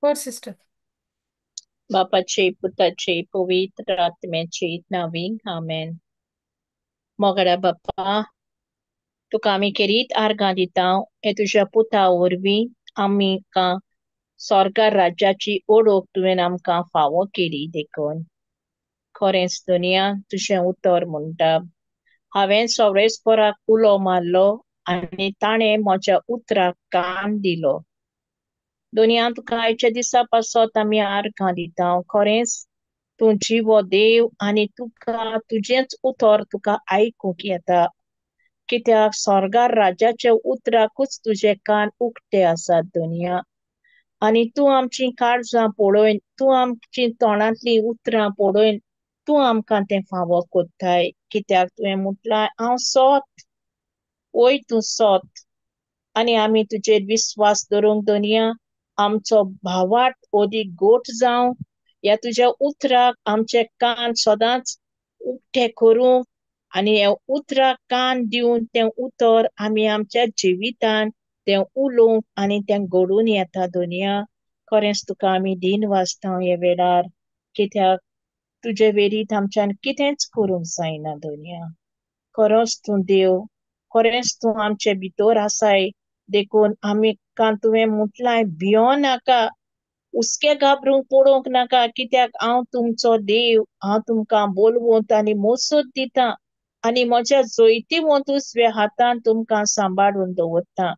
कर सिस्टर. बापाचे पुताचे पवित्र आत्म्याचे नांवी आमेन. मोगरा बापा, तुका आमी केरीत आर्गां दिता हे तुज्या पुता वरवीं आमकां स्वर्गार राज्याची ओळख तुवें आमकां फावो केली देखून. खरेंच दुनिया तुजें उतर म्हणटा, हांवें सवरेस्पराक उलो मारलो आनी ताणें म्हज्या उतराक कान दिलो. दुनिया तुका आयच्या दिसा पासत आमी आर्गां दिता. खरेंच तूं जिवो देव आनी तुका तुजेंच उतर तुका आयकूंक येता, कित्याक स्वर्गार राज्याच्या उतराकूच तुजे कान उक्ते आसात दुनिया. आनी तूं आमची काळजां पळोवन, तूं आमची तोंडांतलीं उतरां पळोवन तूं आमकां तें फावो कोत्ताय, कित्याक तुवें म्हटलां हांव सोत, वय तूं सोत. आनी आमी तुजेर विस्वास दवरूंक दुनिया आमचो भावार्थ ओदीक गोट जावं, ह्या तुज्या उतराक आमचे कान सदांच उक्ते करूंक आनी ह्या उतराक कान दिवन तें उतर आमी आमच्या जिवितान तें उलोवंक आनी तें घडून येता दुनिया. खरेंच तुका आमी दिन वाचता ह्या वेळार, कित्याक तुजे वेरीत आमच्यान कितेंच करूंक जायना दुनिया. खरोच तूं देव, खरेंच तूं आमचे भितर आसाय, देखून आमकां तुवें म्हटलां भियो नाका, हुस्के घाबरूंक पडोवंक नाका, कित्याक हांव तुमचो देव, हांव तुमकां बोलवंत आनी मोसत दितां आनी म्हज्या जैतिवंत उजव्या हातान तुमकां सांबाळून दवरता.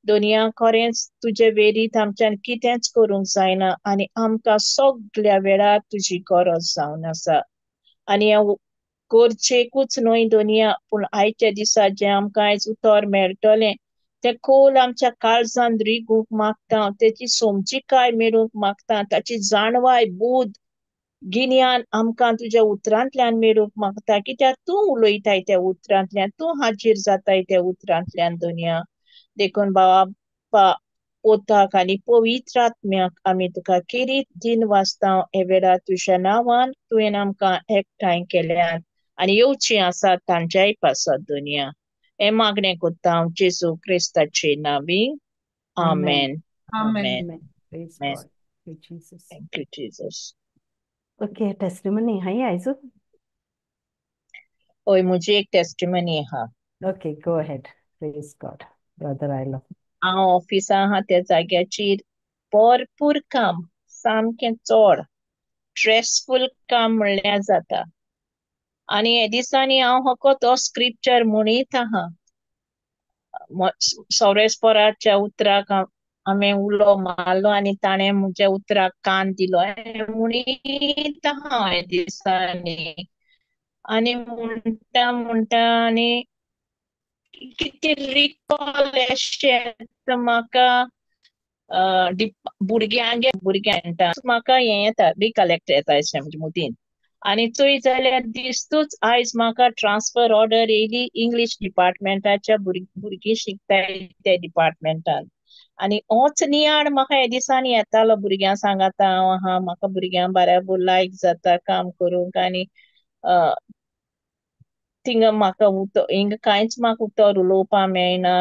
दुनिया खरेंच तुजे वेरीत आमच्यान कितेंच करूंक जायना आनी आमकां सगल्या वेळार तुजी गरज जावन आसा. आनी हांव गरजेकूच न्हय दुनिया, पूण आयच्या दिसा जें आमकां आयज उतर मेळटलें तें खोल आमच्या काळजान रिगूंक मागता, तेची समजिकाय मेळूंक मागता, ताची जाणवाय बूद गिन्यान आमकां तुज्या उतरांतल्यान मेळूंक मागता, कित्याक तूं उलयताय त्या उतरांतल्यान, तूं हाजीर जाताय त्या उतरांतल्यान दुनिया. देखून बाबा पोताक आनी पवित्र आत्म्याक आमी तुका केरीत दिन वाचता हे वेळार तुज्या नांवान तुवें आमकां एकठांय केल्यात आनी येवचीं आसात तांच्याय पासत दुनिया. हे मागणें करता हांव जेजू क्रिस्ताचे नांवी, आमेन. आमेन. Thank you Jesus. Okay, testimony हाय आयजू? हय, म्हजी एक टेस्टिमनी आहा. Okay, go ahead. Praise God. Brother आयलो. हांव ऑफिसा आहा त्या जाग्याचेर भरपूर काम, सामकें चड स्ट्रेसफूल काम म्हणल्यार जाता. आनी हे दिसांनी हांव फकत हो स्क्रिप्चर म्हणीत आहा, सवरेस्पराच्या उतराक हांवें उलो मारलो आनी ताणें म्हज्या उतराक कान दिलो म्हणीत आहा हे दिसांनी. आनी म्हणटा म्हणटा आनी कितें रिकॉल अशें म्हाका भुरग्यांगे भुरग्यां म्हाका हें येता, रिकलेक्ट येता अशें म्हज्या मुतीन. आनी चोय जाल्यार दिसतूच आयज म्हाका ट्रान्सफर ऑर्डर येयली इंग्लीश डिपार्टमेंटाच्या भुरगीं शिकताय त्या डिपार्टमेंटान. आनी होच नियाळ म्हाका ह्या दिसांनी येतालो, भुरग्यां सांगाता हांव आहा, म्हाका भुरग्यां बराबर लायक जाता काम करूंक आनी थिंगा म्हाका उतर हिंगा कांयच म्हाका उतर उलोवपा मेळना,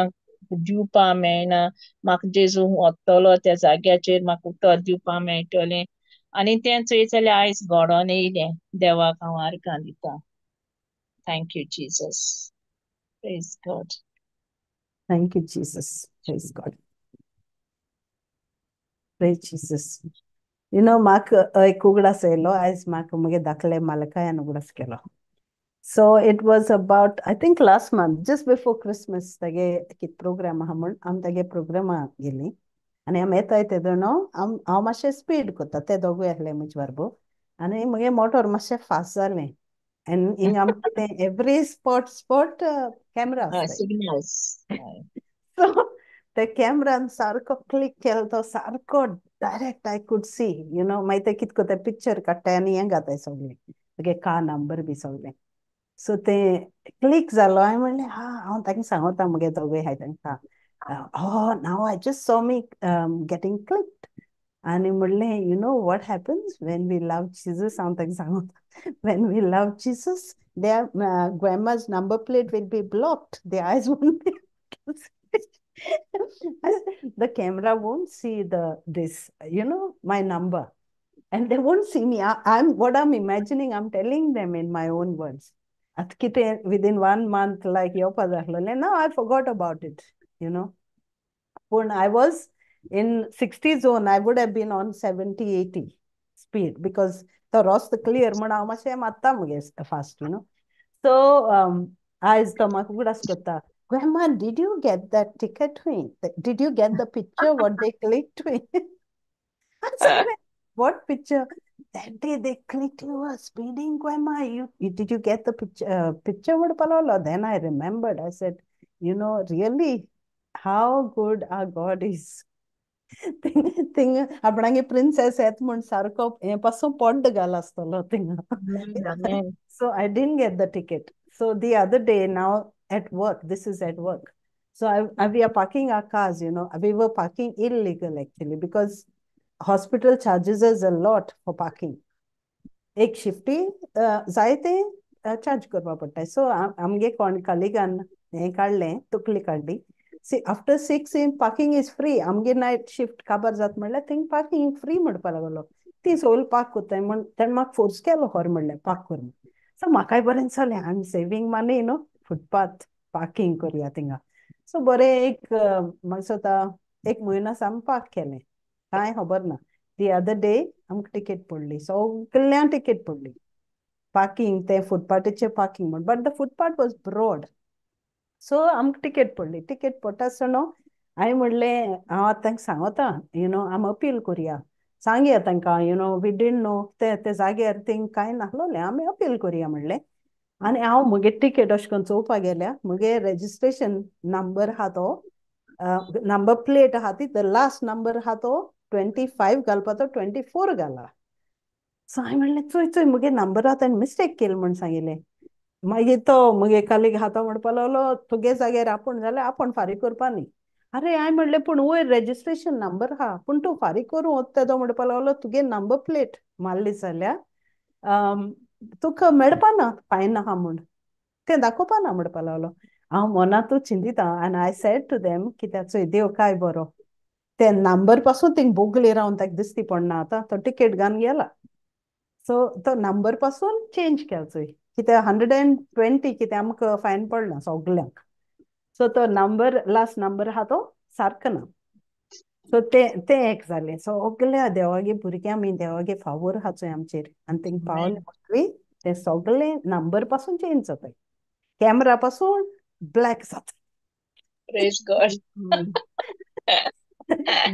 दिवपा मेळना, म्हाका जेजू वतलो त्या जाग्याचेर म्हाका उतर दिवपा मेळटलें. आनी तें चोयत जाल्यार आयज घडोन येयलें. देवाक हांव आर्गां दिता. Thank you Jesus. Praise God. Thank you Jesus. Praise God. Praise Jesus. You know, म्हाका एक उगडास येयलो आयज, म्हाका म्हगे धाकले मालकायान उगडास केलो. So it was about, I think last month, just before Christmas, तागे कित प्रोग्राम आहा म्हूण आमी तागे प्रोग्रामा गेली आनी आमी येताय तेदो हांव मातशें स्पीड करता, ते दोगूय आसले म्हजे बरोबर आनी म्हगे मोटोर मातशें फास्ट जालें आनी हिंगा आमकां कितें एवरी स्पॉट स्पॉट कॅमरा आसता. सो ते कॅमरान सारको क्लिक केलो तो सारको direct I could see, you know, मागीर ते कितें करता पिक्चर काडटाय आनी हें घाताय सगळें, तुगे कार नंबर बी सगळें. सो तें क्लिक जालो, हांवें म्हणलें हा, हांव तांकां सांगता म्हगे दोगूय आहाय तांकां, oh now I just saw me getting clicked. आनी म्हणलें you know what happens when we love Jesus, हांव तांकां सांगता when we love Jesus their grandma's number plate will be blocked, their eyes won't be able to see. The camera won't see the this, you know, my number. And they won't see me. I'm what I'm imagining, I'm telling them in my own words. Within 1 month, like now I forgot about it, you know. When I was in 60 zone, I would have been on 70, 80 speed because the roast clear fast, you know. So I Grandma, did you get that ticket? Did you get the picture what they clicked? I said, what picture? That day they clicked, you were speeding, Grandma. You did you get the picture? Picture? Then I remembered. I said, you know, really, how good our God is. Thing, आपणागे princess येत म्हण सारको हें पासून पड्ड घाल आसतलो थिंगा. So I didn't get the ticket. So the other day now at work, this is at work. So we are parking our cars, you know. We were parking illegal actually because hospital charges us a lot for parking. एक शिफ्टी जायते charge करपा पडटा. So आमगे कोण कलिगान हें काडलें, तुकली काडली. See, after 6 in parking is free. आमगे नायट शिफ्ट काबार जात म्हणल्यार थिंग पार्किंग फ्री म्हणपा लागलो. ती सोल पार्क करताय म्हण तेणें म्हाका फोर्स केलो खरें म्हणल्यार पार्क कर. सो म्हाकाय बरें जालें, I am saving money, न्हू, फुटपाथ पार्किंग करुया थिंगा. सो बरें एक म्हाका दिसता एक म्हयनो आमी पार्क केलें, कांय खबर ना. The other day आमकां टिकेट पडली, सगळ्यांक टिकेट पडली पार्किंग, ते फुटपाथाचेर पार्किंग म्हण. But the footpath was broad. So आमकां टिकेट पडली. टिकेट पडटा आसतना हांवें म्हणलें, हांव आतां तांकां सांगता, you know, आमी अपील करुया, सांगया तांकां, you know, we didn't know, ते ते जाग्यार थिंग कांय नासलोलें, आमी अपील करुया म्हणलें. आनी हांव म्हगे टिकेट अशें करून चोवपाक गेल्या, म्हगे रेजिस्ट्रेशन नंबर आहा तो, नंबर प्लेट आहा ती, the last number आहा तो 25 घालपा तो 24 घाला. सो हांवें म्हणलें, चोय चोय म्हगे नंबर आहा ताणें मिस्टेक केली म्हूण सांगिल्लें. मागीर तो म्हगे कलीग आहा तो म्हणपा लागलो, तुगे जाग्यार आपूण जाल्यार आपूण फारीक करपा न्ही. अरे हांवें म्हणलें, पूण वयर रेजिस्ट्रेशन नंबर आहा, पूण तूं फारीक करूं वता तो म्हणपा लागलो, तुगे नंबर प्लेट मारली जाल्यार तुका मेळपा ना, फायन आहा म्हूण, तें दाखोवपा ना म्हणपा लागलो. हांव मनांतूच चिंतिता आनी I said to them, कित्याक चोय देव काय बरो, ते नंबर पासून थिंग बोगले रावन ताका दिसती पडना, आतां तो टिकेट घालून गेला. सो तो नंबर पासून चेंज केलो चोय, कित्याक 120 कितें आमकां फायन पडला सगल्यांक. सो तो नंबर लास्ट नंबर आहा तो सारको ना. सो तें तें एक जालें. सगल्या देवागे भुरग्यां आमी देवागे फावोर आहा चोय आमचेर, आनी थिंग पावले म्हणटकीर तें सगळें नंबर पासून चेंज जाता, कॅमरा पासून ब्लॅक जाता. Praise God.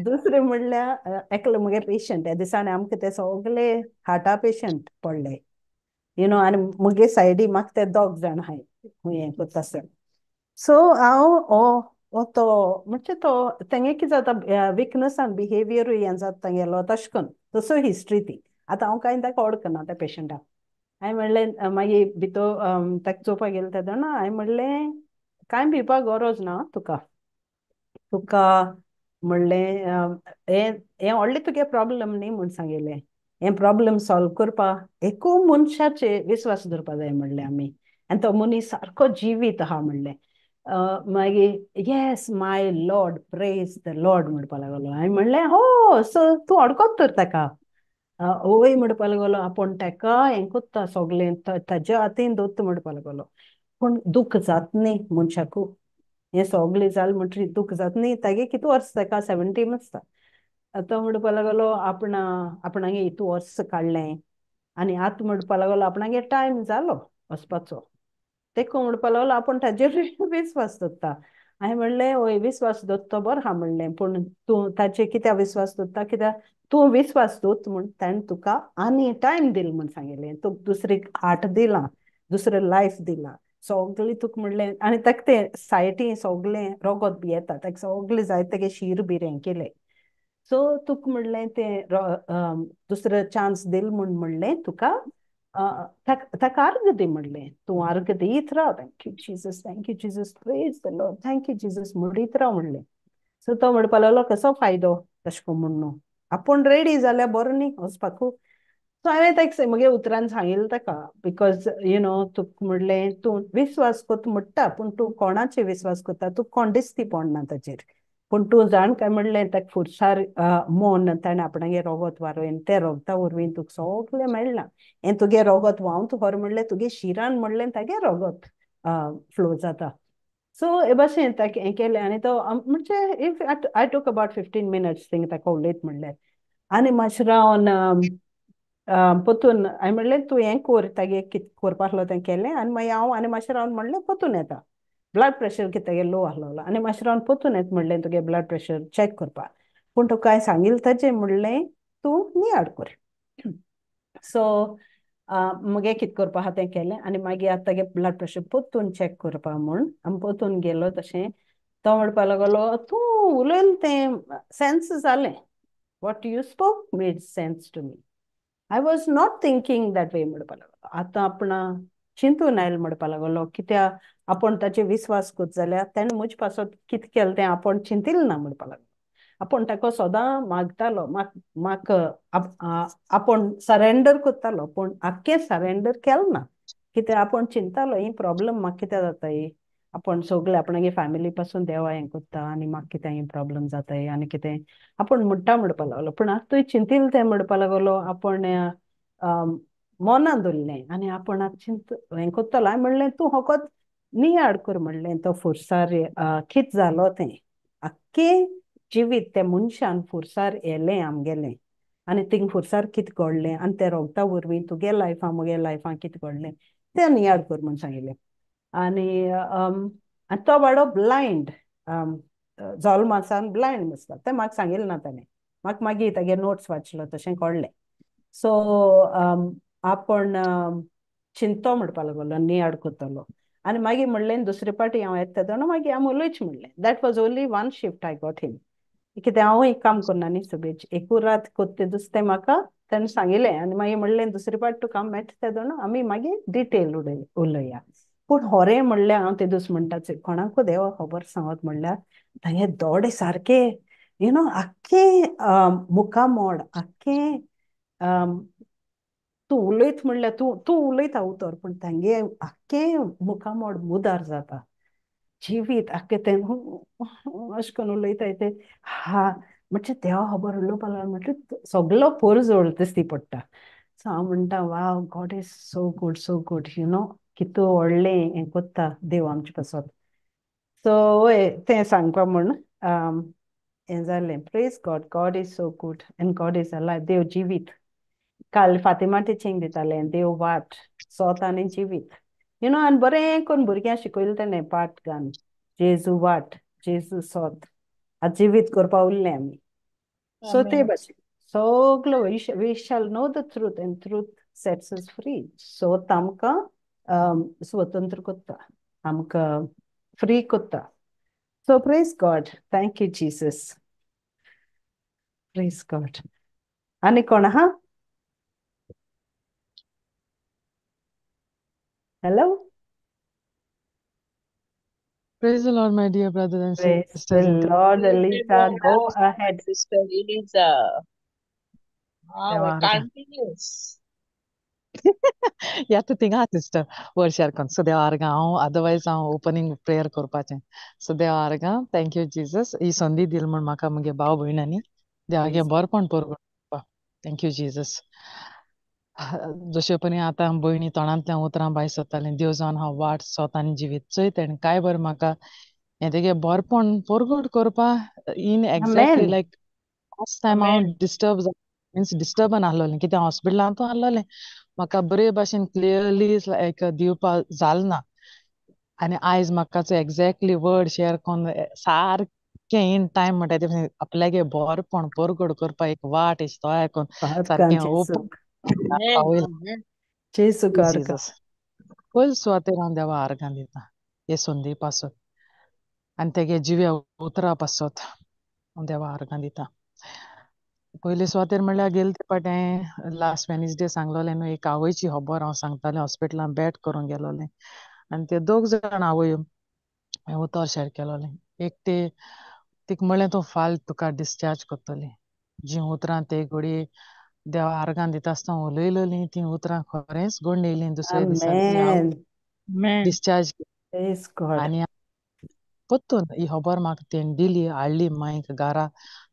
दुसरें म्हणल्यार एकलो म्हगे पेशंट, ह्या दिसांनी आमकां ते सगळे हार्टा पेशंट पडले, you know, आनी म्हगे सायडी म्हाका ते दोग जाण आहाय हें करता आसतना. सो हांव हो तो म्हणजे तो तेंगे कितें जाता, विकनस आनी बिहेवियरूय हें जाता तांगेलो, तशें करून तसो हिस्ट्री ती. आतां हांव कांय ताका वळखना त्या पेशंटाक. हांवें म्हणलें, मागीर भितर ताका चोवपाक गेलें तेन्ना हांवें म्हणलें, कांय भिवपाक गरज ना तुका, तुका म्हणलें हें हें व्हडलें तुगे प्रॉब्लम न्ही म्हूण सांगिल्लें, हें प्रॉब्लम सॉल्व करपाक एकू मनशाचेर विस्वास दवरपा जाय म्हणलें आमी, आनी तो मनीस सारको जिवीत आहा म्हणलें. मागीर yes my lord, praise the lord म्हणपा लागलो. हांवें म्हणलें, हो सो तूं अडकोत तर ताका, वय म्हणपा लागलो, आपूण ताका हें कोत्ता सगळें ताज्या हातीन दवरता म्हणपा लागलो. पूण दुख्ख जात न्ही मनशाकू, हें सगळें जालें म्हणटकीर दुख्ख जात न्ही. तागे कितू वर्स ताका 70 आसता. तो म्हणपा लागलो आपणा आपणागे इतू वर्स काडलें आनी आतां म्हणपा लागलो आपणागे टायम जालो वचपाचो, तेको म्हणपा लागलो आपूण ताजेर विस्वास दवरता. हांवें म्हणलें, वय विस्वास दवरता बरो आहा म्हणलें, पूण तूं ताचेर कित्याक विस्वास दवरता, कित्याक तूं विस्वास दवरता म्हूण ताणें तुका आनी टायम दिल म्हूण सांगिल्लें, तुका दुसरी हार्ट दिलां, दुसरें लायफ दिलां सगळें तुका म्हणलें. आनी ताका तें सायटी सगळें रोगोत बी येता, ताका सगळें जाय तेगे शीर बी हें केलें. सो तुका म्हणलें तें दुसरो चान्स दिल म्हूण म्हणलें तुका, ताका अर्घ दी म्हणलें, तूं अर्घ दीत राव, thank you Jesus, thank you Jesus, praise the lord, thank you Jesus म्हणीत राव म्हणलें. सो तो म्हणपा लागलो, कसो फायदो तशें करून म्हूण न्हू, आपूण रेडी जाल्यार बरो न्ही वचपाकू. सो हांवें ताका म्हगे उतरान सांगिल्लें ताका, because you know तुका म्हणलें तूं विस्वास कोत म्हणटा, पूण तूं कोणाचेर विस्वास कोत्ता, तुका कोण दिसती पडना ताचेर, पूण तूं जाण काय म्हणलें ताका फुरसार मोन ताणें आपणागे रोगोत वारोवन ते रोगता वरवीं तुका सगळें मेळ्ळां, हें तुगे रोगोत व्हांवत व्हर म्हणलें तुगे शिरान म्हणलें तागे रोगोत फ्लो जाता. सो हे भाशेन ताका हें केलें आनी तो म्हणजे if I took about 15 minutes thing ताका उलयत म्हणल्यार. आनी मातशें रावन पोतून हांवें म्हणलें तूं हें कोर, तागे कितें करपा आसलो तें केलें आनी मागीर हांव आनी मातशें रावन म्हणलें पोतून येता, ब्लड प्रेशर कितें तागे लो आसलो आनी मातशें रावन पोतून येता म्हणलें तुगे ब्लड प्रेशर चॅक करपाक, पूण तुका कांय सांगिल्लें ताचें म्हणलें तूं नियाळ कर. सो मुगे कितें करपा आहा तें केलें आनी मागीर आतां तागे ब्लड प्रेशर पोतून चॅक करपा म्हूण आमी पोतून गेलो. तशें तो म्हणपा लागलो तूं उलयलें तें सेन्स जालें, what you spoke made sense to me, I was not thinking that way म्हणपा लागलो. आतां आपणा चिंतून आयल म्हणपा लागलो, कित्याक आपूण ताचेर विस्वास कोत जाल्यार तेणें म्हजे पासत कितें केलें तें आपूण चिंतिलें ना म्हणपा लागलो. आपूण ताका सदां मागतालो, म्हाका आपूण सरेंडर करतालो, पूण आख्खें सरेंडर केलें ना, कित्याक आपूण चिंतालो ही प्रॉब्लम म्हाका कित्याक जाता ही, आपूण सगळे आपणागे फॅमिली पासून देवा हें करता आनी म्हाका कितें हें प्रॉब्लम जाता आनी कितें आपूण म्हणटा म्हणपा लागलो. पूण आतां तुवें चिंतिलें तें म्हणपा लागलो आपूण मनान दवरलें आनी आपूण आतां चिंत हें करतलो. हांवें म्हणलें तूं फकत नियाळ कर म्हणलें तो फुरसार कितें जालो तें आख्खें जिवीत त्या मनशान फुरसार येलें आमगेलें आनी थिंग फुरसार कितें घडलें आनी ते रोगता वरवीं तुगे लायफां मुगे लायफां कितें घडलें तें नियाळ कर म्हूण सांगिल्लें. आनी तो बाडो ब्लायंड जल्मासान ब्लायंड आसता तें म्हाका सांगिल्लें ना ताणें, म्हाका मागीर तागे नोट्स वाचलो तशें कळ्ळें. सो आपूण चिंतो म्हणपा लागलो नियाळ करतलो आनी मागीर म्हणलें दुसरे पाटी हांव येता तेन्ना मागीर हांव उलयच म्हणलें. That was only one shift I got him, कित्याक हांव एक काम करना न्ही सुबेज, एकूच रात कोत्ते दुसतें म्हाका ताणें सांगिल्लें आनी मागीर म्हणलें दुसरे पाट तुका हांव मेळटा तेदोना आमी मागीर डिटेल उलया. पूण होरें म्हणल्यार हांव ते दीस म्हणटा कोणाकूय देवा खबर सांगत म्हणल्यार तांगे दोळे सारके you know आख्खें मुखामोड आख्खें तूं उलयत म्हणल्यार तूं तूं उलयता उतर, पूण तांगे आख्खें मुखामोड मुदार जाता जिवीत आख्खें तें अशें करून उलयता तें हा म्हणजे देवा खबर उलोवपा लागलो म्हटल्यार सगलो पोरजोळ दिसती पडटा. सो हांव म्हणटा wow God is so good so good, you know कितू व्हडलें हें कोत्ता देव आमचे पासत. सो वय तें सांगपा म्हूण हें जालें. Praise God, God is so good and God is alive. देव जिवीत. काल फातिमा टिचींग दितालें देव वाट सोत आनी जिवीत, you know, आनी बरें करून भुरग्यांक शिकयलें तेणें पाठ गान जेजू वाट जेजू सोत, आतां जिवीत करपा उरलें आमी. सो ते भाशेन सगलो we shall know the truth and truth sets us free. सोत आमकां स्वतंत्र करता, आमकां फ्री करता. So praise God, thank you Jesus, praise God. आनी कोण आहा? Hello? Praise the Lord, my dear brothers and Praise sisters. The Lord, Eliza, go ahead. Sister Eliza. Wow, continues. या तूं थिंगा सिस्टर वर्षार कोन. सो देवा आर्गां हांव अदरवायज हांव ओपनींग प्रेयर करपाचें. सो देवा आर्गां, thank you Jesus, ही संदी दिल म्हूण म्हाका म्हगे भाव भयणांनी देवागे बरपण परगट. Thank you Jesus. जशें परी आतां भयणी तोंडांतल्यान उतरां भायर सरतालीं, देव जावन हांव वाट सोत आनी जिवीत चोयत आनी काय बरें म्हाका हें तेगे बरपण परगट करपा in exactly like last time हांव डिस्टर्ब मिन्स डिस्टर्बन आसलोलें, कित्याक हॉस्पिटलांतूय आसलोलें, म्हाका बरे भाशेन क्लियरली लायक दिवपा जालें ना. आनी आयज म्हाका एक्झॅक्टली वर्ड शेअर करून सारकें इन टायम म्हणटा ते आपल्यागे बरपण परगट करपा एक वाट तो आयकून सारकें ओपन. पयले सुवातेर हांव देवा आर्गां दिता हे संदी पासत आनी तेगे जिव्या उतरा पासत हांव देवा आर्गां दिता. पयले सुवातेर म्हणल्यार गेले ते फावटी हांवें लास्ट वेनसडे सांगलोलें न्हू, एक आवयची खबर हांव सांगतालें, हॉस्पिटलान बेट करूंक गेलोलें आनी ते दोग जाण आवय हांवें उतर शेअर केलोलें. एक ते तिका म्हणलें तूं फाल तुका डिस्चार्ज करतली, जी उतरां ते घडये देवा आर्गां दिता आसतना उलयलेलीं तीं उतरां खरेंच घडून येयलीं. दुसऱ्या दिसा ती Amen. Discharge. Praise God. आनी परतून ही खबर म्हाका तेणी दिली, हाडली मांयक घरा.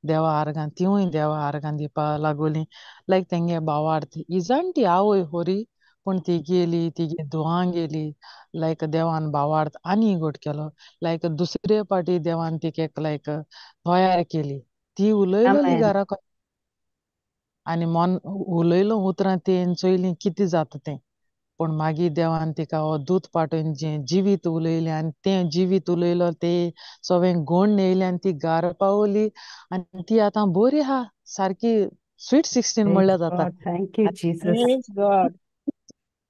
देवा आर्गां तिवूय देवा आर्गां दिवपा लागोली. लायक तेंगे भावार्थ ही जाणटी आवय होरी, पूण ती गेली, तिगे धुवां गेली. लायक देवान भावार्थ आनी गोड केलो. लायक दुसरे पाटी देवान तिका लायक तयार केली. ती उलयलेली Amen. घरा आनी मन उलयलो उतरां तेन चोयली कितें जाता तें. पूण मागीर देवान तिका हो दूत पाठोवन जें जिवीत उलयलें आनी तें जिवीत उलयलो ते सगळें गोण येयलें आनी ती घरा पावली आनी ती आतां बरी आहा, सारकी स्वीट 16 म्हणल्यार जाता. God. Thank you, Jesus. Praise God.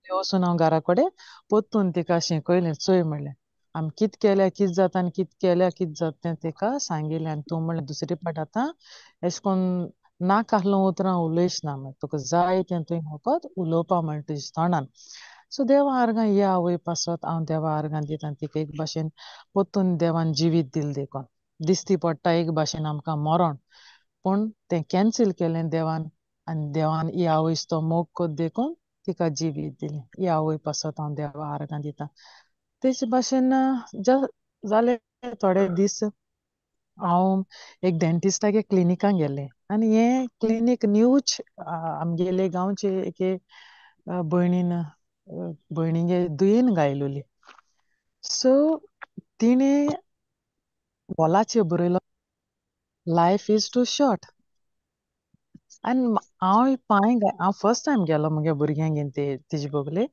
वचून हांव घरा कडेन परतून तिका शिकयलें, चोय म्हणलें आमी कित केल्यार कित जाता आनी कित केल्यार कित जाता तें तिका सांगिल्लें. आनी तूं म्हणलें दुसरे फावट आतां एशें कोन्न नाका आहलो उतरां उलयच ना, म्हण तुका जाय तें तुवें फकत उलोवपा म्हण तुज्या तोंडान. सो देवा आर्गां ही आवय पासत हांव देवा आर्गां दिता. तिका एक भाशेन परतून देवान जिवीत दिलें देखून दिसती पडटा एक भाशेन आमकां मरण, पूण तें कॅन्सील केलें देवान आनी देवान ही आवयस तो मोग कोत देखून तिका जिवीत दिलें. ही आवय पासत हांव देवा आर्गां दिता. तेचे भाशेन जाले थोडे दीस हांव एक डेंटिस्टागे क्लिनिकान गेल्लें आनी हें क्लिनीक न्यूच आमगेले गांवचे एके भयणीन भयणीगे दुयेन गायलोली. सो तिणें वॉलाचेर बरयलो लायफ is too short. आनी हांव पांय हांव फर्स्ट टायम गेलो म्हगे भुरग्यांक घेवन ते तिजे बगले.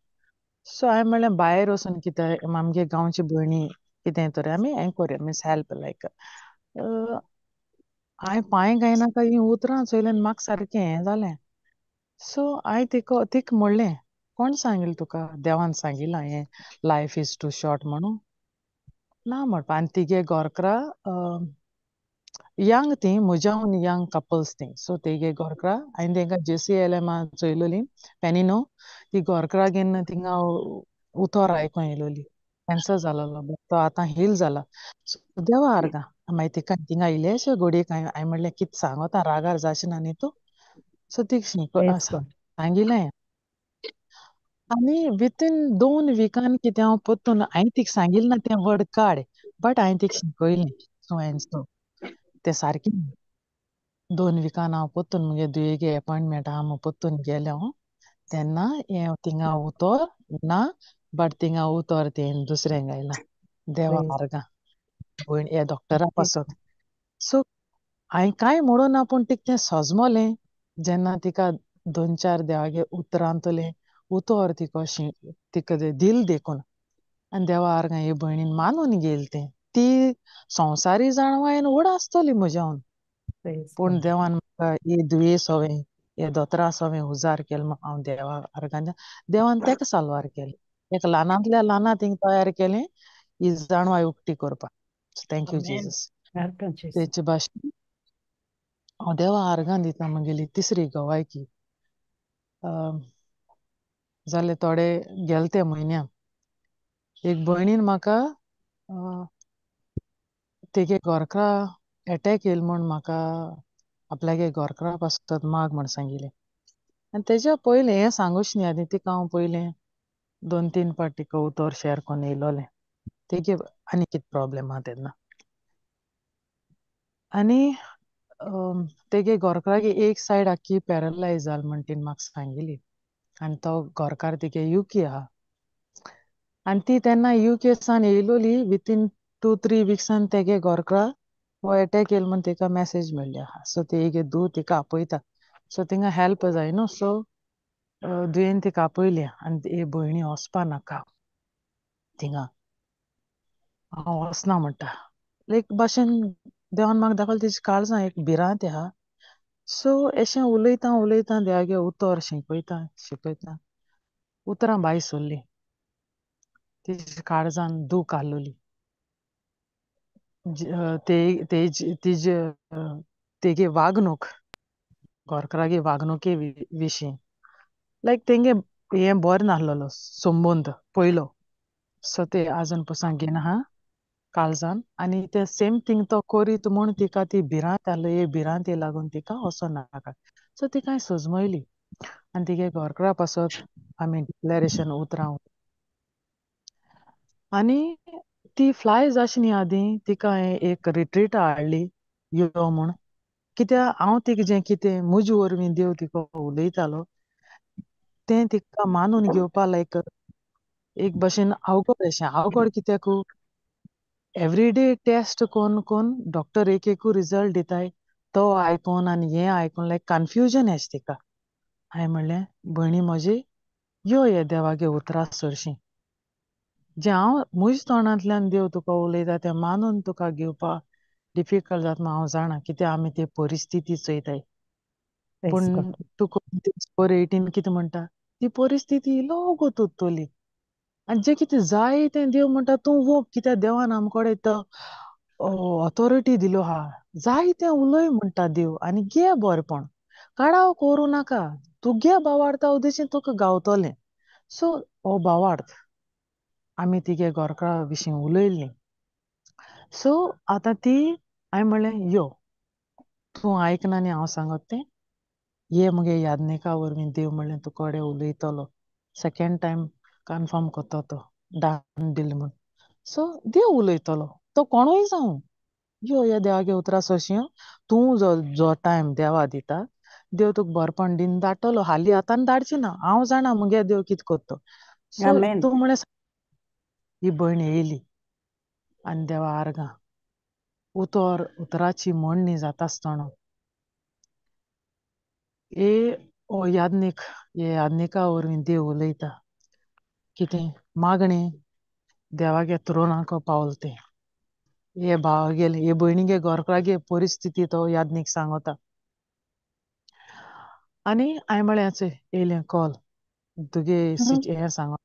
सो हांवें म्हणलें भायर वचून कितें आमगे गांवची भयणी कितें तर आमी हें करुया, मिन्स हेल्प लायक. हांवें पांय गायनाका हीं उतरां चोयलीं आनी म्हाका सारकें हें जालें. सो हांवें तिका म्हणलें, कोण सांगिल्लें तुका देवान सांगिलां हें लायफ is too short म्हणून? ना म्हणपा. आनी तिगे गोरकरा यंग ती, म्हज्याहून यंग कपल्स ती. सो तेगे गोरकरा हांवें तेंकां जेसी एल एमा चोयलोली पेनिनो, ती गोरकरा घेवन थिंगा उतोर आयकोन येयलोली. कॅन्सर जालोलो बट तो आतां हील जाला. सो देवा आर्गां मागीर तिका थिंगा इल्लेशे घोडयेक हांवें म्हणलें कितें सांगता रागार जावचें ना न्ही तूं. सो तिका सांगिलें आनी विथीन 2 विकान कितें हांव परतून हांवें तिका सांगिलें ना तें वर्ड काड, बट हांवें तिका शिकयलें सो एन्ड सो तें सारकें. 2 विकान हांव परतून म्हगे दुयेगे एपॉयंटमेंट आहा म्हूण परतून गेलें हांव तेन्ना हें थिंगा उतर ना, बट थिंगा उतर तें दुसरें गायलां देवा आर्गां भयण ह्या डॉक्टरा पासत. सो हांवें कांय म्हणून ना, पूण तिका तें सजमलें जेन्ना तिका 2-4 देवागे उतरांतलें उतर तिका तिका दिल देखून. आनी देवा आर्गां हे भयणीन मानून गेल तें. ती संवसारी जाणवायेन व्हड आसतली म्हज्याहून, पूण देवान म्हाका हे दुयेंस सवें हे दोतरा सवें उजार केलो म्हूण हांव देवा आर्गां देवान तेका साल्वार केलें. एक ल्हानांतल्या ल्हाना थिंग तयार केलें ही जाणवाय उक्ती करपाक. Thank you Jesus. तेचे भाशेन हांव देवा आर्गां दिता म्हगेली तिसरी गवायकी. जाले थोडे गेले ते म्हयन्या एक भयणीन म्हाका तेगे गोरकरा एटॅक येयल म्हूण म्हाका आपल्यागे गोरकरा पासत माग म्हण सांगिलें. आनी तेज्या पयलें हें सांगूच न्ही आनी तिका हांव पयलें 2-3 फावट तिका उतर शेअर करून येयलोलें. तेगे आनी कितें प्रोब्लेम आहा तेन्ना. आनी तेगे गोरकरागे एक सायड आख्खी पॅरलायज जाल म्हण तिणें म्हाका सांगिली. आनी तो गोरकार तिगे युके आहा आनी ती तेन्ना युके सान येयलोली. विथीन 2-3 विक्सान तेगे गोरकरा हो एटॅक येयल म्हण तिका मॅसेज मेळ्ळी आहा. सो तेगे धूव तिका आपयता, सो थिंगा हेल्प जाय न्हू. सो दुयेन तिका आपयली आनी हे भयणी वचपा नाका थिंगा, हांव वचना म्हणटा. एक भाशेन देवान म्हाका दाखयलें तिजी काळजां एक भिरांत आहा. सो अशें उलयता उलयता देवागे उतर शिकयता शिकयता उतरां भायर सरलीं. तिज्या काळजान दूख आहलोली. तेजे तेगे वागणूक गोरकरागे वागणुके विशीं लायक तेंगे हें बरें नासलेलो संबंद पयलो. सो ते आजून पसून घेना आहा काळजान. आनी ते सेम थींग तो करीत म्हूण तिका ती भिरांत आहली. हे भिरांते लागून तिका वचो नाका. सो ती कांय सजमयली आनी तिगे घरकरा पासत आमी डिक्लेरेशन उतरां आनी ती फ्लाय जाशी न्ही आदीं तिका हांवें एक रिट्रीट हाडली यो म्हूण. कित्याक हांव तिका जें कितें म्हजे वरवीं देव तिका उलयतालो तें तिका मानून घेवपा लायक एक भशेन अवघड अशें. अवघड कित्याक एवरीडे टेस्ट कोन्न कोन्न डॉक्टर एक एकू रिजल्ट दिताय तो आयकून आनी हें आयकून लायक कन्फ्युजन येश तिका. हांवें म्हणलें भयणी म्हजी यो हे देवागे उतरां सरशी जें हांव म्हज्या तोंडांतल्यान देव तुका उलयता तें मानून तुका घेवपा डिफिकल्ट जाता हांव जाणा कित्याक आमी ते परिस्थिती चोयताय. पूण तूं 4:18 कितें म्हणटा ती परिस्थिती इलो उरतली आनी जें कितें जाय तें देव म्हणटा तूं वोग कित्याक देवान आमकडे तो ऑथॉरिटी दिलो आहा जाय तें उलय म्हणटा देव आनी घे बरेपण काडाव करूं नाका तुगे भावार्था उदेशीं तुका गावतलें. सो हो भावार्थ आमी तिगे घरकारा विशीं उलयल्लीं. सो आतां ती हांवें म्हणलें यो तूं आयकना न्ही हांव सांगत तें ये मुगे यादनिका वरवीं देव म्हणलें तुका कडेन उलयतलो सेकेंड टायम कन्फर्म करता तो दान दिल म्हूण. सो देव उलयतलो तो कोणूय जावं यो ह्या देवागे उतरां सोशी तूं जो जो टायम देवा दिता देव तुका बरपण दिन धाडटलो हालीं आतां धाडची ना हांव जाणा मुगे देव कितें करता. सो तूं म्हणलें ही भयण येयली आनी देवा आर्गां उतर उतराची म्हणणी जाता आसतना हे हो यादनीक हे यादनिका वरवीं देव उलयता कितें मागणें देवागे त्रोनाक पावल तें हे भावागेले हे भयणीगे घरकारागे परिस्थिती तो यादनीक सांगता. आनी हांवें म्हळें चोय येयलें कॉल तुगे हें सांग.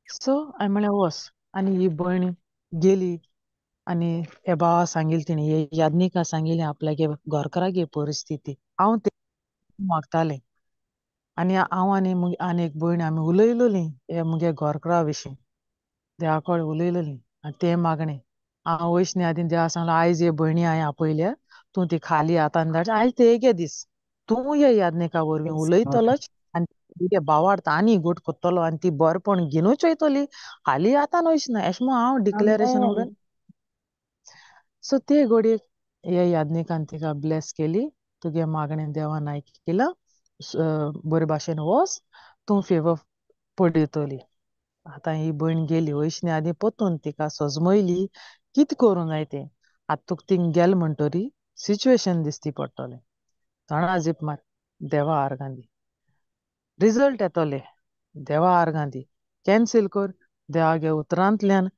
सो हांवें म्हळें वच आनी ही भयण गेली आनी हे भावा सांगिल्लें तिणें हे यादनिका सांगिल्लें आपल्यागे घरकारागे परिस्थिती. हांव ते मागतालें आनी हांव आनी आनी एक भयण आमी उलयलोलीं हे मुगे घरकारा विशीं देवा कडेन उलयलोलीं आनी तें मागणें हांव वयच आदीं देवा सांगलो आयज हे भयणी हांवें आपयल्या तूं ती खाली हातान धाड आयज ते एके दीस तूं हे यादनिका वरवीं उलयतलोच आनी तुगे भावार्थ आनी गोट कोत्तलो आनी ती बरेपण घेवनूच वयतली हाली आतां वयच ना एशें म्हूण हांव डिक्लेरेशन उलयन. सो ते घडयेक हे यादनिकान तिका ब्लेस केली तुगे मागणें देवान आयकिलां बरे भाशेन वच तूं फेवर पडयतली. आतां ही भयण गेली वयच आदीं परतून तिका सजमयली कितें करूंक जाय तें आतां तुका थिंग गेल म्हणटरी सिच्युएशन दिसती पडटलें तोंडा जीप मार देवा आर्गां दी रिजल्ट येतले देवा आर्गां दी कॅन्सील कर देवागे उतरांतल्यान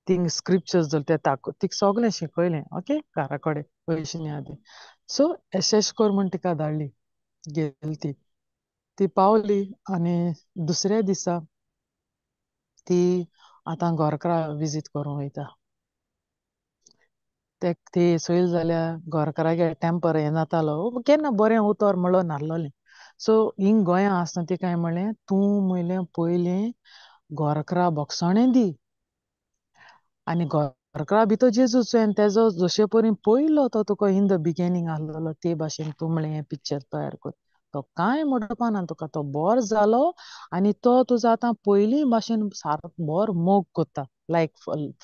थिंग स्क्रिप्चर्स दवरले ते ताक तिका सगळें शिकयलें ओके घरा कडेन वयशी आदीं. सो एश कर म्हूण तिका धाडली गेली ती ती पावली आनी दुसऱ्या दिसा ती आतां घरकारा विजीट करूंक वयता. ते चोयल जाल्यार घरकारागे टेंपर हें जातालो केन्ना बरें उतर म्हणलो नासलोलें. सो हिंग गोंया आसतना तिका हांवें म्हणलें तूं म्हणलें पयलें घरकारा भोगसणें दी आनी घरकारा भितर जेजू चोय आनी तेजो जशे परी पयलो तो तुका इन the beginning आसलेलो ते भाशेन तूं म्हणलें हें पिक्चर तयार कर तो कांय म्हणपा ना तुका तो बरो जालो आनी तो तुजो आतां पयलीं भाशेन सारको बरो मोग करता लायक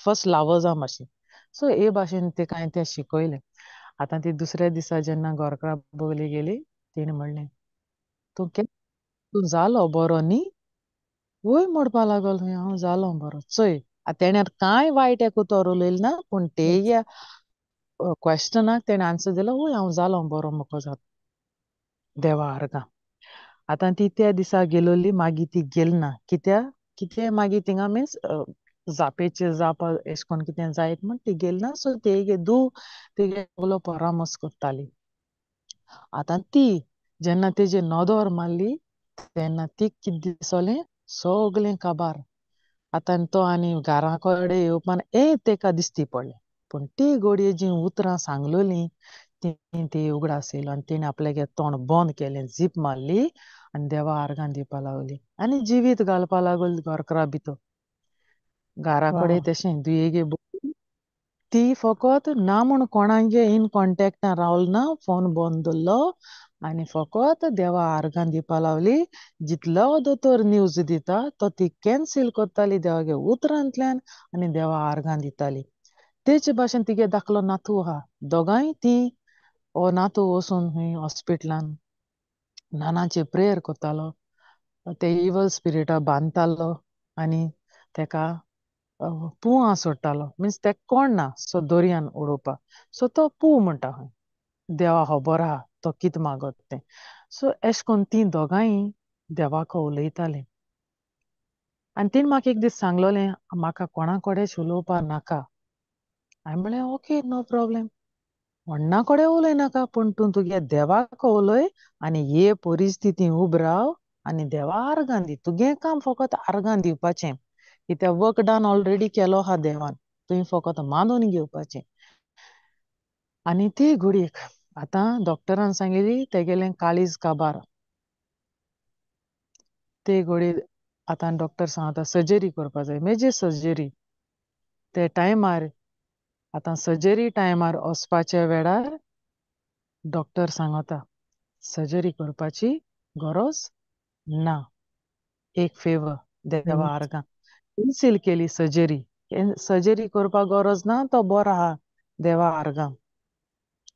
फर्स्ट लावजा भाशेन. सो हे भाशेन तिका हांवें तें शिकयलें. आतां ती दुसऱ्या दिसा जेन्ना घरकारा बगले गेली तिणें म्हणलें तूं तूं जालो बरो न्ही वय म्हणपा लागलो हांव जालो बरो चोय आतां तेणें कांय वायट एक उतर उलयलें ना पूण ते क्वेश्चनाक तेणें आन्सर दिलो वय हांव जालो बरो म्हाका जाता देवा आर्गां. आतां ती त्या दिसा गेलोली मागीर ती गेली ना कित्याक कितें मागीर थिंगा मिन्स जापेचे जाप एशें कोन्न कितें जायत म्हण ती गेली ना. सो तेगे धूव तेगे सगलो परामर्श करताली. आतां ती जेन्ना तेजे नदर मारली तेन्ना ती कितें दिसलें सगलें काबार. आतां तो आनी घरा कडेन येवपान ए तेका दिसती पडलें पूण ती घडये जीं उतरां सांगलोलीं ती ती उगडास येयलो आनी तिणें आपल्यागे तोंड बंद केलें जीप मारली आनी देवा आर्गां दिवपा लागली आनी जिवीत घालपा लागली घरकारा भितर. घरा कडेन तशें दुयेगे ती फकत ना म्हूण कोणागे इन कॉन्टेक्टान रावल ना फोन बंद दवरलो आनी फकत देवा आर्गां दिवपा लावली. जितलो दोतोर न्यूज दिता तो ती कॅन्सील करताली देवागे उतरांतल्यान आनी देवा आर्गां दिताली. तेचे भाशेन तिगे धाकलो नातू आहा, दोगांय ती हो नातू वचून खंय हॉस्पिटलान नानाचे प्रेयर करतालो, ते इवल स्पिरिटा बांदतालो आनी तेका पुवां सोडटालो. मिन्स तेका कोण ना सो दर्यान उडोवपाक, सो तो पू म्हणटा खंय देवा खबर आहा तो कितें मागत तें. सो एश कोन्न ती दोगांय देवाक उलयतालीं. आनी तिणें म्हाका एक दीस सांगलोलें म्हाका कोणा कडेन उलोवपाक नाका. हांवें म्हणलें ओके नो प्रॉब्लेम, कोणा कडेन उलयनाका पूण तूं तुगे देवाक उलय आनी हे परिस्थिती उब राव आनी देवा आर्गां दी. तुगें काम फकत आर्गां दिवपाचें, कित्याक वर्क डन ऑलरेडी केलो आहा देवान, तुवें फकत मानून घेवपाचें. आनी ते घडयेक आतां डॉक्टरान सांगिल्ली तेगेलें काळीज काबार. ते घडये आतां डॉक्टर सांगता सर्जरी करपा जाय, मेजर सर्जरी. ते टायमार आतां सर्जरी टायमार वचपाच्या वेळार डॉक्टर सांगता सर्जरी करपाची गरज ना. एक फेवर देवा आर्गां कॅन्सील केली सर्जरी, सर्जरी करपाक गरज ना, तो बरो आहा देवा आर्गां.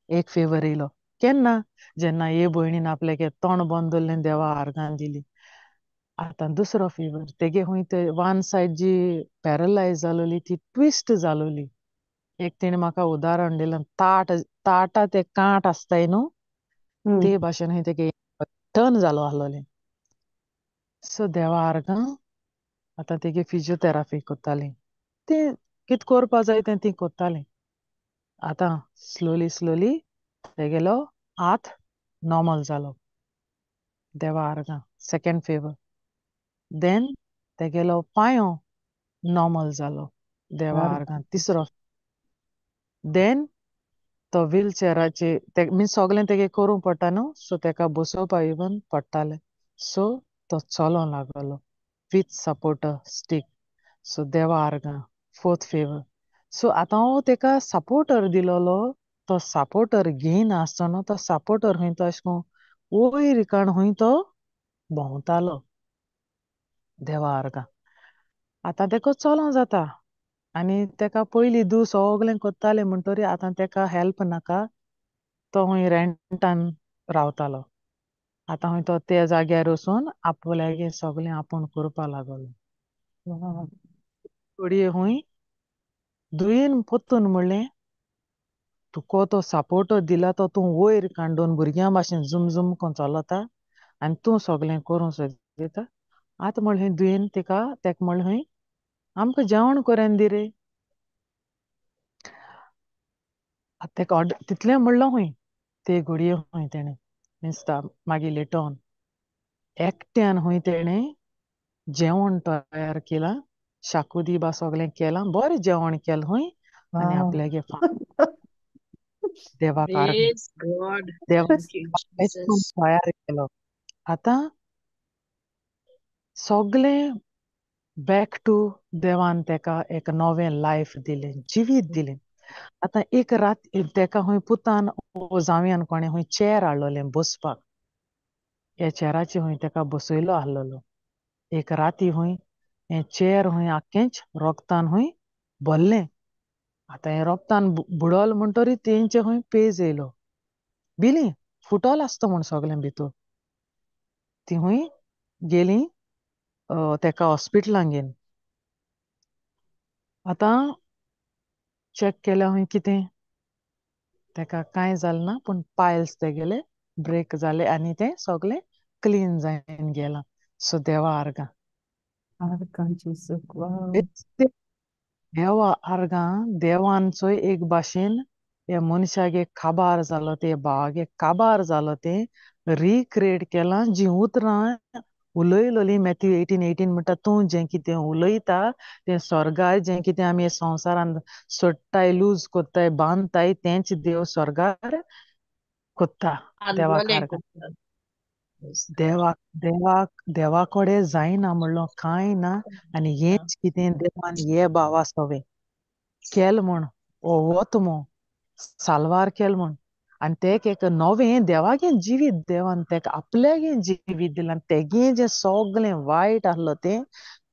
एक फेवर येयलो केन्ना जेन्ना हे भयणीन आपल्याक तोंड बंद दवरलें देवा आर्गां दिली. आतां दुसरो फेवर तेगे खंय ते वन सायड जी पॅरलायज जालोली ती ट्विस्ट जालोली. एक तेणें म्हाका उदाहरण दिलें, ताट ताटा ते कांट आसताय न्हू ते भाशेन खंय तेगे टर्न जालो आसलोलें. सो देवा आर्गां आतां तेगे फिजियोथेरापी करताली, तें कितें करपा जाय तें ती करताली. आतां स्लोली स्लोली तेगेलो हात नॉर्मल जालो देवा आर्गां, सेकेंड फेवर. देन तेगेलो पांयो नॉर्मल जालो देवा आर्गां, तिसरो. देन तो व्हीलचेराचे मिन्स सगळें तेगे करूंक पडटा न्हू, सो तेका बसोवपा इवन पडटालें. सो तो चलोंक लागलो विथ सपोर्टर स्टीक. सो देवा आर्गां, फोर्थ फेवर. सो आतां हो तेका सपोर्टर दिलोलो, तो सपोर्टर घेयना आसतना तो सपोर्टर खंय तो अशें करून वयर काण खंय तो भोंवतालो देवा आर्गां. आतां तेका चलोंक जाता आनी तेका पयलीं दू सगळें करतालें म्हणटरी आतां तेका हेल्प नाका, तो खंय रेंटान रावतालो. आतां खंय तो त्या जाग्यार वचून आपल्यागे सगळें आपूण करपा लागलो. घडये खंय दुयेन परतून म्हणलें तुका तो सपोर्ट दिला तो तूं वयर काडून भुरग्यां भाशेन झुम झुम करून चलता आनी तूं सगळें करूंक सोदता. आतां म्हणलें दुयेन तिका तेका म्हणलें खंय आमकां जेवण करून दी रे. आतां तेका ऑर्डर तितलें म्हणलो खंय ते घडये खंय तेणें मिन्स मागीर लेटोन एकट्यान खंय तेणें जेवण तयार केलां, शाकुदी बा सगळें केलां, बरें जेवण केलें खंय आनी आपल्यागे देवाक देवाक तयार केलो. आतां सगळें बॅक टू देवान तेका एक नवें लायफ दिलें, जिवीत दिलें. आतां एक रात तेका खंय पुतान जावयान कोणें खंय चेर हाडलोलें बसपाक, ह्या चेराचेर खंय तेका बसयलो आसलेलो. एक राती खंय हें चेर खंय आख्खेंच रोगतान खंय भरलें. आतां हें रोगतान बुडोल म्हणटरी तेंचे खंय पेज येयलो, बिली फुटोल आसता म्हूण सगळें भितर. ती खंय गेली तेका हॉस्पिटलान घेवन. आतां चॅक केल्या खंय कितें तेका कांय जालें ना, पूण पायल्स तेगेले ब्रेक जाले आनी तें सगळें क्लीन जावन गेलां. सो देवा आर्गां, देवा आर्गां. देवान चोय एक भाशेन ह्या मनशाक एक काबार जालो, ते भावाक एक काबार जालो, तें रिक्रिएट केलां. जीं उतरां उलयलोली मॅथ्यू 18:18 म्हणटा तूं जें कितें उलयता तें स्वर्गार, जें कितें आमी संवसारान सोडटाय, लूज कोत्ताय, बांदताय, तेंच देव स्वर्गार कोत्ता. देवाक देवाक देवाक देवा कडेन जायना म्हणलो कांय ना. आनी हेंच कितें देवान हे भावा सवें केल म्हूण, हो वत म्हूण साल्वार केल म्हूण. आनी तेक एक नवें देवागें जिवीत देवान तेका आपल्यागे जिवीत दिलां आनी तेगे जें सगळें वायट आहलो तें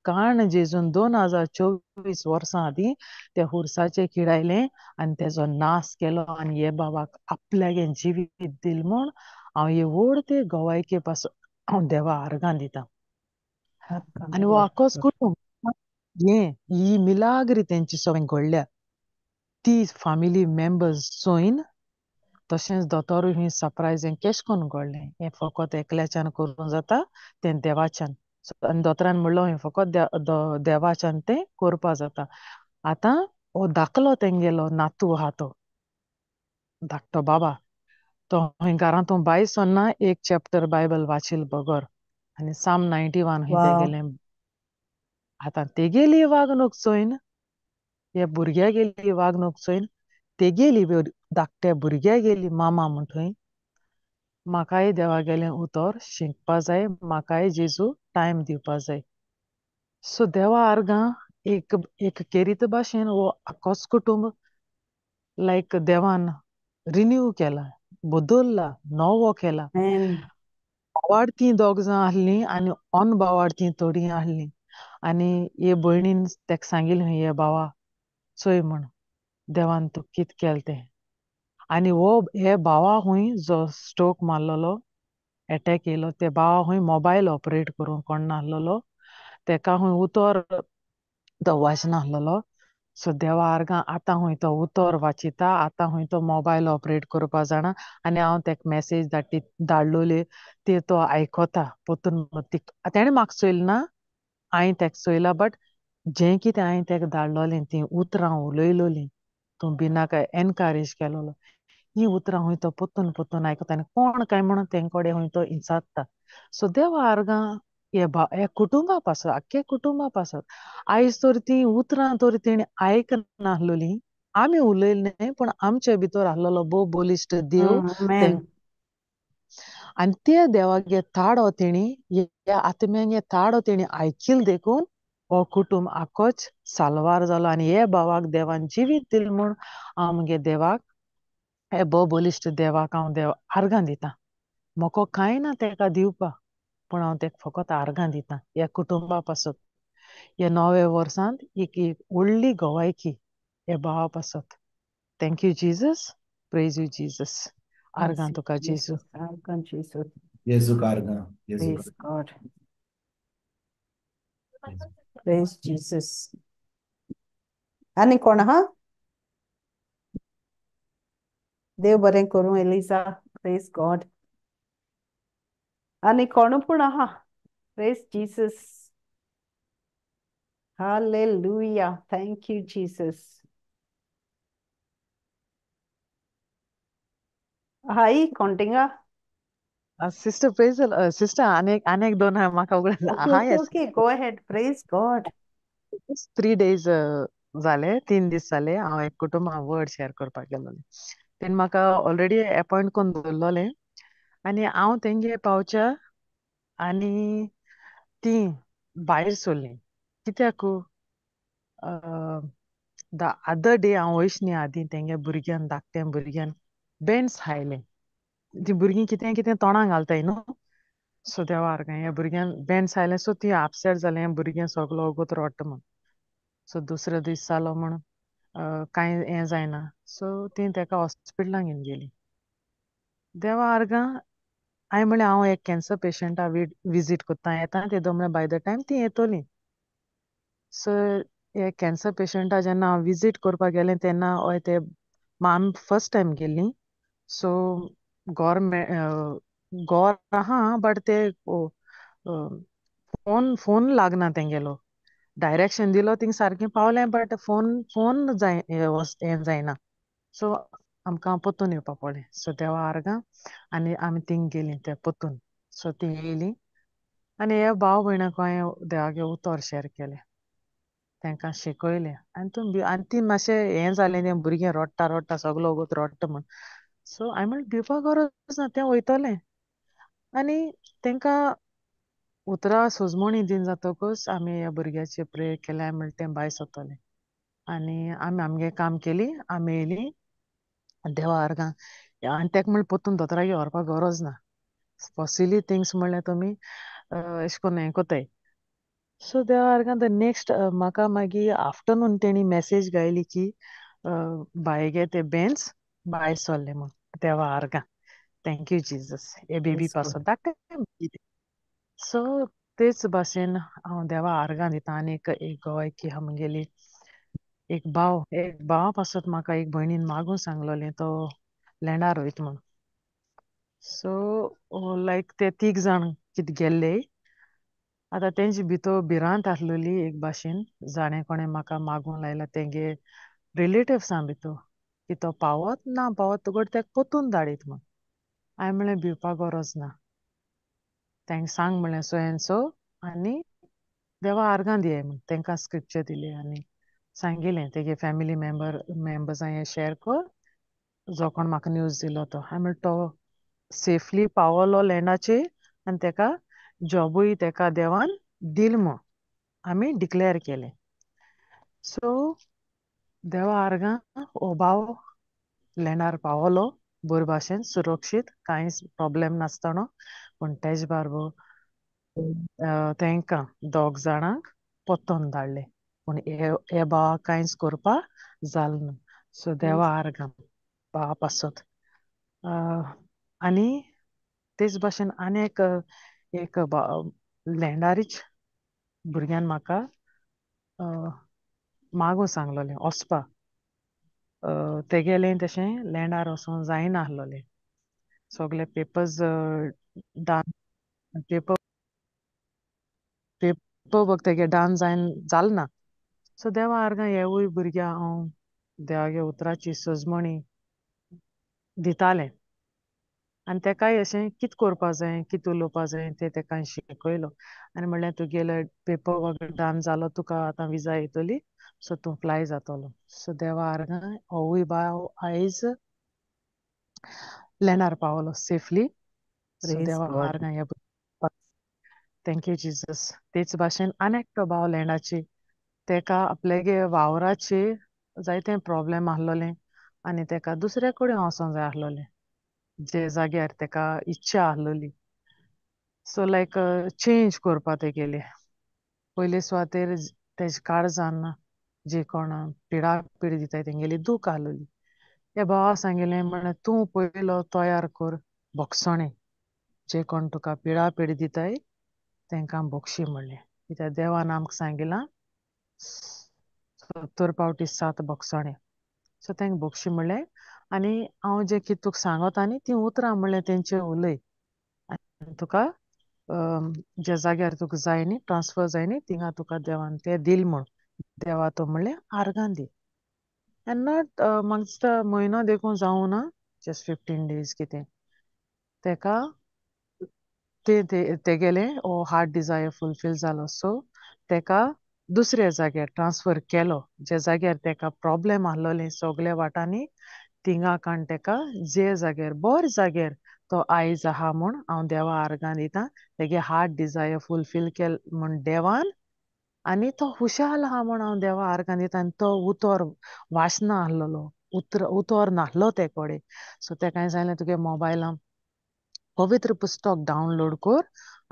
काण जेजून 2024 वर्सां आदीं त्या हुरसाचेर किडायलें आनी तेजो नाश केलो आनी हे बाबाक आपल्यागे जिवीत दिल म्हूण हांव हे व्हड ते गवायके पासून हांव देवा आर्गां दिता. आनी हो आक्कोच कुटुंब हे ही मिलाग्री तेंची सगळें घडल्या ती फामिली मेंबर्स चोयन तशेंच दोतोरूय ही सरप्रायज हें केश कोन्न घडलें हें फकत एकल्याच्यान करूंक जाता तें देवाच्यान. आनी दोतोरान म्हणलो हें फकत देवाच्यान तें करपा जाता. आतां हो धाकलो तेंगेलो नातू आहा तो धाकटो बाबा तो घरांत भायर सरना एक चॅप्टर बायबल वाचील बगर आनी साम 91 खंय तेगेलें. आतां तेगेली वागणूक चोयन हे भुरग्यागेली वागणूक चोयन तेगेली धाकट्या भुरग्यागेली मामा म्हणटय म्हाकाय देवागेलें उतर शिकपा जाय, म्हाकाय जेजू टायम दिवपा जाय. सो देवा आर्गां एक एक केरीत भाशेन हो आक्कोच कुटुंब लायक देवान रिन्यू केला, बदल्ला, नवो केला. बावाड ती दोग जाण आहलीं आनी अनबावाड ती थोडीं आहलीं आनी हे भयणीन तेका सांगिल्लें हे बावा चोय म्हण देवान तुका कितें केलें तें. आनी हो हे भावा खूंय जो स्ट्रोक मारलेलो एटॅक येयलो ते भावा खूंय मोबायल ऑपरेट करूंक कोण नासलेलो तेका खूंय उतर तो वाचनासलेलो. सो देवा आर्गां आतां खूंय तो उतर वाचिता, आतां खूंय तो मोबायल ऑपरेट करपा जाणा आनी हांव तेका मॅसेज धाडटी धाडलोली ते तो आयकता पोतून. तेणें म्हाका चोयलें ना, हांवें तेका चोयला, बट जें कितें हांवें तेका धाडलोलें तीं उतरां उलयलोलीं तूं भिनाका एनकरेज केलोलो ही उतरां खूंय तो पोतून पोतून आयकता आनी कोण काय म्हणून तें कडेन खूंय तो इचारता. सो देवा आर्गां हे ह्या कुटुंबा पासत आख्खे कुटुंबा पासत आयज तर ती उतरां तर तेणी आयकनासलोली, आमी उलयले न्हय पूण आमचे भितर आहलोलो भोव बलिश्ट देव आनी त्या देवागे ताडो तेणी ह्या आत्म्यांगे ताडो तेणी आयकील देखून हो कुटुंब आक्कोच साल्वार जालो आनी हे भावाक देवान जिवीत दिल म्हूण हांव मुगे देवाक हे भोव बलिश्ट देवाक हांव देव आर्गां दिता. म्हाका कांय ना तेका दिवपा पूण हांव तेका फकत आर्गां दिता ह्या कुटुंबा पासत. ह्या नव्या वर्सांत एक एक व्हडली गवायकी ह्या भावा पासत. Thank you Jesus, praise you Jesus. आर्गां तुका जेजू. आर्गां जेजू. जेजूक आर्गां. Praise God. Praise Jesus. आनी कोण आहा? देव बरें करूं एलिजा. Praise God. आनी कोण पूण आहा? Praise Jesus. Hallelujah. Thank you Jesus. Hi कोणटिंगा? Sister praise sister आनी एक दोन म्हाका okay okay go ahead. Praise God. 3 days जाले, 3 दीस जाले हांव एक कुटुंबा वर्ड शेअर करपाक गेलोलें. तेणें म्हाका ऑलरेडी एपॉयंट करून दवरलोलें आनी हांव तेंगे पावच्या आनी ती भायर सरलीं. कित्याक the other day हांव वयच न्ही आदीं तेंगे भुरग्यान धाकट्या भुरग्यान बेंड्स खायलें. ती भुरगीं कितें कितें तोंडां घालताय न्हू. सो देवा आर्गां ह्या भुरग्यान बेंड्स आयलें सो ती अपसेट जालें भुरगें सगलो वगत रडटा म्हूण. सो दुसरो दीस जालो म्हूण कांय हें जायना सो ती तेका हॉस्पिटलान घेवन गेली. देवा आर्गां हांवें म्हणलें हांव एक कॅन्सर पेशंटा विजीट करता येता तेदो म्हळ्यार बाय the time ती येतली. सो हे कॅन्सर पेशंटा जेन्ना हांव विजीट करपाक गेलें तेन्ना हय ते आमी फर्स्ट टायम गेल्लीं. सो गोर गोर आहा बट ते फोन फोन लागना तेंगेलो. डायरेक्शन दिलो थिंग सारकें पावलें बट फोन फोन जाय हें जायना. सो आमकां पोत्तून येवपा पडलें. सो देवा आर्गां आनी आमी थिंग गेलीं ते पोत्तून. सो ती येयली आनी हे भाव भयणाक हांवें देवागे उतर शेअर केलें, तांकां शिकयलें आनी तूं आनी ती मातशें हें जालें तें भुरगें रडटा रडटा सगलो वगत रडटा म्हूण. सो हांवें म्हणलें भिवपा गरज ना तें वयतलें. आनी तांकां उतरां सोजमणी दिन जातकच आमी ह्या भुरग्याचेर प्रेयर केलें. हांवें म्हणलें तें भायर सरतलें आनी आमी आमगें काम केली, आमी येयली. देवा आर्गां आनी तेका म्हणलें परतून दोतोरागेर व्हरपाक गरज ना, फॉर सिली थिंग्स म्हणल्यार तुमी अशें करून हें कोताय. सो देवा आर्गां the next म्हाका मागीर आफ्टरनून तेणी मॅसेज गायली की बायगे ते बेन्स भायर सरले म्हूण. देवा आर्गां, thank you Jesus, हे बेबी पासत धाकटे. सो तेच भाशेन हांव देवा आर्गां दिता. आनी एक एक गोवायकी आहा म्हगेली, एक भाव, एक भावा पासत म्हाका एक भयणीन मागून सांगलोलें, तो लँडार वयता म्हूण. सो लायक ते तीग जाण कितें गेल्ले, आतां तेंचे भितर भिरांत आसलेली एक भाशेन, जाणें कोणें म्हाका मागूंक लायला तेंगे रिलेटिव्सां भितर की तो पावत ना पावत तुगो तेका परतून धाडीत म्हूण. हांवें म्हणलें भिवपाक गरज ना, तेंका सांग म्हणलें सो एन सो, आनी देवा आर्गां दियाय म्हूण तेंकां स्क्रिप्चर दिली आनी सांगिलें तेगे फॅमिली मेंबर्सां हें शेअर कर, जो कोण म्हाका न्यूज दिलो तो. हांवें म्हणलें तो सेफली पावलो लँडाचेर आनी तेका जॉबूय तेका देवान दिल म्हूण आमी डिक्लेअर केलें. सो देवा आर्गां हो भाव लँडार पावलो बरे भाशेन, सुरक्षीत, कांयच प्रोब्लेम नासतना. पूण तेज बारबो तेंकां दोग जाणांक परतून धाडले, पूण हे भावाक कांयच करपा जालें ना. सो देवा आर्गां भावा पासत. आनी तेच भाशेन आनी एक एक लँडारीच भुरग्यान म्हाका मागूं सांगलोलें वचपा, तेगेलें तशें लँडार वचोंक जायना आसलोलें, सगळे papers done, paper paper work तेगे डन जायन जालें ना. सो देवा आर्गां हेवूय भुरग्यां हांव देवागे उतराची सजमणी दितालें आनी तेकाय अशें कित करपा जाय कित उलोवपा जाय तें तेका शिकयलो. आनी म्हणलें तुगेले पेपर वर्क डन जालो, तुका आतां विजा येतली, सो तूं फ्लाय जातलो. सो देवा आर्गां होवूय भाव आयज लँडार पावलो सेफली. सो देवा आर्गां ह्या, thank you Jesus. तेच भाशेन आनी एकटो भाव लँडाची, तेका आपलेगे वावराचे जायते प्रोब्लेम आसलोले आनी तेका दुसऱ्या कडेन वचोंक जाय आसलोलें, जे जाग्यार तेका इच्छा आसलोली. सो लायक चेंज करपा तेगेले पयले सुवातेर तेजे काळजान जे कोण पिडा पीड दिताय तेंगेली दूख आसलोली. हे भावा सांगिलें म्हणलें तूं पयलो तयार कर भोगसणें, जे कोण तुका पिडा पीड दिताय तेंकां भोगशी म्हणलें, कित्याक देवान आमकां सांगिलां 70 पावटी 7 भोगसणें. सो तेंकां भोगशी म्हणलें आनी हांव जें कितें तुका सांगता न्ही तीं उतरां म्हणलें तेंचे उलय, आनी तुका ज्या जाग्यार तुका जाय न्ही ट्रान्सफर जाय न्ही थिंगा तुका देवान तें दिल म्हूण देवा तो म्हणलें आर्गां दी. एन्ड not म्हाका दिसता म्हयनो देखून जावं ना, जस्ट 15 डेज कितें तेका तेगेलें हो हार्ट डिजायर फुलफील जालो. सो तेका दुसऱ्या जाग्यार ट्रान्सफर केलो, ज्या जाग्यार तेका प्रोब्लेम आसलोले सगल्या वाटांनी थिंगा काण तेका जे जाग्यार बऱ्या जाग्यार तो आयज आहा म्हूण हांव देवा आर्गां दिता. तेगे हार्ट डिजायर फुलफील केल म्हूण देवान, आनी तो खुशाल आहा म्हूण हांव देवा आर्गां दिता. आनी तो उतर वाचना आसलोलो, उतर नासलो ते कडेन. सो तेका हांवें सांगलें तुगे मोबायलान पवित्र पुस्तक डावनलोड कर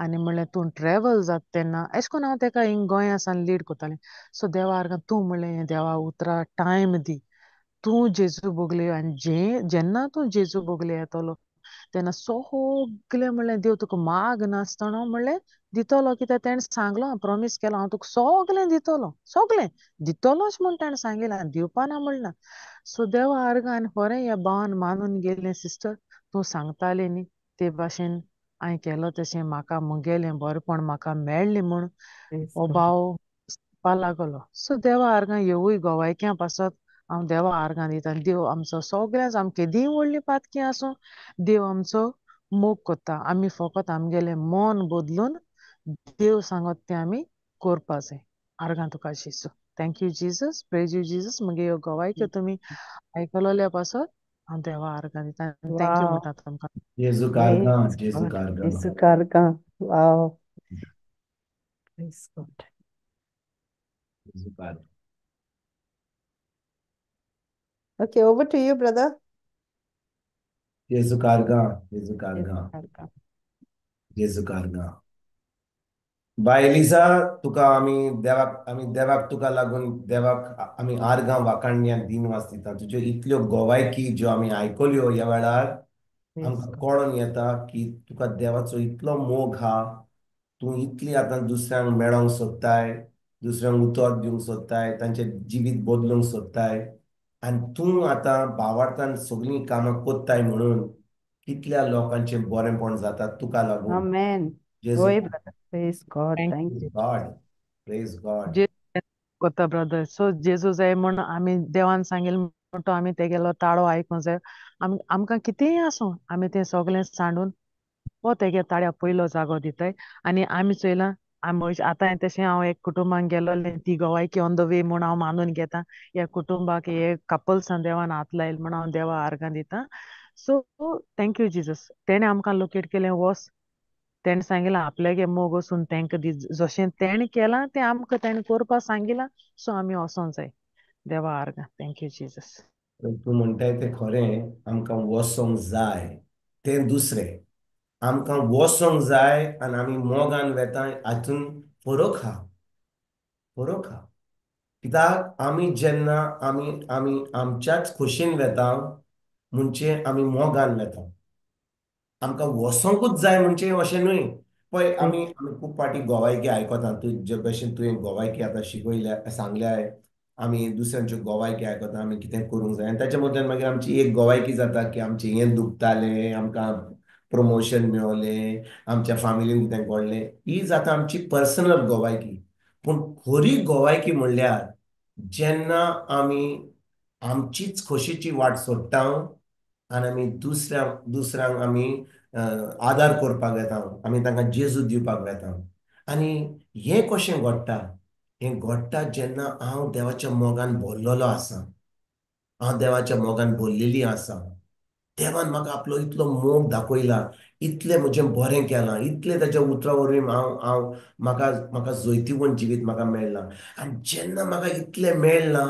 आनी म्हणलें तूं ट्रेवल जाता तेन्ना एशें कोन्न हांव तेका हिंग गोंया सान लीड करतालें. सो देवा आर्गां तूं म्हणलें देवा उतरा टायम दी, तूं जेजू बोगले आनी जे जेन्ना तूं जेजू बोगले येतलो तेन्ना सगलें म्हणलें देव तुका माग नासतना म्हणलें दितलो, कित्याक तेणें सांगलो प्रोमीस केलो हांव तुका सगलें दितलो, सगलें दितलोच म्हूण तेणें सांगिलां, दिवपा ना म्हणना. सो देवा आर्गां आनी खरें ह्या भावान मानून गेलें, सिस्टर तूं सांगतालें न्ही ते भाशेन हांवें केलो तशें म्हाका मुगेलें बरेपण म्हाका मेळ्ळें म्हूण हो भाव सांगपा लागलो. सो देवा आर्गां येवूय गोवायक्यां पासत हांव देवा आर्गां दिता. देव आमचो सगळ्यांच आम केदींय व्हडलीं पातकी आसूं देव आमचो मोग करता, आमी फकत आमगेलें मन बदलून देव सांगत तें आमी करपा जाय. आर्गां तुका जेजू, thank you Jesus, praise you Jesus. मगे ह्यो गोवायक्यो तुमी आयकलोल्या पासत हांव देवा आर्गां दिता. Thank you म्हणटा तुमकां. जेजू कारगां, जेजू कारगां, जेजू कारगां. वाव, प्रेज गॉड. जेजू कारगां. Okay, over to you, brother. जेजूक आर्गां, जेजूक आर्गां, जेजू जेजूक आर्गां. बाय एलिजा, तुका आमी देवाक, आमी देवाक तुका लागून देवाक आमी आर्गां वाखाणणी आनी दिनवास दिता. तुज्यो इतल्यो गोवायकी ज्यो आमी आयकल्यो ह्या वेळार, आमकां कळोन येता की तुका देवाचो इतलो मोग आहा, तूं इतली आतां दुसऱ्यांक मेळोंक सोदताय, दुसऱ्यांक उतर दिवंक सोदताय, तांचें जिवीत बदलूंक सोदताय, आनी तूं आतां भावार्थान सगळीं कामां कोत्ताय म्हणून कितल्या लोकांचें बरेंपण जाता तुका लागून. आमेन. जेजू. होय brother, praise God, thank you. God, praise God. कोता ब्रदर, सो जेजू जाय म्हूण आमी देवान सांगिल्लें म्हण तो आमी तेगेलो ताळो आयकूंक जाय. आमकां कितेंय आसूं आमी तें सगळें सांडून हो तेगे ताळ्या पयलो जागो दिताय. आनी आमी चोयलां, आमी आतां तशें हांव एक कुटुंबान गेलोलें, ती गोवायकी ऑन the way म्हूण हांव मानून घेता. ह्या कुटुंबाक हे कपल्सान देवान हात लायल म्हूण हांव देवा आर्गां दिता. सो thank you Jesus, तेणें आमकां लोकेट केलें वोस, तेणें सांगिलां आपल्यागे मोग वचून तेंकां दी, जशें तेणें केलां तें आमकां तेणें करपाक सांगिलां, सो आमी वचोंक जाय. देवा आर्गां, thank you Jesus. तूं म्हणटाय तें खरें, आमकां वचोंक जाय तें दुसरें, आमकां वचोंक जाय आनी आमी मोगान वेता हातून फरक आहा, फरक आहा. कित्याक आमी जेन्ना आमी आमी आमच्याच खोशेन वेता म्हणजे आमी मोगान वेता, आमकां वचोंकूच जाय म्हणजे अशें न्हय. पळय आमी आमी खूब फावटी गोवायकी आयकता, तूं जे भशेन तुवें गोवायकी आतां शिकयल्या सांगल्याय, आमी दुसऱ्यांच्यो गोवायकी आयकता, आमी कितें करूंक जाय, आनी ताच्या मदल्यान मागीर आमची एक गोवायकी जाता की आमचें हें दुखतालें, आमकां प्रमोशन मेवलें, आमच्या फामिलीन कितें घडलें, ही जाता आमची पर्सनल गोवायकी. पूण खरी गोवायकी म्हणल्यार जेन्ना आमी आमचीच खोशेची वाट सोडटा आनी आमी दुसऱ्यांक आमी आदार करपाक वेता, आमी तांकां जेजू दिवपाक वेता. आनी हें कशें घडटा? हें घडटा जेन्ना हांव देवाच्या मोगान भरलेलो आसा, हांव देवाच्या मोगान भरलेली आसा. देवान म्हाका आपलो इतलो मोग दाखयला, इतलें म्हजें बरें केलां, इतलें ताच्या उतरां वरवीं हांव हांव म्हाका म्हाका जैतिवंत जिवीत म्हाका मेळ्ळां. आनी जेन्ना म्हाका इतलें मेळ्ळां,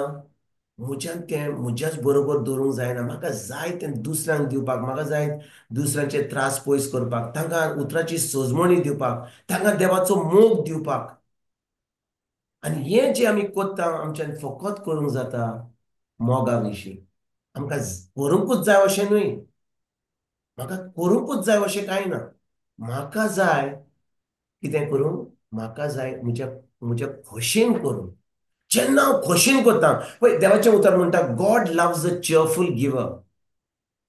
म्हज्यान तें म्हज्याच बरोबर दवरूंक जायना, म्हाका जाय तें दुसऱ्यांक दिवपाक, म्हाका जाय दुसऱ्यांचे त्रास पयस करपाक, तांकां उतराची सजमणी दिवपाक, तांकां देवाचो मोग दिवपाक. आनी हें जें आमी कोत्ता आमच्यान फकत करूंक जाता मोगा विशीं. आमकां करूंकूच जाय अशें न्हय, म्हाका करूंकूच जाय अशें कांय ना. म्हाका जाय कितें करूंक, म्हाका जाय म्हज्या म्हज्या खोशेन करूंक. जेन्ना हांव खोशेन करता, पळय देवाचें उतर म्हणटा, God loves a cheerful giver.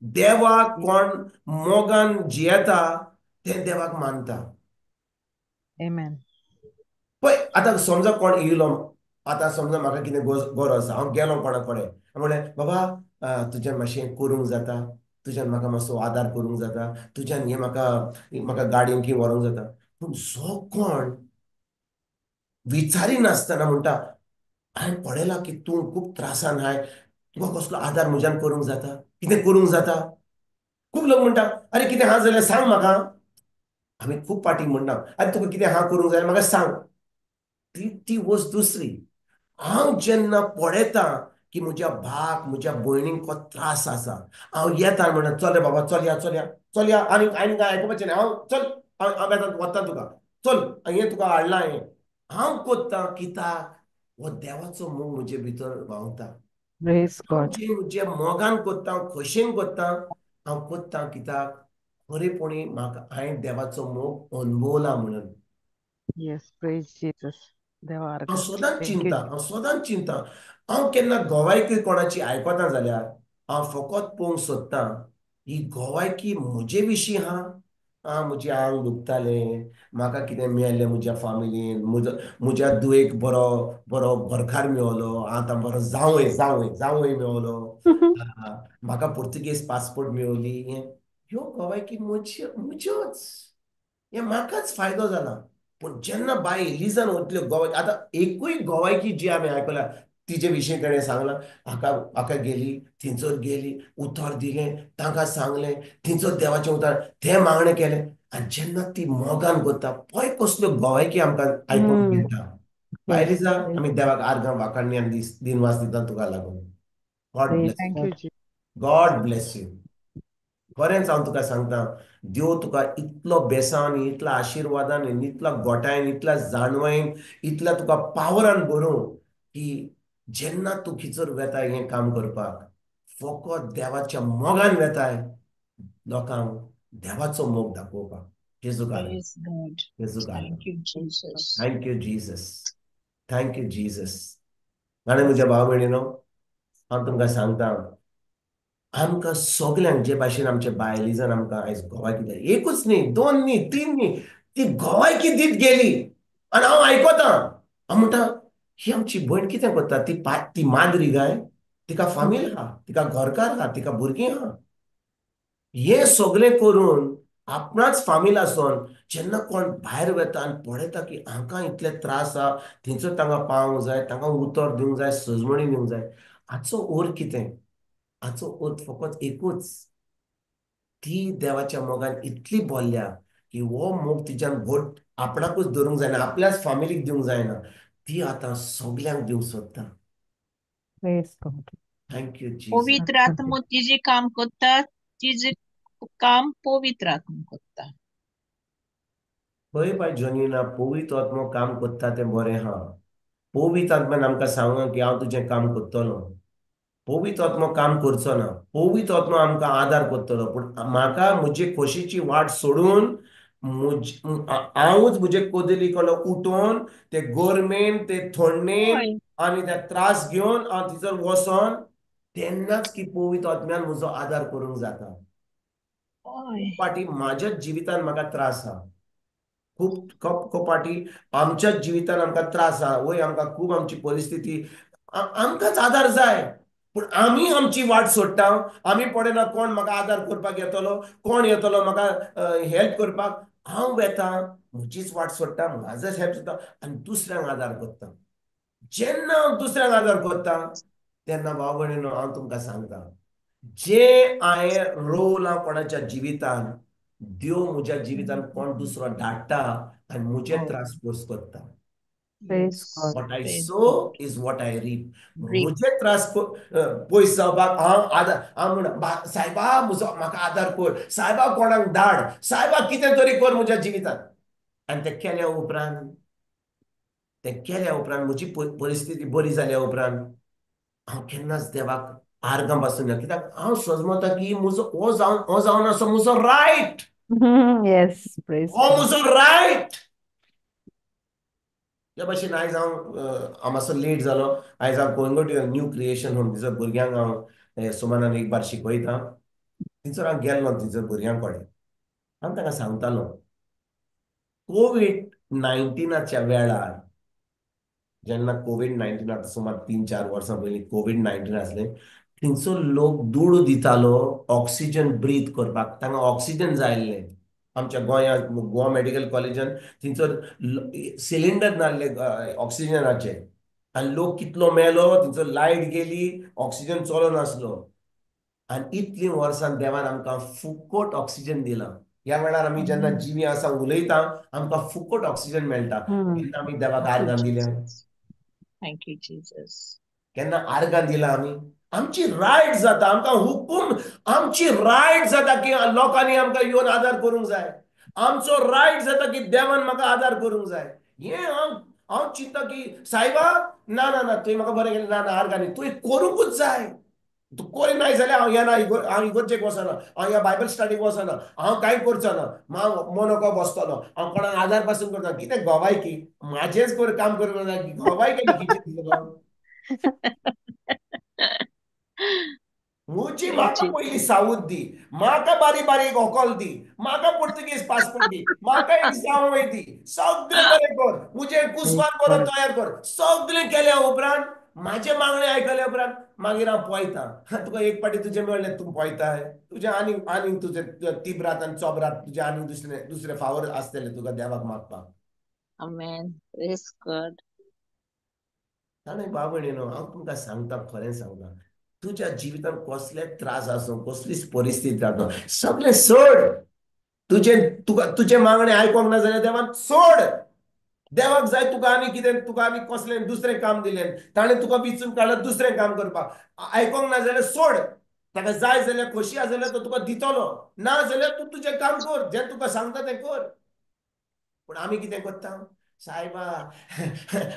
देवाक कोण मोगान जियेता तें देवाक मानता. आमेन. पळय आतां समजा कोण येयलो, आतां समजा म्हाका कितें गरज आसा, हांव गेलो कोणा कडेन, म्हणलें बाबा तुज्यान मातशें करूंक जाता, तुज्यान म्हाका मातसो आदार करूंक जाता, तुज्यान हें म्हाका म्हाका गाडयेन कितें व्हरूंक जाता. पूण जो कोण विचारी नासतना म्हणटा, हांवें पळयलां की तूं खूब त्रासान आहाय, तुका कसलो आदार म्हज्यान करूंक जाता, कितें करूंक जाता. खूब लोक म्हणटा, अरे कितें आहा जाल्यार सांग म्हाका. आमी खूब फावटी म्हणना, अरे तुका कितें आहा करूंक जाय म्हाका सांग. ती ती वस्त दुसरी. हांव जेन्ना पळयतां की म्हज्या भाक म्हज्या भयणीक को त्रास आसा, हांव येता म्हणटा, चल रे बाबा, चल या, चल या, चल या, आनी आनी कांय आयकुपाचें न्ही, हांव चल, हांव येता वता तुका, चल हें तुका हाडलां हें. हांव कोत्ता कित्याक हो देवाचो मोग म्हजे भितर व्हांवता. जें म्हज्या मोगान कोत्ता, हांव खोशेन कोत्ता, हांव कोत्ता कित्याक खरेपणी म्हाका हांवें देवाचो मोग अणभवला म्हणून. Yes, praise Jesus. देवा हांव सदांच चिंता, हांव सदांच चिंता, हांव केन्ना गोवायकी कोणाची आयकता जाल्यार हांव फकत पळोवंक सोदतां ही गोवायकी म्हजे विशीं आहा, आं म्हजें आंग दुखतालें, म्हाका कितें मेळ्ळें म्हज्या फामिलीन, म्हजो म्हज्या दुयेक बरो बरो घरकार मेवलो, आतां बरो जावंय जावंय जावंय मेवलो, म्हाका पुर्तुगेज पासपोर्ट मेवली, हें ह्यो गोवायकी म्हज्यो म्हज्योच, हें म्हाकाच फायदो जाला. पूण जेन्ना बाय एलिजान वतल्यो गोवायकी, आतां एकूय गोवायकी जी आमी आयकल्या तिजे विशीं तेणें सांगलां, हाका हाका गेली थंयसर गेली, उतर दिलें, तांकां सांगलें, थंयसर देवाचें उतर तें मागणें केलें. आनी जेन्ना ती मोगान करता, पळय कसल्यो गोवायकी आमकां आयकूंक मेळटा. बाय एलिजा, आमी देवाक आर्गां वाखाणणी आनी दिनवास दिता तुका लागून. God bless you. God bless you. खरेंच हांव तुका सांगता, देव तुका इतलो बेसान, इतला आशिर्वादान, इतला गोठायन, इतल्या जाणवायन, इतल्या तुका पावरान भरूं की जेन्ना तूं खिचर वेताय हें काम करपाक, फकत देवाच्या मोगान वेताय, लोकांक देवाचो मोग दाखोवपाक. जेजू जेजू. Thank you Jesus, thank you Jesus. आनी म्हज्या भाव भयणीनो, हांव तुमकां सांगता, आमकां सगल्यांक जे भाशेन आमचे बायलीजान आमकां आयज गोवायकी दिली, एकूच न्ही, दोन न्ही, तीन न्ही, ती गोवायकी दीत गेली. आनी हांव आयकतां, हांव म्हणटा ही आमची भयण कितें करता, ती ती माद्री गाय, तिका फामील आहा, तिका घरकार आहा, तिका भुरगीं आहा. हें सगळें करून आपणाच फामील आसून जेन्ना कोण भायर वता आनी पळयता की हांकां इतले त्रास आहा, थंयसर तांकां पावूंक जाय, तांकां उतर दिवंक जाय, सजमणी दिवंक जाय. हाचो अर्थ कितें? हाचो अर्थ फकत एकूच, ती देवाच्या मोगान इतली भरल्या की हो मोग तिच्यान घट आपणाकूच धरूंक जायना, आपल्याच फामिलीक दिवंक जायना, ती आतां सगल्यांक दिवंक सोदता. Thank you Jesus. पवित्र आत्मो तिजें काम करता, तिजें काम पवित्र आत्मो करता. पळय बाय जोनीना, पवित्र आत्मो काम करता तें बरें आहा. पवित्र आत्म्यान आमकां सांगूं की हांव तुजें काम करतलो. पवित्र आत्मो काम करचो ना, पवित्र आत्मो आमकां आदार करतलो, पूण म्हाका म्हजी खोशीची वाट सोडून हांवूच म्हजे कोदली कडलो उठोन ते गोरमेन, ते थंडेन आनी ते त्रास घेवन हांव थंयसर वचोन तेन्नाच की पवित्र आत्म्यान म्हजो आदार करूंक जाता. फाटी म्हाज्याच जिवितान म्हाका त्रास आहा, खूब खूब फाटी आमच्याच जिवितान आमकां त्रास आहा. वय आमकां खूब आमची परिस्थिती, आमकांच आदार जाय, पूण आमी आमची वाट सोडटा. आमी पळयना कोण म्हाका आदार करपाक येतलो, कोण येतलो म्हाका हेल्प करपाक. हांव वेता, म्हजीच वाट सोडटा, म्हाजोच हेल्प सोडटा आनी दुसऱ्यांक आदार करता. जेन्ना हांव दुसऱ्यांक आदार करता तेन्ना भाव भयणीनो हांव तुमकां सांगता, जे हांवें रोवलां कोणाच्या जिवितान, देव म्हज्या जिवितान कोण दुसरो धाडटा आनी म्हजे त्रास पयस करता. What I sow is what I reap. म्हजे त्रास पयस जावपाक हांव आदार, हांव म्हणटा सायबा म्हजो म्हाका आदार कर, सायबा कोणाक धाड, सायबा कितें तरी कर म्हज्या जिवितान. आनी तें केल्या उपरांत, तें केल्या उपरांत म्हजी परिस्थिती बरी जाल्या उपरांत हांव केन्नाच देवाक आर्गां पासून ना, कित्याक हांव सजमता की म्हजो हो जावन हो जावन आसा म्हजो रायट, हो म्हजो रायट. त्या भाशेन आयज हांव हांव मातसो लेट जालो, आयज हांव कोयंगोटी न्यू क्रिएशन म्हणून थंयसर भुरग्यांक हांव सुमानान एक बार शिकयता, थंयसर हांव गेल्लो थंयसर भुरग्यां कडेन. हांव तांकां सांगतालो, कोवीड-19च्या वेळार, जेन्ना कोवीड-19 आतां सुमार 3-4 वर्सां पयलीं कोवीड-19 आसलें, थंयसर लोक दुडू दितालो ऑक्सिजन ब्रीथ करपाक, तांकां ऑक्सिजन जाय आसलें. आमच्या गोंयांत गोवा मेडिकल कॉलेजान थंयसर सिलिंडर नासले ऑक्सिजनाचे, आनी लोक कितलो मेलो, थंयसर लायट गेली, ऑक्सिजन चलनासलो. आनी इतलीं वर्सां देवान आमकां फुकट ऑक्सिजन दिलां. ह्या वेळार आमी जेन्ना जिवी आसा उलयता, आमकां फुकट ऑक्सिजन मेळटा. केन्ना आमी देवाक आर्गां दिल्या? Thank you Jesus. केन्ना आर्गां दिला आमी? आमची रायट जाता, आमकां हुकूम, आमची रायट जाता की लोकांनी आमकां येवन आदार करूंक जाय. आमचो रायट जाता की देवान म्हाका आदार करूंक जाय. हें हांव हांव चिंता की सायबा ना ना ना तुवें म्हाका बरें केलें, ना ना आर्गांनी तुवें करूंकूच जाय. तूं करिनाय जाल्यार हांव येना, हांव इगोर्जेक वचना, हांव ह्या बायबल स्टडीक वचना, हांव कांय करचो ना, हांव मोनोको बसतलो, हांव कोणाक आदार पासून करना. कितें गोवायकी म्हाजेंच कर काम करूंक जाय, गोवायकी कितें म्हजी म्हाका पयली सावूद दी, म्हाका बारीक बारीक होकल दी, म्हाका पुर्तुगीज पासपोर्ट दी, म्हाका एक जांवय दी, सगळें बरें कर, म्हजें कुसवान बरो तयार कर. सगळें केल्या उपरांत म्हाजें मागणें आयकल्या उपरांत मागीर हांव पळयता. तुका एक पाटी तुजें मेळ्ळें, तूं पळयताय, तुजें आनीक आनीक तुजें तिबरात आनी चोबरात तुजें आनीक दुसरे दुसरे फावर आसतले तुका देवाक मागपाक. आमेन. Praise God. ताणें बाबणीनो हांव तुमकां सांगता, खरें सांगता, तुज्या जिवितांत कसले त्रास आसूं, कसलीच परिस्थिती आसूं, सगळें सोड. तुजें तुका तुजें मागणें आयकोंक ना जाल्यार देवान सोड. देवाक जाय तुका आनी कितें, तुका आनी कसलें दुसरें काम दिलें, ताणें तुका विचून काडलें दुसरें काम करपाक, आयकोंक ना जाल्यार सोड. ताका जाय जाल्यार खोशी आसा जाल्यार तो तुका दितलो, ना जाल्यार तूं तुजें काम कर, जें तुका सांगता तें कर. पूण आमी कितें करता? सायबा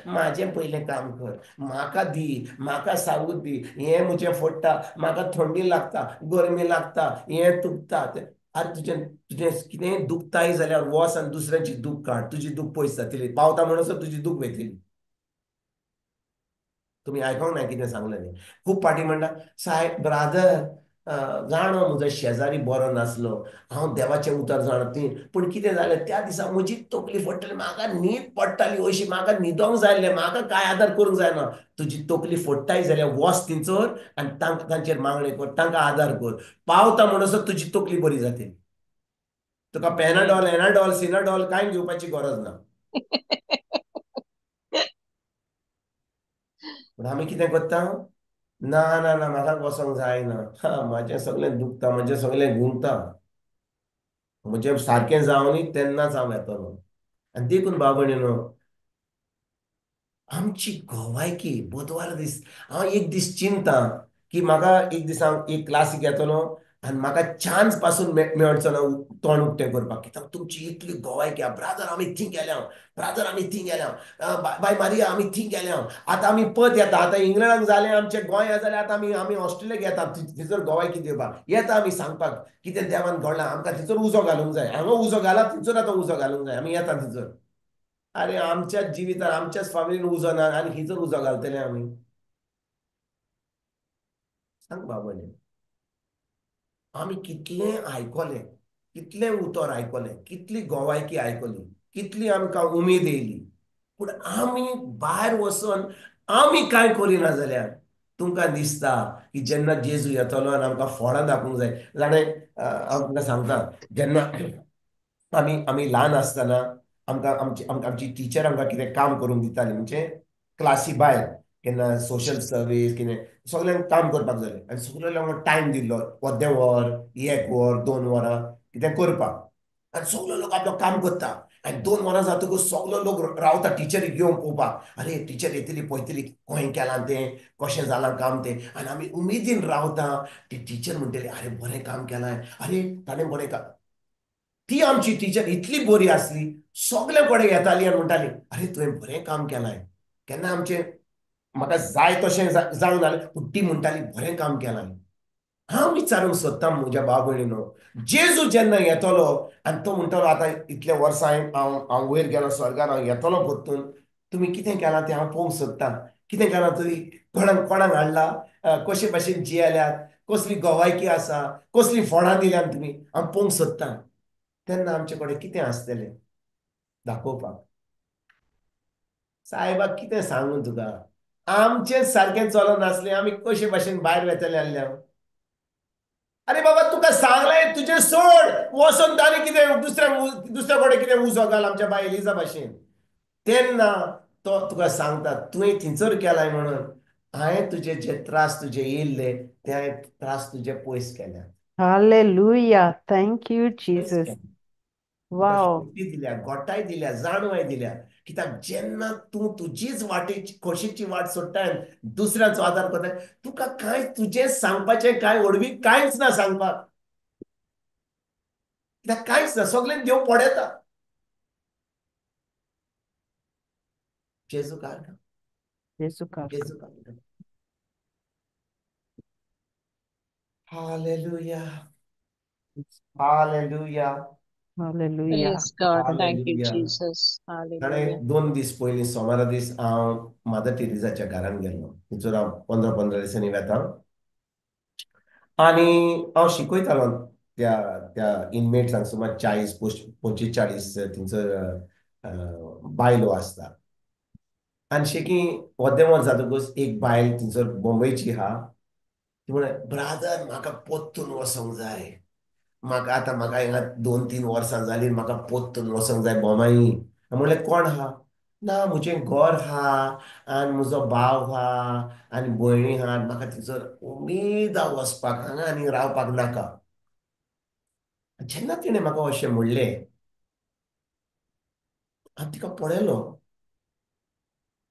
म्हाजें पयलें काम कर, म्हाका दी, म्हाका सावूद दी, हें म्हजें फोडटा, म्हाका थंडी लागता, गरमी लागता, हें दुखता. आरे तुजें तुजें कितेंय दुखताय जाल्यार वच आनी दुसऱ्यांची दूख काड, तुजी दूख पयस जातली. पावता म्हणसर तुजी दूख वयतली. तुमी आयकोंक ना कितें सांगलें तें. खूब फावटी म्हणटा, सायब ब्रादर जाणो म्हजो शेजारी बरो नासलो, हांव देवाचें उतर जाणा ती, पूण कितें जालें त्या दिसा म्हजी तकली फोडटली, म्हाका न्हीद पडटाली अशी, म्हाका न्हिदोंक जाय आसलें, म्हाका कांय आदार करूंक जायना. तुजी तकली फोडटाय जाल्यार वच थंयसर आनी तांचेर मागणें कर, तांकां आदार कर. पावता म्हणसर तुजी तकली बरी जातली. तुका पॅनाडॉल, एनाडॉल, सिनाडॉल कांय घेवपाची गरज ना. पूण आमी कितें करता? ना ना ना, म्हाका वचोंक जायना, हा म्हाजें सगळें दुखता, म्हजें सगळें घुंवता, म्हजें सारकें जावनी तेन्नाच हांव येतलो. आनी देखून भाव भयणीनो, आमची गोवायकी बुधवार दीस हांव एक दीस चिंता की म्हाका एक दीस हांव एक क्लासीक येतलो आनी म्हाका चान्स पासून मेळचो ना तोंड उक्तें करपाक, कित्याक तुमची इतली गोवायकी. ब्रादर आमी थंय गेल्या, ब्रादर आमी थंय गेल्या, बाय मारिया आमी थंय गेल्या, आतां आमी परत येता, आतां इंग्लंडाक जालें आमचें, गोंया जालें, आतां आमी आमी ऑस्ट्रेलियाक येता, थंयसर गोवायकी दिवपाक येता, आमी सांगपाक कितें देवान घडलां, आमकां थंयसर उजो घालूंक जाय, हांगा उजो घाला थंयसर आतां उजो घालूंक जाय, आमी येता थंयसर. अरे आमच्याच जिवितान आमच्याच फामिलीन उजो ना आनी खंयसर उजो घालतले आमी? सांग बाबा, आमी कितलें आयकलें, कितलें उतर आयकलें, कितली गोवायकी आयकली, कितली आमकां उमेद येयली, पूण आमी भायर वचून आमी कांय करिना जाल्यार तुमकां दिसता की जेन्ना जेजू येतलो आनी आमकां फळां दाखोवंक जाय. जाणें हांव तुमकां सांगता, जेन्ना आमी आमी ल्हान आसतना आमकां आमची आमची टिचर आमकां कितें काम करूंक दिताली, म्हणजे क्लासी भायर केन्ना सोशल सर्वीस कितें सगल्यांक काम करपाक जालें आनी सगल्या लोकांक टायम दिल्लो, अर्दें वर, एक वर, 2 वरां कितें करपाक, आनी सगलो लोक आपलो काम करता आनी 2 वरां जातकूच सगलो लोक रावता टिचरीक घेवन पळोवपाक, अरे टिचर येतली पळयतली खंय केलां तें, कशें जालां काम तें, आनी आमी उमेदीन रावता. ती टिचर म्हणटली अरे बरें काम केलां, अरे ताणें बरें काम. ती आमची टिचर इतली बरी आसली, सगल्या कडेन येताली आनी म्हणटाली अरे तुवें बरें काम केलां. केन्ना आमचें म्हाका जाय तशें जावंक जालें, पूण ती म्हणटाली बरें काम केलां. हांव विचारूंक सोदता म्हज्या भाव भयणीनो, जेजू जेन्ना येतलो आनी तो म्हणटलो आतां इतल्या वर्सां हांव हांव वयर गेलो स्वर्गार, हांव येतलो परतून, तुमी कितें केलां तें हांव पळोवंक सोदता, कितें केलां तुमी, कोणाक कोणाक हाडला, कशे भाशेन जियेल्यात, कसली गोवायकी आसा, कसली फळां दिल्यात तुमी, हांव पळोवंक सोदता. तेन्ना आमचे कडेन कितें आसतलें दाखोवपाक? सायबा कितें सांगू तुका, आमचें सारकें चलनासलें, आमी कशे भाशेन भायर वेतले आसले. अरे बाबा तुका सांगलें तुजें सोड, वचोन ताणें कितें दुसऱ्या दुसऱ्या कडेन कितें उजो घाल आमच्या बाय एलिजा भाशेन. तेन्ना तो तुका सांगता तुवें थंयसर केलाय म्हणून हांवें तुजे जे त्रास तुजे येयल्ले ते हांवें त्रास तुजे पयस केल्या. Hallelujah. Thank you, Jesus. Wow. शक्ती दिल्या, गोटाय दिल्या, जाणवाय दिल्या. कित्याक जेन्ना तूं तुजीच वाटेची खोशीची वाट सोडटाय दुसऱ्याचो आदार करताय, तुका कांय तुजें सांगपाचें कांय व्हडवीक कांयच ना सांगपाक, कित्याक कांयच ना, सगळें देव पळयता. जेजू कारका, जेजू कारका, जेजू कारका. Hallelujah, hallelujah, hallelujah. Praise God. Thank you, hallelujah. Jesus. Hallelujah. ताणें 2 दीस पयलीं सोमारा दीस हांव मादर टेरेसाच्या घरान गेल्लो, थंयसर हांव 15-15 दिसांनी वेता आनी हांव शिकयतालो त्या त्या इनमेट्सांक, सुमार 40-45 थंयसर बायलो आसता. आनी शेकी अर्दें वर जातकूच एक बायल थंयसर बॉम्बेची आहा, ती म्हणे ब्रादर म्हाका परतून वचोंक जाय, म्हाका आतां म्हाका हिंगा 2-3 वर्सां जालीं, म्हाका परतून वचोंक जाय बोमाई. म्हणलें कोण आहा? ना म्हजें घर आहा आनी म्हजो भाव आहा आनी भयणी आहा, म्हाका थंयसर उमेद आहा वचपाक, हांगा आनी रावपाक नाका. जेन्ना तिणें म्हाका अशें म्हणलें, हांव तिका पळयलो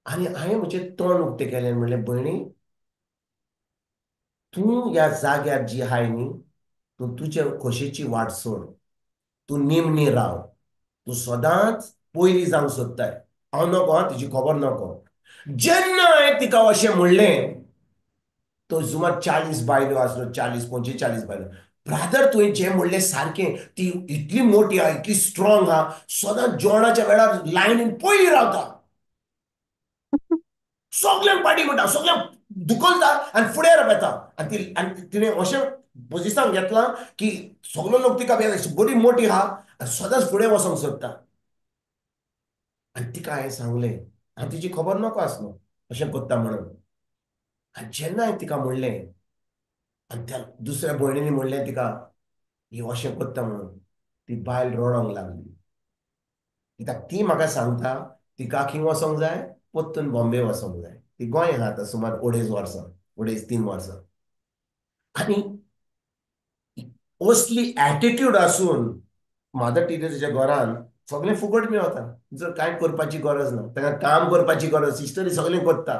आनी हांवें म्हजें तोंड उक्तें केलें, म्हणलें भयणी तूं ह्या जाग्यार जी आहाय न्ही, तूं तुजे खोशेची वाट सोड, तूं निमणी राव, तूं सदांच पयलीं जावंक सोदताय. हांव नको, हां, तुजी खबर नको. जेन्ना हांवें तिका अशें म्हणलें, तो सुमार 40 बायलो आसलो, 40 45 बायलो. ब्रादर, तुवें जें म्हणलें सारकें, ती इतली मोटी आहा, इतली स्ट्रॉंग आहा, सदांच जेवणाच्या वेळार लायनीन पयलीं रावता, सगल्यांक पाटी म्हणटा, सगल्यांक दुखलता आनी फुडें वेता. आनी ती आनी तिणें अशें पोजिशन घेतलां की सगलो लोक तिका बरी मोटी आहा आनी सदांच फुडें वचोंक सोदता. आनी तिका हांवें सांगलें, हांव तिची खबर नको आसलो अशें करता म्हणून. आनी जेन्ना हांवें तिका म्हणलें, आनी त्या दुसऱ्या भयणींनी म्हणलें तिका, ही अशें करता म्हणून, ती बायल रडोंक लागली. कित्याक ती म्हाका सांगता तिका खंय वचोंक जाय, परतून बॉम्बे वचोंक जाय. ती गोंय आहा आतां सुमार 2.5 वर्सां, 2.5-3 वर्सां. आनी असली एटिट्यूड आसून मादर टिचरीच्या घरान सगळें फुकट मेळता, जर कांय करपाची गरज ना, तांकां काम करपाची गरज, सिस्टरी सगळें करता,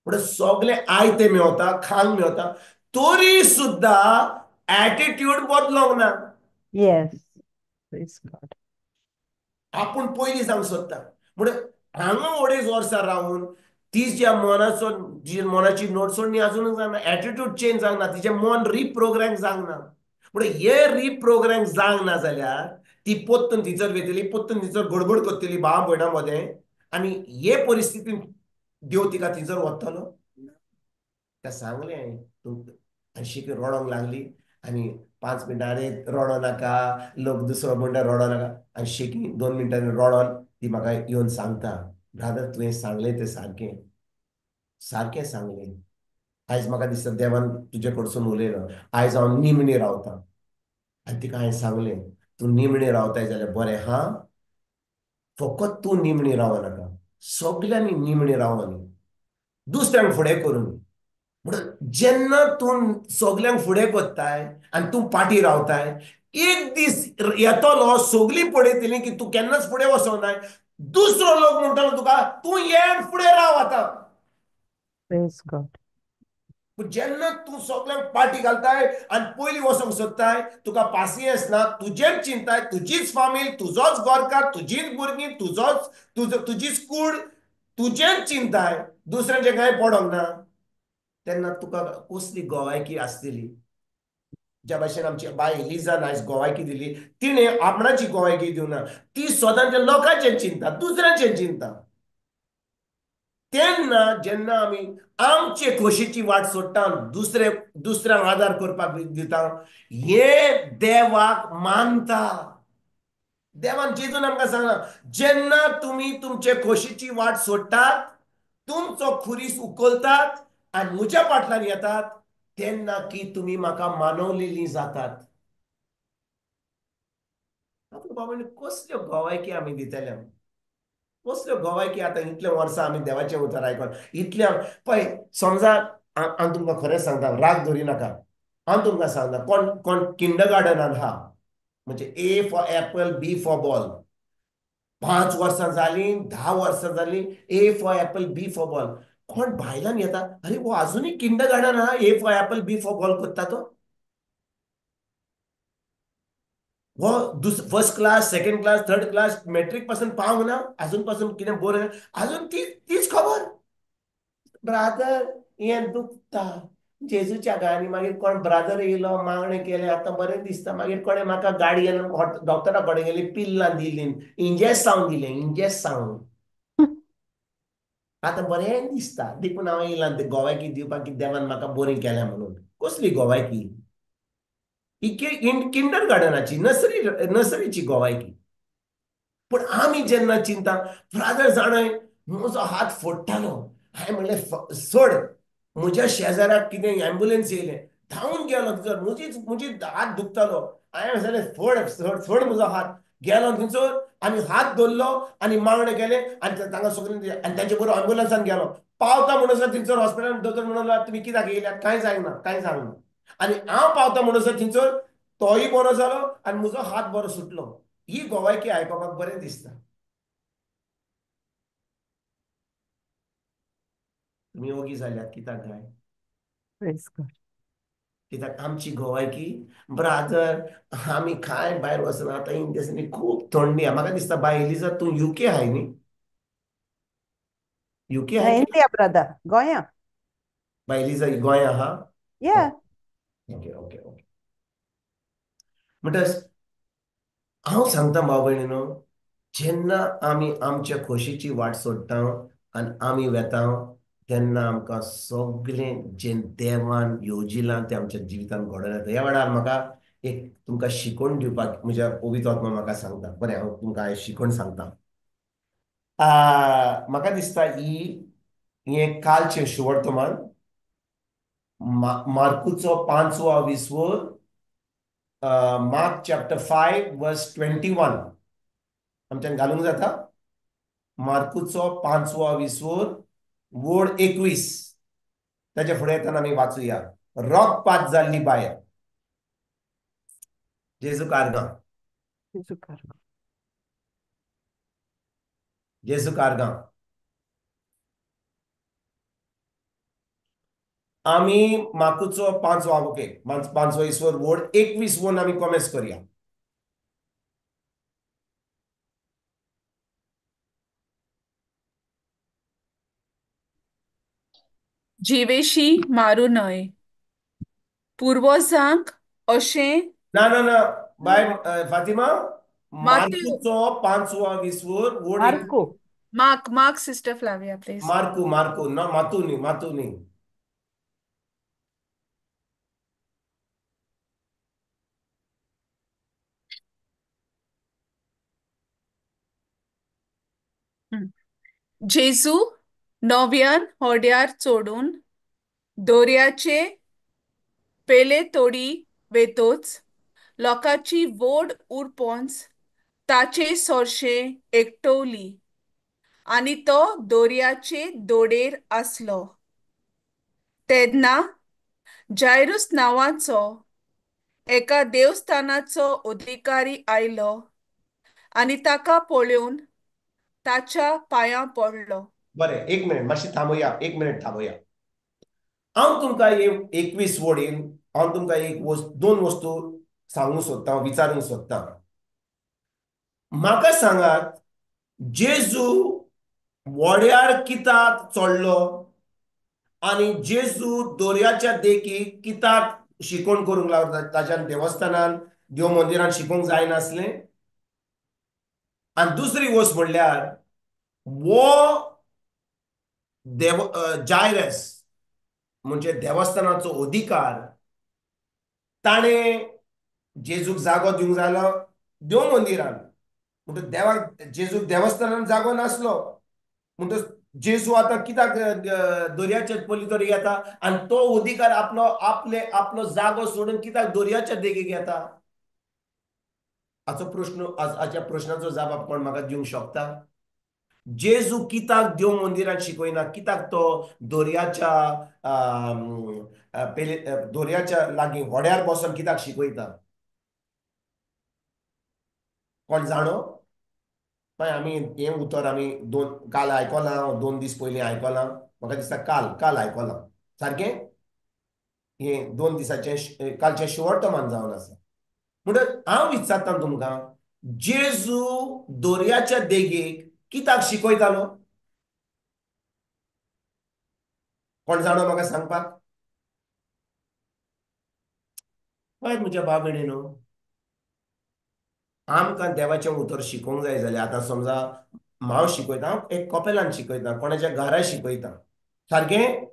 पूण सगळें आयतें मेवता, खांक मेवता, तरी सुद्दां एटिट्यूड बदलोंक ना. Yes. Praise God. आपूण पयलीं जावंक सोदता. म्हणून हांगा 2.5 वर्सां रावन तिच्या मनाचो, जी मनाची नोटसोडणी अजून जावंक ना, एटिट्यूड चेंज जावंक ना, तिचें मन रिप्रोग्राम जावंक ना. पूण हे रिप्रोग्राम जावंक ना जाल्यार ती पोत्तून थंयसर वयतली, पोत्तून थंयसर गडबड करतली भाव भयणां मदें, आनी हे परिस्थितीन देव तिका थंयसर वतलो. तिका सांगलें हांवें तूं, आनी शी रडोंक लागली. आनी 5 मिनटां, अरे रडो नाका, लोक दुसरो म्हणटा रडो नाका. आनी शेकी 2 मिनटांनी रडोन ती म्हाका येवन सांगता, ब्रादर तुवें सांगलें तें सारकें, सारकें सांगलें. आयज म्हाका दिसता देवान तुजे कडसून उलयलो, आयज हांव निमणी रावतां. आनी तिका हांवें सांगलें, तूं निमणी रावताय जाल्यार बरें हा, फकत तूं निमणी रावो नाका, सगल्यांनी निमणी रावनी, दुसऱ्यांक फुडें करून. म्हणून जेन्ना तूं सगल्यांक फुडें करताय आनी तूं पाटी रावताय, एक दीस येतलो सगळीं पळयतलीं की तूं केन्नाच फुडें वचोनाय, दुसरो लोक म्हणटलो तुका, तूं ये फुडें राव आतां. Praise God. पूण जेन्ना तूं सगल्यांक पाटी घालताय आनी पयलीं वचोंक सोदताय, तुका पासियेंस ना, तुजेंच चिंताय, तुजीच फामील, तुजोच गोरकार, तुजीच भुरगीं, तुजोच तुजो तुजीच कूड, तुजेंच चिंताय, दुसऱ्यांचें कांय पडोंक ना, तेन्ना तुका कसली गोवायकी आसतली. ज्या भाशेन आमची बाय एलिजान आयज गोवायकी दिली, तिणें आपणाची गोवायकी दिवना, ती सदांच्या लोकांचें चिंता, दुसऱ्यांचें चिंता. तेन्ना जेन्ना आमी आमचे खोशेची वाट सोडटा, दुसऱ्यांक आदार करपाक दिता, हे देवाक मानता. देवान जेजून आमकां सांगला, जेन्ना तुमी तुमचे खोशेची वाट सोडटात, तुमचो खुरीस उखलतात आनी म्हज्या फाटल्यान येतात, तेन्ना की तुमी म्हाका मानवलेली जातात. आतां बाबा कसल्यो गोवायकी आमी दितले, कसल्यो गोवायकी. आतां इतले वर्सां आमी देवाचें उतर आयकून इतले, पळय समजा हांव तुमकां खरेंच सांगता, राग धरी नाका, हांव तुमकां सांगता, कोण कोण किंडर गार्डनान आहा, म्हणजे A for apple, B for ball, 5 वर्सां जालीं, 10 वर्सां जालीं, A for apple, B for ball, कोण भायल्यान येता, अरे वो अजुनूय किंडर गार्डन आहा, A for apple, B for ball करता तो, हो first class, second class, third class, matric पासून पावंक ना, अजून पासून कितें बरें, अजून ती तीच खबर. ब्रादर हें दुखता जेजूच्या गांनी. मागीर कोण ब्रादर येयलो, मागणें केलें, आतां बरें दिसता. मागीर कोणें म्हाका गाडयेन डॉक्टरा कडेन गेली, पिल्लां दिलीं, इंजेक्सांव दिलें, इंजेक्सांव, आतां बरें दिसता. देखून हांव येयलां ते गोवायकी दिवपाक की देवान म्हाका बरें केलें म्हणून. कसली गोवायकी ही? किंडर गार्डनाची, नर्सरीची गोवायकी. पूण आमी जेन्ना चिंता, ब्रादर जाणाय म्हजो हात फोडटालो, हांवें म्हणलें सोड, म्हज्या शेजाराक कितें एम्बुलन्स येयलें, धांवून गेलो थंयसर, म्हजी हात दुखतालो, हांवें सांगलें फोड सोड सोड म्हजो हात, गेलो थंयसर आनी हात धरलो आनी मागणें केलें आनी तांकां सगळें, आनी तांचे बरोबर एम्बुलन्सान गेलो. पावता म्हणसर थंयसर हॉस्पिटलान दोतोर म्हणून तुमी कित्याक येयल्यात, कांय जायना, कांय सांगना. आनी हांव पावता म्हणसर थंयसर तोय बरो जालो आनी म्हजो हात बरो सुटलो. ही गोवायकी आयकुपाक बरें दिसता. तुमी ओगी जाल्यात कित्याक काय? Praise God. कित्याक आमची गोवायकी ब्रादर आमी कांय भायर वचना आतां इन दिसांनी खूब थंडी आहा. म्हाका दिसता बाय एलिजा तूं युके आहाय न्ही? युके आहाय इंडिया ब्रदर, गोंया. बाय एलिजा गोंया आहा? या. Okay okay okay. म्हणटच हांव सांगता भाव भयणीनो, जेन्ना आमी आमच्या खोशीची वाट सोडटा आनी आमी वेता तेन्ना आमकां सगळें जें देवान येवजिलां तें आमच्या जिवितान घडोवन येता. ह्या वेळार म्हाका एक तुमकां शिकोवन दिवपाक म्हज्या पवित्र आत्मा म्हाका सांगता. बरें, हांव तुमकां आयज शिकोवन सांगता. म्हाका दिसता ही हें कालचें शुवर्तमान मार्कुचो 5वो विसवोर, मार्क चॅप्टर 5 वर्स 21 आमच्यान घालूंक जाता. मार्कुचो 5वो विसवोर वोड 21, ताच्या फुडें येतना आमी वाचुया. रगपात जाल्ली बायल, जेजू कारगांव, जेजू कारगांव. आमी मार्कुचो 5वो, ओके, 5वो इसवर वोड 21 वोन आमी कॉमेस करया. जिवेशी मारू न्हय पुर्वजांक अशें ना ना ना बाय फातिमा, मार्कुचो 5वो विसवोर वोड मार्कू, मार्क, मार्क सिस्टर फ्लाविया प्लीज. मार्कू, मार्कू ना, मातू न्ही, मातू न्ही. जेजू नव्यान होड्यार चोडून दोरयाचे पेले तोडी वेतोच लोकांची व्हड उरपोंच ताचे सोरशे एकटवली आनी तो दोरयाचे दोडेर आसलो. तेन्ना जायरूस नांवाचो एका देवस्थानाचो अधिकारी आयलो आनी ताका पळोवन ताच्या पांयां पडलो. बरें, एक मिनट मातशें थांबोया, एक मिनट थांबोया. हांव तुमकां 21 वडीन हांव तुमकां एक दोन वस्तू सांगूंक सोदतां, विचारूंक सोदतां. म्हाका सांगात, जेजू व्हड्यार कित्याक चडलो आनी जेजू दोरयाच्या देखीक कित्याक शिकोवण करूंक लागलो? ताच्यान देवस्थानान देव मंदिरान शिकोवंक जायनासलें? आनी दुसरी वस्त म्हणल्यार वो देव जायरस म्हणजे देवस्थानाचो अधिकार, ताणें जेजूक जागो दिवंक जालो देव मंदिरान. म्हणटच देवाक जेजूक देवस्थानान जागो नासलो, म्हणटच जेजू आतां कित्याक दर्याच्या पलीकडे येता आनी तो अधिकार आपलो आपले आपलो जागो सोडून कित्याक दर्याच्या देगेक येता? हाचो प्रश्न, हाच्या प्रश्नाचो जाप कोण म्हाका दिवंक शकता? जेजू कित्याक देव मंदिरान शिकयना? कित्याक तो दर्याच्या दर्याच्या लागीं व्हड्यार बसून कित्याक शिकयता? कोण जाणो? मागीर आमी हें उतर आमी दोन काल आयकलां, 2 दीस पयलीं आयकलां, म्हाका दिसता काल काल आयकलां सारकें. हें 2 दिसाचें कालचें शुवर्तमान जावन आसा. म्हणटच हांव विचारता तुमकां, जेजू दर्याच्या देगेक कित्याक शिकयतालो? कोण जाणो म्हाका सांगपाक? पळयात म्हज्या भाव भयणीनो, आमकां देवाचें उतर शिकोवंक जाय जाल्यार आतां समजा हांव शिकयता, हांव एक कपेलान शिकयता, कोणाच्या घरा शिकयता, सारकें?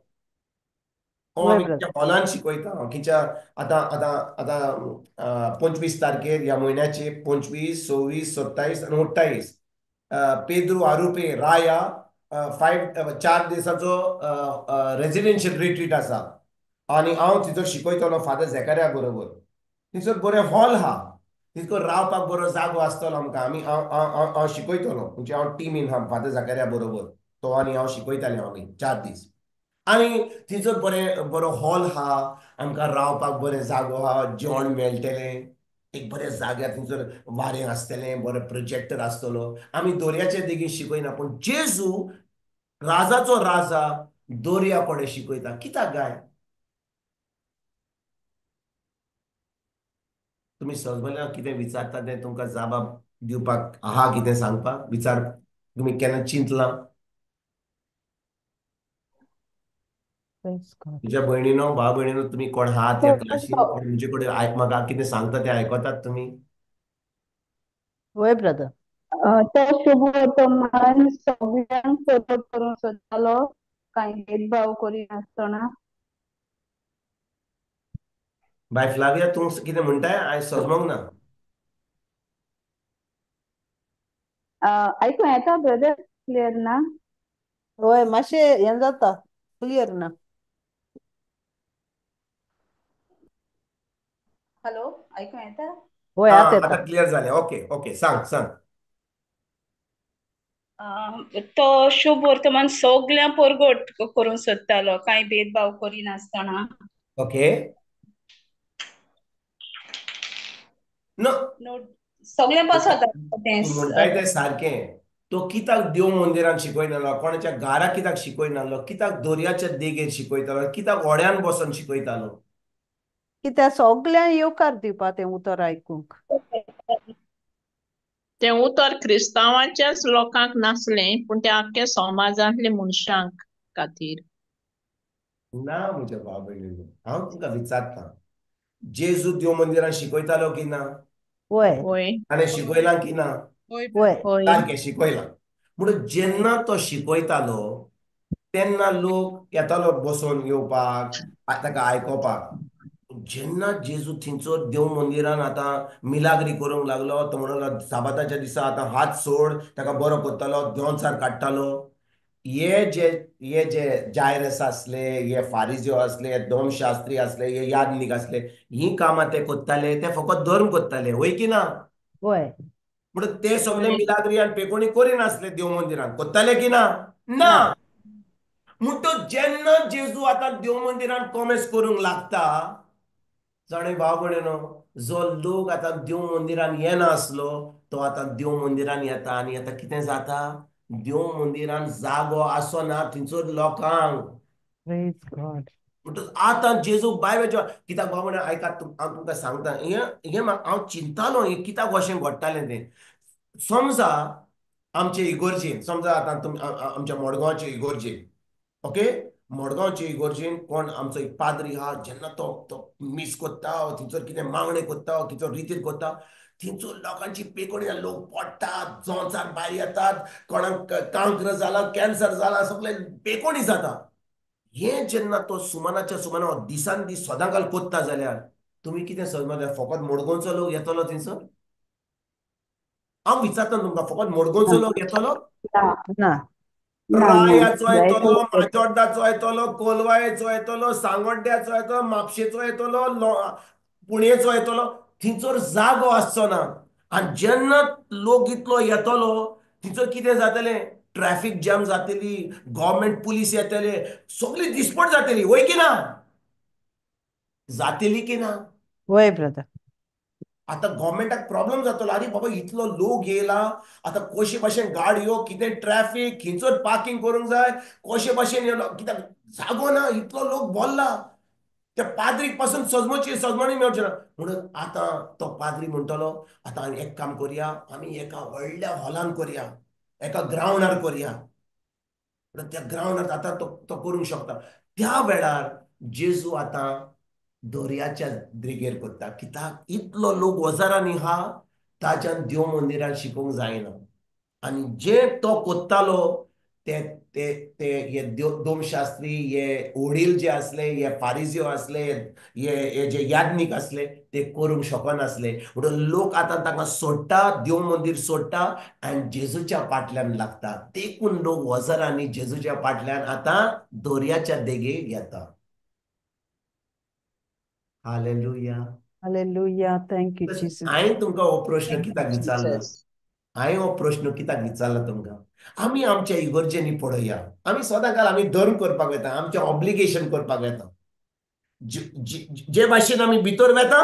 हॉलान शिकयता खंयच्या आतां आतां आतां 25 तारखेर ह्या म्हयन्याचे 25, 26, 27 आनी 28 पेद्रू आरुपे राया 4 दिसाचो रेजिडेन्शियल रिट्रीट आसा आनी हांव थंयसर शिकयतलो फादर झेकार्या बरोबर. थंयसर बरें हॉल आहा, थंयसर रावपाक बरो जागो आसतलो आमकां. आमी हांव हांव शिकयतलो, म्हणजे हांव टिमीन आहा फादर झेकार्या बरोबर, तो आनी हांव शिकयताले आमी 4 दीस. आनी थंयसर बरें बरो हॉल आहा, आमकां रावपाक बरें जागो आहा, जेवण मेळटलें, एक बऱ्या जाग्यार थंयसर वारें आसतलें, बरो प्रोजेक्टर आसतलो. आमी दर्याच्या देगेर शिकयना, पूण जेजू राजाचो राजा दर्या कडेन शिकयता. कित्याक काय? तुमी सजमल्या कितें विचारता तें तुमकां जाबाब दिवपाक आहा कितें सांगपाक विचार तुमी केन्ना चिंतलां? Praise God. तुज्या भयणीनो भाव भयणीनो तुमी कोण आहात ह्या क्लासीन, कोण म्हजे कडेन आयक म्हाका कितें सांगता तें आयकतात तुमी? वय ब्रदर. तो शुभ वर्तमान सगळ्यांक फॉलो करूंक सोदतालो, कांय भेदभाव करिनासतना. बाय फ्लाविया, तूं कितें म्हणटाय? हांवें सजमोंक ना. आयकूं येता ब्रदर? क्लियर ना? वय, मातशें हें जाता, क्लियर ना. हॅलो, आयकूं येता? वय, आं, आतां येता. आतां क्लियर जालें. ओके ओके, सांग सांग. तो शुभ वर्तमान सगळ्यांक परगट करूंक सोदतालो, कांय भेदभाव करिनासतना. ओके. नो, सगळ्यां पासत तें. तूं म्हणटाय तें सारकें. तो कित्याक देव मंदिरान शिकयनासलो, कोणाच्या घरा कित्याक शिकयनासलो, कित्याक दर्याच्या देगेर शिकयतालो, कित्याक व्हड्यान बसून शिकयतालो? कित्याक सगळ्यांक येवकार दिवपा तें उतर आयकूंक. तें उतर क्रिस्तांवाच्याच लोकांक नासलें, पूण तें आख्ख्या समाजांतल्या मनशांक खातीर. ना म्हज्या भाव भयणीनो, हांव तुमकां विचारतां, जेजू देव मंदिरान शिकयतालो की ना? वय. वय. ताणें शिकयलां की ना? वय. वय. सारकें शिकयलां. म्हणून जेन्ना तो शिकयतालो तेन्ना लोक येतालो बसोन येवपाक, ताका आयकोपाक. जेन्ना जेजू थंयचो देव मंदिरान आतां मिलाग्री करूंक लागलो, तो म्हणून साबाताच्या दिसा आतां हात सोड, ताका बरो करतालो, देंवचार काडटालो. हे जे जायरस आसले, हे फारिज्यो आसले, दोमशास्त्री आसले, हे यादनीक आसले, ही कामां ते करताले, ते फकत धर्म करताले, वय की ना? वय. म्हणून ते सगळे मिलाग्री आनी पेकोणी करिनासले देव मंदिरान, करताले की ना? ना. म्हणटच जेन्ना जेजू आतां देव मंदिरान कॉमेस करूंक लागता, जाणें भाव भयणीनो, जो लोक आतां देव मंदिरान येना आसलो तो आतां देव मंदिरान येता. आनी आतां कितें जाता, देव मंदिरान जागो आसना थंयसर लोकांक. Praise God. म्हणटच आतां जेजूक बाय वेचो कित्याक भाव भयणीनो आयकात, हांव तुमकां सांगता, हें हांव चिंतालो हें कित्याक अशें घडटालें तें. समजा आमचे इगोर्जेन, समजा आतां तुमी आमच्या मडगांवचे इगोर्जेन, ओके, मडगांवचे इगोर्जेन कोण आमचो एक पाद्री आहा, जेन्ना तो तो मीस करता, थंयसर कितें मागणें करता, थंयसर रितीर करता, थंयसर लोकांची पेकोणी, लोक पडटात, जोंचार भायर येतात, कोणाक कांक्र जाला, कॅन्सर जाला, सगळे पेकोणी जाता. हें जेन्ना तो सुमनाच्या सुमना दिसान दीस सदांकाल करता जाल्यार तुमी कितें समजता, फकत मडगांवचो लोक येतलो थंयसर? हांव विचारता तुमकां, फकत मडगांवचो लोक येतलो? ना. रायाचो येतलो, माजोड्डाचो येतलो, कोलवायचो येतलो, सांगोड्ड्याचो येतलो, म्हापशेचो येतलो, पुणेचो येतलो. थंयसर जागो आसचो ना. आनी जेन्ना लोक इतलो येतलो थंयसर कितें जातलें, ट्रॅफिक जॅम जातली, गव्हर्मेंट पुलीस येतले, सगळी दिसपट जातली, वय की ना? जातली की ना? वय ब्रदर. आतां गव्हर्मेंटाक प्रॉब्लम जातलो, आरे बाबा इतलो लोक येयला, आतां कशे भाशेन गाडयो, कितें ट्रॅफिक, खंयसर पार्किंग करूंक जाय, कशे भाशेन येयलो, कित्याक जागो ना, इतलो लोक भरला. त्या पाद्रीक पासून सजमोची सजमणी मेळची ना. म्हणून आतां तो पाद्री म्हणटलो, आतां आमी एक काम करया, आमी एका व्हडल्या हॉलान करया, एका ग्रावंडार करया. म्हणून त्या ग्रावंडार आतां तो तो करूंक शकता. त्या वेळार जेजू आतां दर्याच्या देगेर करता, कित्याक इतलो लोक हजारांनी आहा, ताच्यान देव मंदिरान शिकोवंक जायना. आनी जे तो करतालो ते ते ते हे दोमशास्त्री, हे वडील जे आसले, हे फारिज्यो आसले, हे जे याज्ञीक आसले, ते करूंक शकनासले. म्हणून लोक आतां तांकां सोडटा, देव मंदीर सोडटा आनी जेजूच्या फाटल्यान लागता. देखून लोक हजारांनी जेजूच्या फाटल्यान आतां दर्याच्या देगेर येता. Hallelujah. Hallelujah. Thank you Jesus. हांवें तुमकां हो प्रश्न कित्याक विचारलो, हांवें हो प्रश्न कित्याक विचारला तुमकां, आमी आमच्या इगर्जेंनी पळोवया, आमी सदांकाल आमी धर्म करपाक वता, आमचें ऑब्लिगेशन करपाक वता. जे भाशेन आमी भितर वता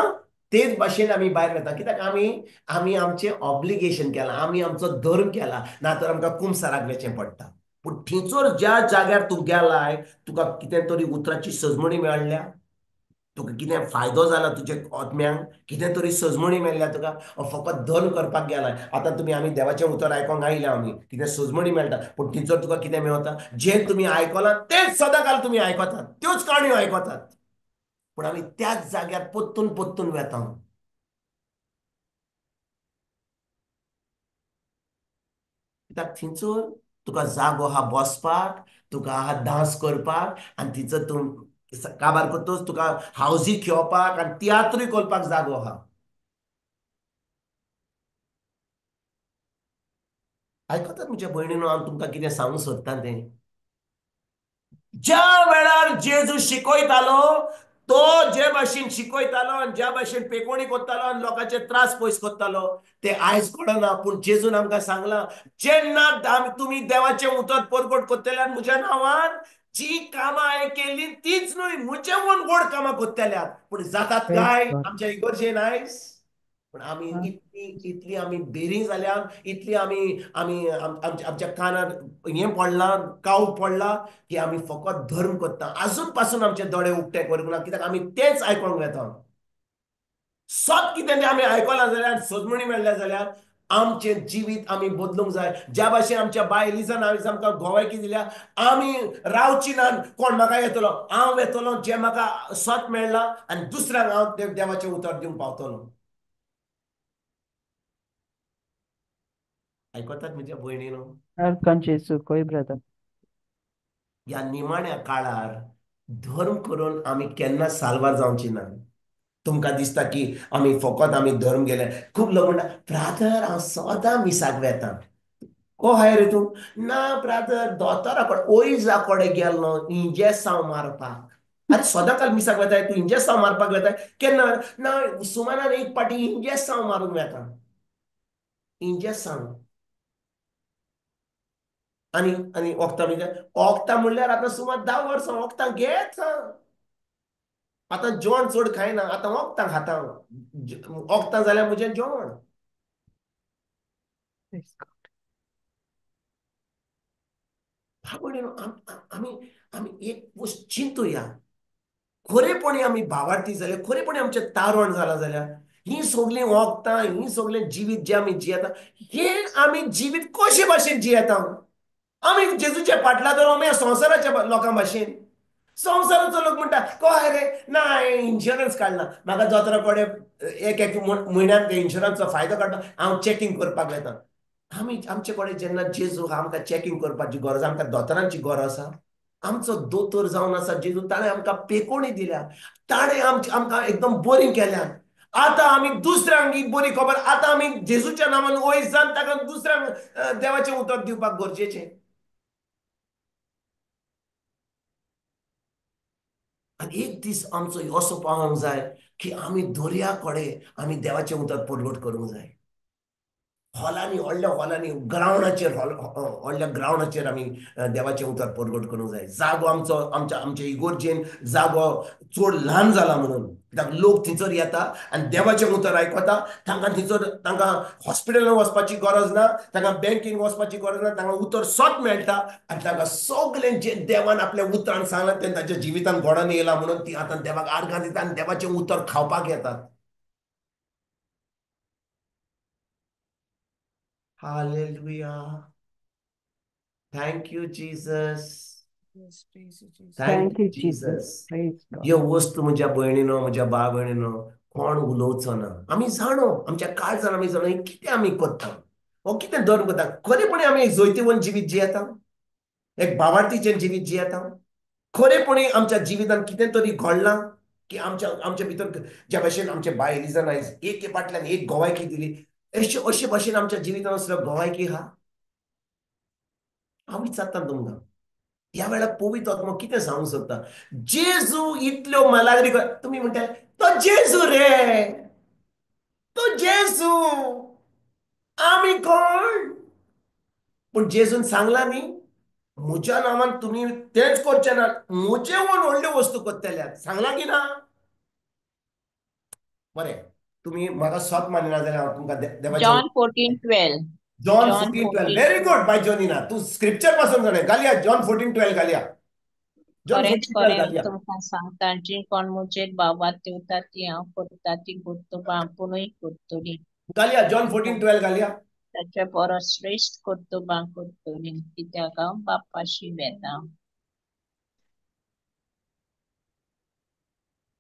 तेच भाशेन आमी भायर वता, कित्याक आमी आमी आमचें ऑब्लिगेशन केलां, आमी आमचो धर्म केला, ना तर आमकां कुमसाराक वचचें पडटा. पूण थंयसर ज्या जाग्यार तूं गेलाय तुका कितें तरी उतराची सजमणी मेळ्ळ्या, तुका कितें फायदो जाला तुजे आत्म्यांक, कितें तरी सजमणी मेळ्ळ्या तुका, फकत धर्म करपाक गेला. आतां तुमी आमी देवाचें उतर आयकोंक आयल्या, आमी कितें सजमणी मेळटा, पूण थंयसर तुका कितें मेळटा? जें तुमी आयकलां तेंच सदांकाल तुमी आयकतात, त्योच काणयो आयकतात, पूण आमी त्याच जाग्यार पोत्तून पोत्तून वेता. कित्याक थंयसर तुका जागो आहा बसपाक, तुका आहा डांस करपाक, आनी थंयसर तूं काबार करतच तुका हावजी खेळपाक आनी तियात्रूय करपाक जागो आहा. आयकतात म्हज्या भयणीनो, हांव तुमकां कितें सांगूंक सोदता तें. ज्या वेळार जेजू शिकयतालो तो जे भाशेन शिकयतालो आनी ज्या भाशेन पेकोणी करतालो आनी लोकांचे त्रास पयस करतालो ते आयज कळना, पूण जेजून आमकां सांगलां, जेन्ना तुमी देवाचें उतर परगट करतले आनी म्हज्या नांवान जी कामां हांवें केली तीच न्हय, म्हजे म्हूण व्हड कामां करतल्यात. पूण जातात काय आमच्या इगर्जेन आयज? पूण आमी इतली इतली आमी बेरी जाल्या, इतली आमी आमी आमच्या कानार हें पडलां, काव पडला की आमी फकत धर्म करता. आजून पासून आमचे दोळे उक्ते करूंक ना, कित्याक आमी तेंच आयकोंक वेता. सत कितें तें आमी आयकलां जाल्यार, सजमणी मेळ्ळ्या जाल्यार आमचें जिवीत आमी बदलूंक जाय. ज्या भाशेन आमच्या बाय एलिजान आयज आमकां गोवायकी दिल्या, आमी रावची ना, कोण म्हाका येतलो, हांव येतलो, जें म्हाका सत मेळ्ळां आनी दुसऱ्यांक हांव देवाचें उतर दिवंक पावतलो. आयकतात म्हज्या भयणीनो? ह्या निमाण्या काळार धर्म करून आमी केन्ना साल्वार जावची ना. तुमकां दिसता की आमी फकत आमी धर्म गेले, खूब लोक म्हणटा, ब्रादर हांव सदां मिसाक वेता. को हाय रे तूं? ना ब्रादर, दोतोरा कडेन ओयजा कडेन गेल्लो इंजेसांव मारपाक. आरे सदां काल मिसाक वेताय तूं, इंजेसांव मारपाक वेताय केन्ना? ना, सुमारान एक पाटी इंजेसांव मारूंक वेता, इंजेसांव. आनी आनी वखदां म्हणजे वखदां म्हणल्यार आतां सुमार 10 वर्सां वखदां घेत. आतां जेवण चड खायना, आतां वखदां खाता. वखदां जाल्यार म्हजें जेवण. आमी आमी एक वस्त चिंतुया, खरेपणी आमी भावार्थी जाल्यार, खरेपणी आमचें तारण जालां जाल्यार, ही सगळीं वखदां, ही सगळें जिवीत जें आमी जियेता, हें आमी जिवीत कशे भाशेन जियेता? आमी जेजूच्या फाटल्या तर आमी संवसाराच्या लोकां भाशेन. संवसाराचो लोक म्हणटा, कय रे ना हांवें इन्शुरन्स काडला, म्हाका दोतोरा कडेन एक एक म्हयन्यान ते इन्शुरन्सचो फायदो काडटा, हांव चॅकींग करपाक वेता. आमी आमचे कडेन जेन्ना जेजू आमकां चॅकींग करपाची गरज, आमकां दोतोरांची गरज आसा. आमचो दोतोर जावन आसा जेजू, ताणें आमकां पेकोणी दिल्या, ताणें आमकां एकदम बरी केल्या. आतां आमी दुसऱ्यांक ही बरी खबर, आतां आमी जेजूच्या नांवान वयस जावन ताका दुसऱ्यांक देवाचें उतर दिवपाक गरजेचें. आनी एक दीस आमचो असो पावोंक जाय की आमी दर्या कडेन आमी देवाचें उतर परगट करूंक जाय. हॉलांनी, व्हडल्या हॉलांनी, ग्रावंडाचेर, व्हडल्या ग्रावंडाचेर आमी देवाचें उतर परगट करूंक जाय. जागो आमचो आमच्या आमच्या इगोर्जेन जागो चड ल्हान जाला म्हणून, कित्याक लोक थंयसर येता आनी देवाचें उतर आयकता. तांकां थंयसर तांकां हॉस्पिटलान वचपाची गरज ना, तांकां बँकेन वचपाची गरज ना, तांकां उतर सत मेळटा आनी तांकां सगळें जें देवान आपल्या उतरान सांगलां तें तांच्या जिवितान घडोवन येयलां म्हणून ती आतां देवाक आर्गां दिता आनी देवाचें उतर खावपाक येतात. Hallelujah. Thank you, Jesus. Yes, praise you, Jesus. Thank you, Jesus. ह्यो वस्तू म्हज्या भयणीनो, म्हज्या भाव भयणीनो, कोण उलोवचो ना. आमी जाणो, आमच्या काळजान आमी जाणो कितें आमी करता, हो कितें धर्म करता. खरेपणी आमी एक जैतिवंत जिवीत जियेता, एक भावार्थीचें जिवीत जियेता. खरेपणी आमच्या जिवितान कितें तरी घडलां की आमच्या आमच्या भितर ज्या भाशेन आमचे बाय एलिजान आयज एके फाटल्यान एक गोवायकी दिली, अशे अशे भाशेन आमच्या जिवितान असलो गोवायकी आहा. हांव विचारता तुमकां ह्या वेळार पवित्र आत्मो कितें सांगूंक सोदता? जेजू इतल्यो मलागरी, तुमी म्हणटा तो जेजू रे, तो जेजू, आमी कोण? पूण जेजून सांगलां न्ही, म्हज्या नांवान तुमी तेंच करचे ना, म्हजे म्हूण व्हडल्यो वस्तू करतल्यात. सांगलां की ना? बरें, तुमी म्हाका सत मानिना जाल्यार हांव तुमकां देवाचें John 14:12. John 14:12. Very good bye Jonina, तूं स्क्रिप्चर पासून जाणें. घालया जॉन 14:12 घालया. खरेंच खरें तुमकां सांगता, जी कोण म्हजेर भावार्थ दिवता ती हांव करता ती कर्तुबां आपुणूय करतली. घालया जॉन 14:12 घालया. ताचे परस श्रेश्ठ कर्तुबां करतली, कित्याक हांव बापाशी वेता.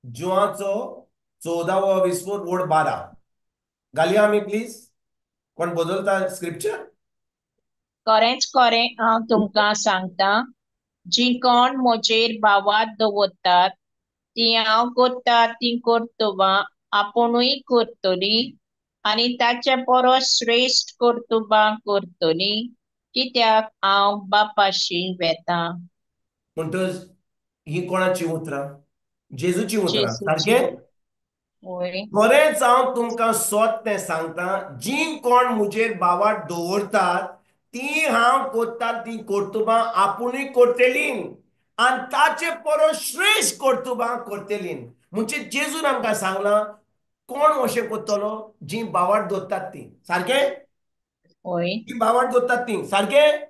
जुवाचो 14वो विस्फोट वोड 12 घालया आमी प्लीज. कोण बदलता स्क्रिप्चर? खरेंच खरें हांव तुमकां सांगता, जी कोण म्हजेर भावार्थ दवरतात ती हांव करता ती कर्तुबां आपुणूय करतली आनी ताचे परस श्रेश्ठ कर्तुबां करतली, कित्याक हांव बापाशी वेता. म्हणटच ही कोणाची उतरां? जेजूची उतरां. सारकें? खरेंच हांव तुमकां सोत तें सांगता, जी कोण म्हजेर भावार्थ दवरतात ती हांव करता ती कर्तुबां आपुणूय करतली आनी ताचे परस श्रेश्ठ कर्तुबां करतली. म्हणजे जेजून आमकां सांगलां कोण अशें करतलो? जी भावार्थ दवरतात ती. सारकें? जी भावार्थ दवरतात ती. सारकें?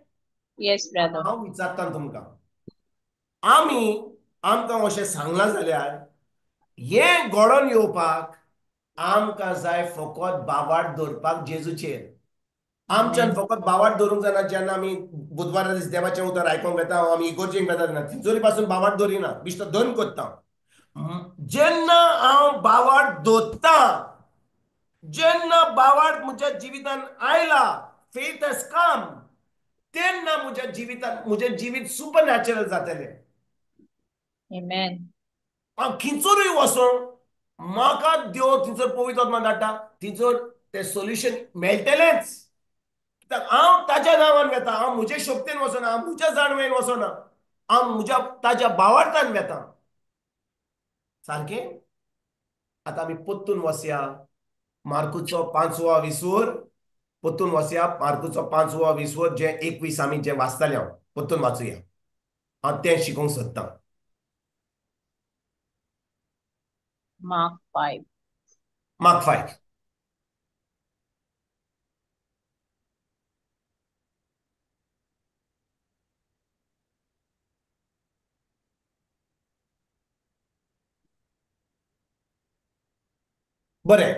हांव विचारता तुमकां, आमी आमकां अशें सांगलां जाल्यार हें घडोवन येवपाक आमकां जाय फकत भावार्थ दवरपाक जेजूचेर. आमच्यान फकत भावार्थ दवरूंक जायना. जेन्ना आमी बुधवारा दीस देवाचें उतर आयकोंक वेता, आमी इगोर्जेक वेता तेन्ना तिजोरी पासून भावार्थ दवरिना, बिश्टो दोन करता. जेन्ना हांव भावार्थ दवरता, जेन्ना भावार्थ म्हज्या जिवितान आयला, फेथ हॅज कम, तेन्ना म्हज्या जिवितान म्हजें जिवीत सुपर नॅचरल जातलें. हांव खंयसरूय वचों म्हाका देव थंयसर पवित्र आत्मा धाडटा, थंयसर तें सोल्युशन मेळटलेंच. हांव ताज्या नांवान वेता, हांव म्हजे शक्तेन वचना, हांव म्हज्या जाणवेन वचना, हांव म्हज्या ताज्या भावार्थान वेता. सारकें? आतां आमी परतून वसया मार्कुचो 5वो विसवर, परतून वसया मार्कुचो 5वो विसवर, जे 21 आमी जे वाचताले, हांव परतून वाचुया. हांव तें शिकोवंक सोदतां. Mark 5. Mark 5. बरें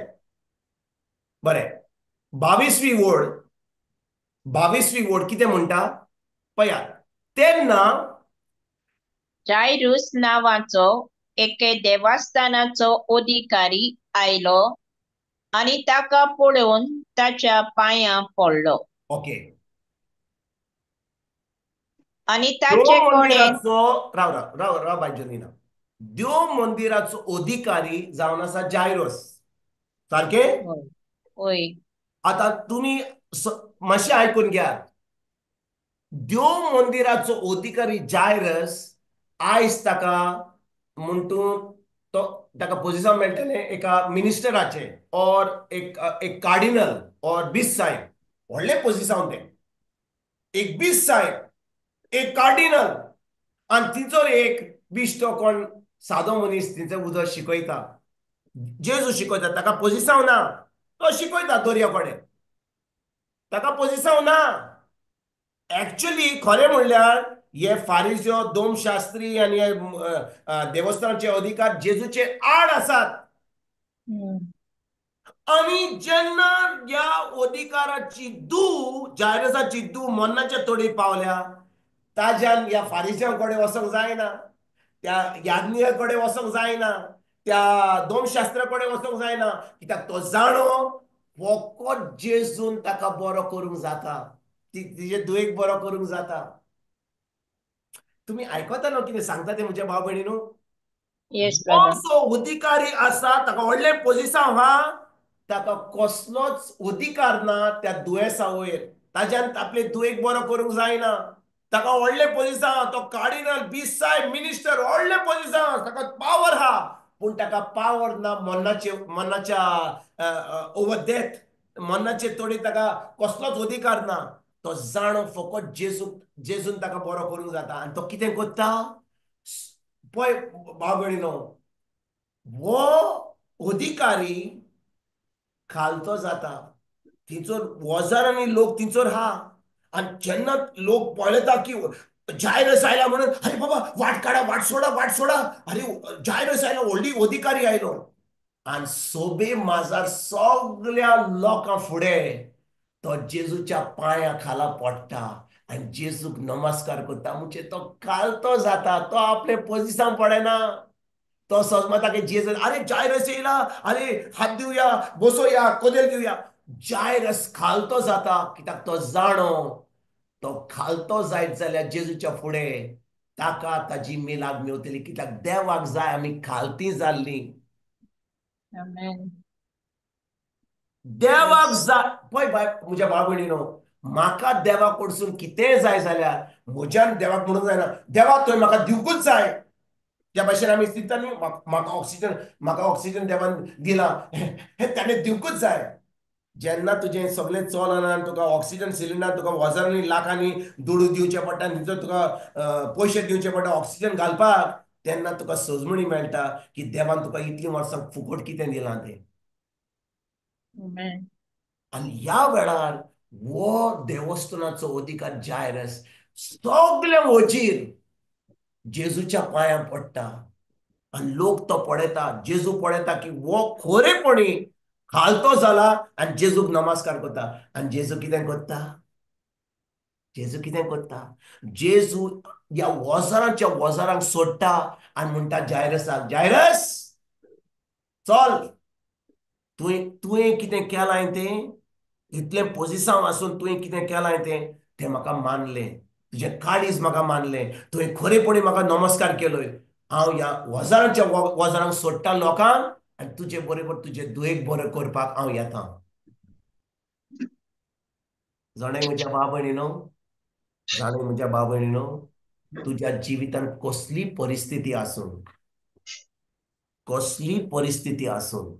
बरें, 22वी वोड, 22वी वोड कितें म्हणटा पळयात. तेन्ना जायरूस नांवाचो एके देवस्थानाचो अधिकारी आयलो आनी ताका पळोवन ताच्या पांयां पडलो. ओके. आनी ताचे कडेन राव राव राव राव बाय जनीना, देव मंदिराचो अधिकारी जावन आसा जायरोस. सारकें? हय. आतां तुमी मातशें आयकून घेयात. देव मंदिराचो अधिकारी जायरस आयज ताका म्हणटून तो ताका पोजिशन मेळटलें एका मिनिस्टराचें ऑर एक एक कार्डिनल ऑर बीस साहेब, व्हडलें पोजिसांव तें. एक बीस साहेब, एक कार्डिनल, आनी तिचो एक बिश्टो कोण सादो मनीस तिचें उदक शिकयता, जेजू शिकयता. ताका पोजिसांव ना, तो शिकयता दर्या कडेन, ताका पोजिसांव ना. एक्चुली खरें म्हणल्यार हे फारिज्यो, दोमशास्त्री आनी हे देवस्थानाचे अधिकार जेजूचे आड आसात. आनी जेन्ना ह्या अधिकाराची दू, जायरसाची दू मरणाच्या तोडी पावल्या, ताज्यान ह्या फारिज्यां कडेन वचोंक जायना, त्या याज्ञा कडेन वचोंक जायना, त्या दोमशास्त्रा कडेन वचोंक जायना, कित्याक तो जाणो फकत जेजून ताका बरो करूंक जाता, तिजे दुयेक बरो करूंक जाता. तुमी आयकता न्हू कितें सांगता तें म्हज्या भाव भयणीनू? जो अधिकारी आसा ताका व्हडलें पोजिसांव आहा, ताका कसलोच अधिकार ना त्या दुयेंसा वयर, ताज्यान आपले दुयेक बरो करूंक जायना. ताका व्हडलें पोजिसांव, तो कार्डिनल, बीस साहेब, मिनिस्टर, व्हडलें पोजिसांव, ताका पावर आहा, पूण ताका पावर ना मरणाचे, मरणाच्या ओवर डेथ, मरणाचे तोडी ताका कसलोच अधिकार ना. तो जाणो फकत जेजू, जेजून ताका बरो करूंक जाता. आनी तो कितें करता पळय भाव भयणीनो, हो अधिकारी खालतो जाता, थंयसर हजारांनी लोक थंयसर आहा. आनी जेन्ना लोक पळयता की जायरस आयला म्हणून अरे बाबा वाट काडा, वाट सोडा, वाट सोडा, अरे जायरस आयलो, व्हडली अधिकारी आयलो. आनी सोबे माजार सगळ्या लोकां फुडें तो जेजूच्या पांया खाला पडटा आनी जेजूक नमस्कार करता. म्हणजे तो कालतो जाता, तो आपले पोजिसांव पडना, तो सजमता की जेजू अरे जायरस येयला, अरे हात दिवया, बसोया, कदेल दिवया. जायरस खालतो जाता कित्याक तो जाणो तो खालतो जायत जाल्यार जेजूच्या फुडें ताका ताजी मिलाग मेवतली, कित्याक देवाक जाय आमी खालती जाल्ली. देवाक जाय. पळय बाय म्हज्या भाव भयणीनो, म्हाका देवा कडसून कितेंय जाय जाल्यार म्हज्यान देवाक म्हणूंक जायना देवा तुवें म्हाका दिवकूच जाय. त्या भाशेन आमी चिंतता न्ही, म्हाका ऑक्सिजन, म्हाका ऑक्सिजन देवान दिला, हें ताणें दिवकूच जाय. जेन्ना तुजें सगळें चलना, तुका ऑक्सिजन सिलिंडर तुका हजारांनी लाखांनी दुडू दिवचे पडटा, भितर तुका पयशे दिवचे पडटा ऑक्सिजन घालपाक, तेन्ना तुका सजमणी मेळटा की देवान तुका इतलीं वर्सां फुकट कितें दिलां तें. आनी ह्या वेळार हो देवस्थानाचो अधिकार जायरस सगळे वजीर जेजूच्या पांयां पडटा आनी लोक तो पळयता, जेजू पळयता की हो खरेपणी खालतो जाला आनी जेजूक नमस्कार करता. आनी जेजू कितें करता, जेजू कितें करता, जेजू ह्या वजारांच्या वजारांक सोडटा आनी म्हणटा जायरसाक, जायरस चल, तुवें तुवें कितें केलां तें, इतलें पोजिसांव आसून तुवें कितें केलां तें, तें म्हाका मानलें, तुजें काळीज म्हाका मानलें, तुवें खरेपणी म्हाका नमस्कार केलोय. हांव ह्या वजारांच्या वजारांक सोडटा लोकांक आनी तुजे बरोबर तुजे दुयेक बरें करपाक हांव येता. जाणें म्हज्या भाव भयणीनो, जाणें म्हज्या भाव भयणीनो, तुज्या जिवितांत कसली परिस्थिती आसूं, कसली परिस्थिती आसूं,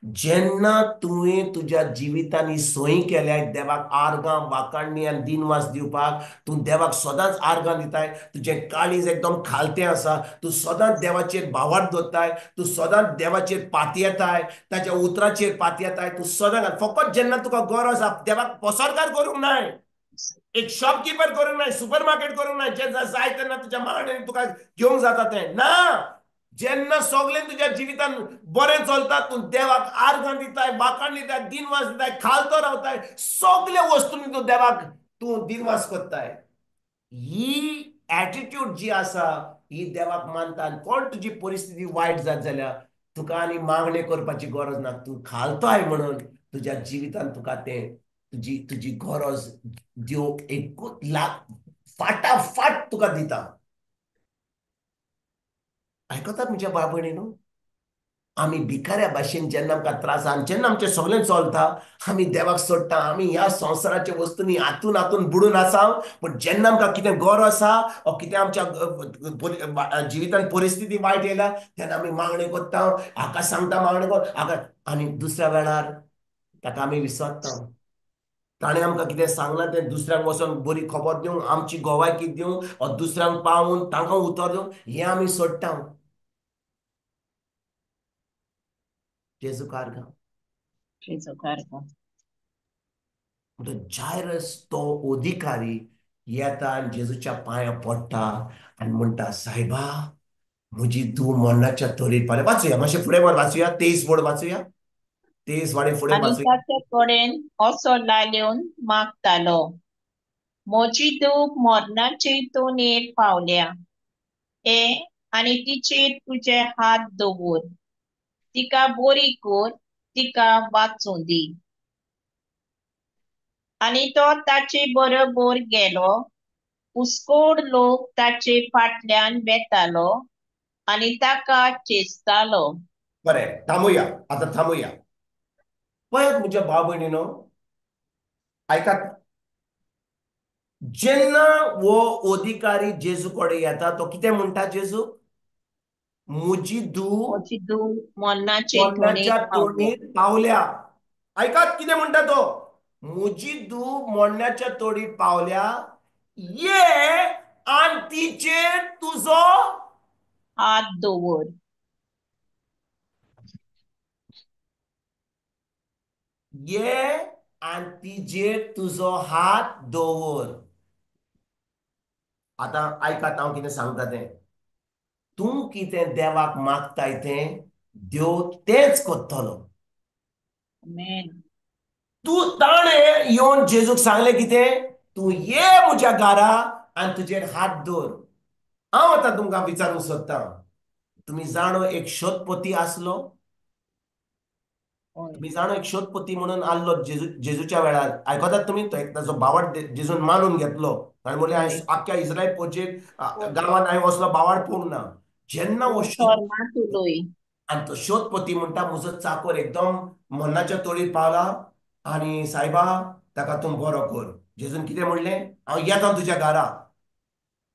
जेन्ना तुवें तुज्या जिवितांनी सोयी केल्या देवाक आर्गां वाकाडणी आनी दिनवास दिवपाक, तूं देवाक सदांच आर्गां दिताय, तुजें काळीज एकदम खालतें आसा, तूं सदांच देवाचेर भावार्थ दवरताय, तूं सदांच देवाचेर पातयेताय, ताच्या उतराचेर पातयेताय, तूं सदांच फकत जेन्ना तुका गरज आसा देवाक पसरकार करूंक नाय, एक शॉपकिपर करूंक नाय, सुपर मार्केट करूंक नाय, जेन्ना जाय तेन्ना तुज्या मागणेन तुका घेवंक जाता तें ना. जेन्ना सगळें तुज्या जिवितान बरें चलता, तूं देवाक आर्गां दिताय, वाखाण दिताय, दिनवास दिताय, खालतो रावताय, सगळे वस्तूंनी तूं देवाक तूं दिनवास करताय. ही एटिट्यूड जी आसा ही देवाक मानता. आनी कोण तुजी परिस्थिती वायट जात जाल्यार तुका आनी मागणें करपाची गरज ना, तूं खालतोय म्हणून तुज्या जिवितान तुका तें तुजी तुजी गरज देव एकूच लाख फाटाफाट तुका दिता. आयकतात म्हज्या भाव भयणीनो, आमी भिकाऱ्या भाशेन जेन्ना आमकां त्रास आनी जेन्ना आमचें सगळें चलता आमी देवाक सोडटा, आमी ह्या संवसाराच्या वस्तूंनी हातून हातून बुडून आसा. पूण जेन्ना आमकां कितें गरज आसा वा कितें आमच्या जिवितान परिस्थिती वायट येयल्या तेन्ना आमी मागणें करता, हाका सांगता मागणें कर हाका, आनी दुसऱ्या वेळार ताका आमी विसरता. ताणें आमकां कितें सांगलां तें दुसऱ्यांक वचोन बरी खबर दिवंक, आमची गोवायकी दिवंक वा दुसऱ्यांक पावून तांकां उतर दिवंक, हें आमी सोडटा. जेजू कारगां, जेजू कारगां. जायरस तो अधिकारी येता आनी जेजूच्या पांयां पडटा आनी म्हणटा, सायबा म्हजी धूव मरणाच्या तरेर पावल्या. वाचुया मातशें फुडें वाचुया, 23 बोर्ड वाचुया, 23 वाडे फुडें वाचुया. ताचे कडेन असो लाल्योन मागतालो, म्हजी धूव मरणाचे तोनेर पावल्या, हे आनी तिचेर तुजे हात दवर, तिका बरी कर, तिका वाचूं दी. आनी तो ताचे बरोबर गेलो. पुस्कोड लोक ताचे फाटल्यान वेतालो आनी ताका चेसतालो. बरें, थांबुया आतां, थांबुया. पळयात म्हज्या भाव भयणीनो, आयकात, जेन्ना हो अधिकारी जेजू कडेन येता तो कितें म्हणटा जेजू, म्हजी धूव मरणाच्या तोडीर पावल्या. आयकात कितें म्हणटा तो, म्हजी धूव मरणाच्या तोडीर पावल्या, ये आनी तिचेर तुजो हात दवर. ये आनी तिचेर तुजो हात दवर. आतां आयकात हांव कितें सांगता तें. तूं कितें देवाक मागताय तें देव तेंच करतलो. तूं ताणें येवन जेजूक सांगलें कितें, तूं ये म्हज्या घरा आनी तुजेर हात दवर. हांव आतां तुमकां विचारूंक सोदतां, तुमी जाणो एक शोधपती आसलो, तुमी जाणो एक शोधपती म्हणून आसलो जेजूच्या वेळार. आयकतात तुमी? तो एक ताजो बावड जेजून मानून घेतलो. ताणें म्हणलें हांवें आख्ख्या इस्रायल पोचेक गांवांत हांवें असलो बावड पळोवंक ना. जेन्ना हो आनी तो शोधपती म्हणटा म्हजो चाकोर एकदम मरणाच्या तोडीर पावला आनी सायबा ताका तूं बरो कर. जेजून कितें म्हणलें, हांव येता तुज्या घरा,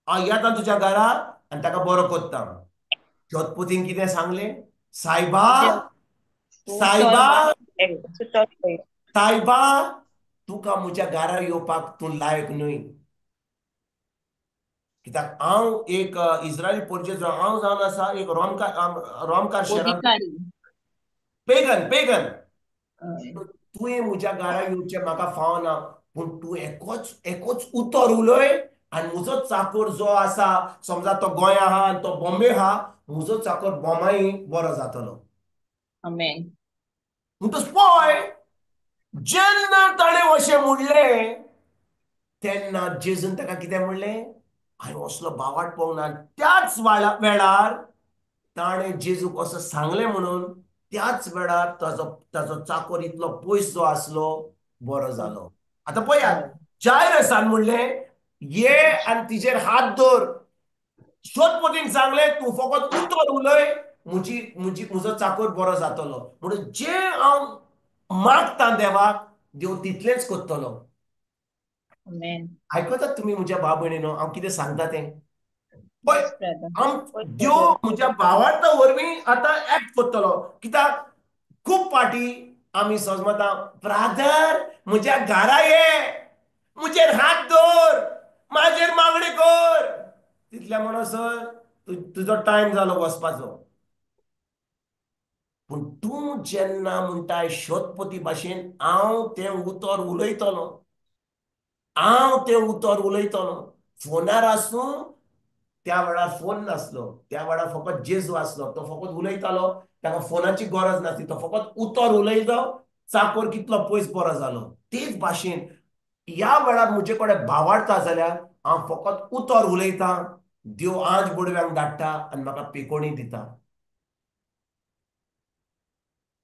हांव येता तुज्या घरा आनी ताका बरो करता. शोधपतीन कितें सांगलें, सायबा सायबा सायबा तुका म्हज्या घरा येवपाक तूं लायक न्हय, कित्याक हांव एक इस्रायली पोरचेचो हांव जावन आसा एक रोमकार शहरांत पेगन पेगन, तुवें म्हज्या घरा येवचें म्हाका फावना, पूण तूं एकच एकच उतर उलय आनी म्हजो चाकोर जो आसा, समजा तो गोंया आहा आनी तो बॉम्बे आहा, म्हजो चाकोर बॉम्बाय बरो जातलो. म्हणटच पळय जेन्ना ताणें अशें म्हणलें तेन्ना जेजून ताका कितें म्हणलें, हांवें असलो बावाट पळोवंक ना. त्याच वेळार ताणें जेजूक असो सांगलें म्हणून त्याच वेळार ताजो ताजो चाकोर इतलो पयस जो आसलो बरो जालो. आतां पळयात, जायरसान म्हणलें ये आनी तिजेर हात दवर. शोधपतीन सांगलें तूं फकत उतर उलय, म्हजी म्हजी म्हजो चाकोर बरो जातलो. म्हणून जें हांव मागतां देवाक, देव तितलेंच करतलो. आयकतात तुमी म्हज्या भाव भयणीनो हांव कितें सांगता तें? पळय देव म्हज्या भावार्था वरवीं आतां एक्ट करतलो. कित्याक खूब फावटी आमी सजमता, ब्रादर म्हज्या घरा ये, म्हजेर हात दवर, म्हाजेर मागणी कर, तितल्या म्हणसर तुजो टायम जालो वचपाचो. पूण तूं जेन्ना म्हणटाय शोधपती भाशेन हांव तें उतर उलयतलो, हांव तें उतर उलयतलो, फोनार आसूं, त्या वेळार फोन नासलो, त्या वेळार फकत जेजू आसलो, तो फकत उलयतालो, ताका फोनाची गरज नासली, तो फकत उतर उलयलो, चाकोर कितलो पयस बरो जालो. तेच भाशेन ह्या वेळार म्हजे कडेन भावार्थ जाल्यार हांव फकत उतर उलयतां, देव आज बुडव्यांक धाडटा आनी म्हाका पेकोणी दिता.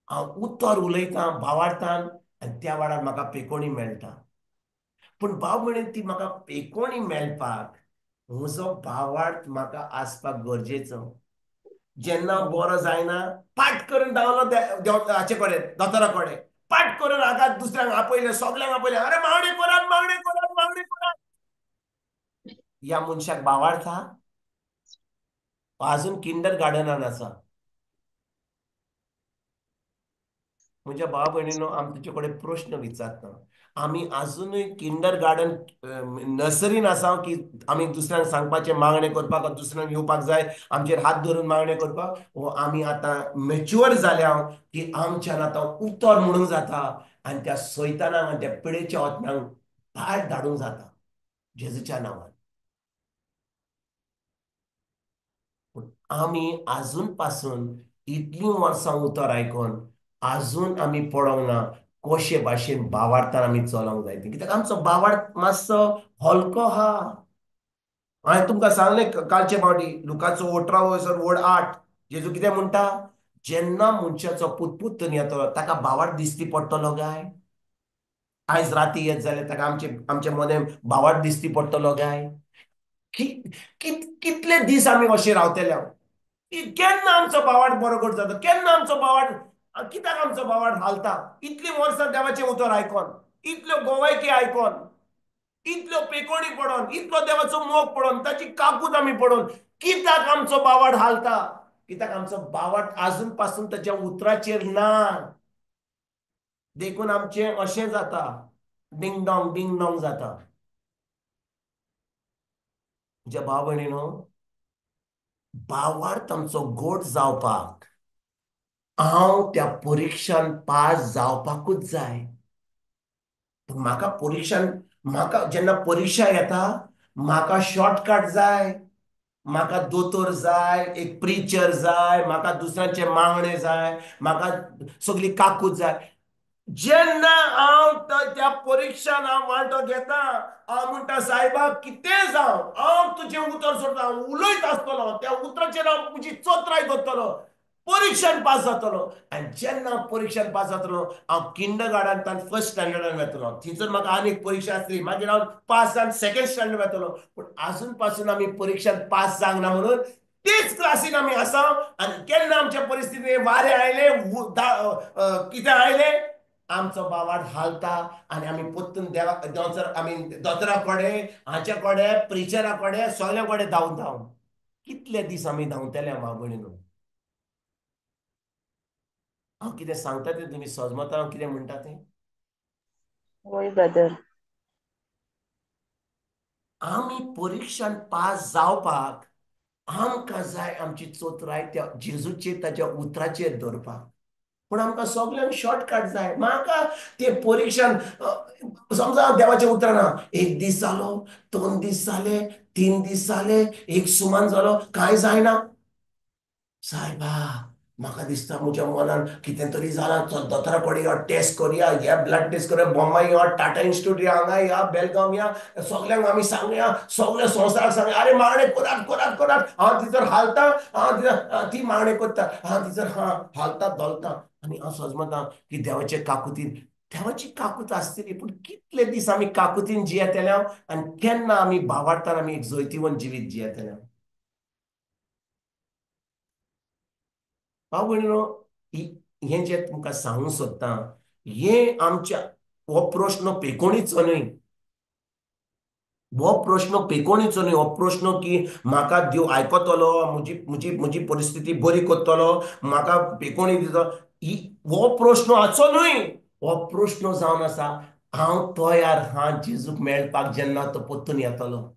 हांव उतर उलयतां भावार्थान आनी त्या वेळार म्हाका पेकोणी मेळटा. पूण भाव भयणीन ती म्हाका पेकोणी मेळपाक म्हजो भावार्थ म्हाका आसपाक गरजेचो. जेन्ना बरो जायना पाट करून धांवलो हाचे कडेन, दोतोरा कडेन, पाट करून हाका दुसऱ्यांक आपयलें, सगल्यांक आपयलें, अरे मागणी करात मागणी करात मागणी करात. ह्या मनशाक भावार्थ आहा, अजून किंडर गार्डनान आसा. म्हज्या भाव भयणीनो आमी तुजे कडेन प्रश्न विचारता, आमी आजुनूय किंडर गार्डन नर्सरीन आसा की आमी दुसऱ्यांक सांगपाचें मागणें करपाक, दुसऱ्यांक येवपाक जाय आमचेर हात धरून मागणें करपाक, वो आमी आतां मॅच्युअर जाल्या की आमच्यान आतां उतर म्हणूंक जाता आनी त्या सैतानाक आनी त्या पिडेच्या आत्म्यांक भायर धाडूंक जाता जेजूच्या नांवान. पूण आमी आजून पासून इतलीं वर्सां उतर आयकोन आजून आमी पडोंक ना कशे भाशेन भावार्थान आमी चलोंक जाय तें. कित्याक आमचो भावार्थ मातसो हलको आहा. हांवें तुमकां सांगलें कालचे फावटी, लुकाचो 18 वयसर वड 8, जेजू कितें म्हणटा, जेन्ना मनशाचो पूत पुत्तून येतलो ताका भावार्थ दिसती पडटलो काय? आयज राती येत जाल्यार ताका आमचे आमचे मदें भावार्थ दिसती पडटलो काय? कितले दीस आमी अशे रावतले? केन्ना आमचो भावार्थ बरो घट जाता? केन्ना आमचो भावार्थ, कित्याक आमचो भावार्थ हालता? इतलीं वर्सां देवाचें उतर आयकोन, इतल्यो गोवायकी आयकोन, इतल्यो पेकोणी पडोन, इतलो देवाचो मोग पडोन, ताची काकूत आमी पडोन, कित्याक आमचो भावार्थ हालता? कित्याक आमचो भावार्थ आजून पासून ताच्या उतराचेर ना. देखून आमचें अशें जाता, डिंग डोंग डिंग डोंग जाता. म्हज्या भाव भयणीनो, भावार्थ आमचो गोड जावपाक हांव त्या परिक्षान पास जावपाकूच जाय. पूण म्हाका परिक्षान, म्हाका जेन्ना परिक्षा येता म्हाका शॉर्टकट जाय, म्हाका दोतोर जाय, एक प्रिचर जाय, म्हाका दुसऱ्यांचे मागणे जाय, म्हाका सगली काकूत जाय. जेन्ना हांव त्या परिक्षान हांव वांटो घेता, हांव म्हणटा सायबा कितें जावं, हांव तुजें उतर सोडटा, हांव उलयत आसतलो, त्या उतराचेर हांव म्हजी चोत्राय करतलो, परिक्षण पास जातलो. आनी जेन्ना परिक्षण पास जातलो, हांव किंडर गार्डनांतल्यान फर्स्ट स्टँडर्डान वेतलो, थंयसर म्हाका आनी एक परिक्षा आसली, मागीर हांव पास जावन सेकंड स्टँडर्ड वेतलो. पूण आजून पासून आमी परिक्षण पास जावंक ना म्हणून तेच क्लासीन आमी आसा. आनी केन्ना आमच्या परिस्थितीन वारें आयलें, कितें आयलें, आमचो बावाट हालता आनी आमी परतून देवा दोतोर आमी दोतोरा कडेन, हाच्या कडेन, प्रिचरा कडेन, सगल्या कडेन धांवन धांवन कितले दीस आमी धांवतले भाव भयणीनो. हांव कितें सांगता तें तुमी सजमता हांव कितें म्हणटा तें? वय ब्रदर. आमी परिक्षान पास जावपाक आमकां जाय आमची चोत्राय त्या जेजूचेर, ताच्या उतराचेर दवरपाक. पूण आमकां सगल्यांक शॉर्टकट जाय. म्हाका ते परिक्षान समजा देवाचें उतरां ना, एक दीस जालो, 2 दीस जाले, 3 दीस जाले, एक सुमान जालो, कांय जायना. सायबा म्हाका दिसता म्हज्या मनान कितें तरी जालां, चल दोतोरा कडेन यो, टेस्ट करया, हे ब्लड टेस्ट करया, बॉम्बे यो, टाटा इन्स्टिट्यूट या, हांगा या, बेलगांव या, सगल्यांक आमी सांगया, सगल्या संवसाराक सांगया, आरे मागणें करात करात करात. हांव थंयसर हालता, हांव ती मागणें करता, हांव थंयसर हालता धोलता. आनी हांव सजमता की देवाचे काकुतीन, देवाची काकूत आसतली, पूण कितले दीस आमी काकुतीन जियेतले आनी केन्ना आमी भावार्थान आमी एक जैतिवंत जिवीत जियेतले. भाव भयणीनो, हें जें तुमकां सांगूंक सोदता, हें आमच्या हो प्रश्न पेकोणीचो न्हय, हो प्रश्न पेकोणीचो न्हय. हो प्रश्न की म्हाका देव आयकतलो, म्हजी म्हजी म्हजी परिस्थिती बरी करतलो, म्हाका पेकोणी दितलो, हो प्रश्न हाचो न्हय. हो प्रश्न जावन आसा, हांव तयार हा जेजूक मेळपाक जेन्ना तो परतून येतलो.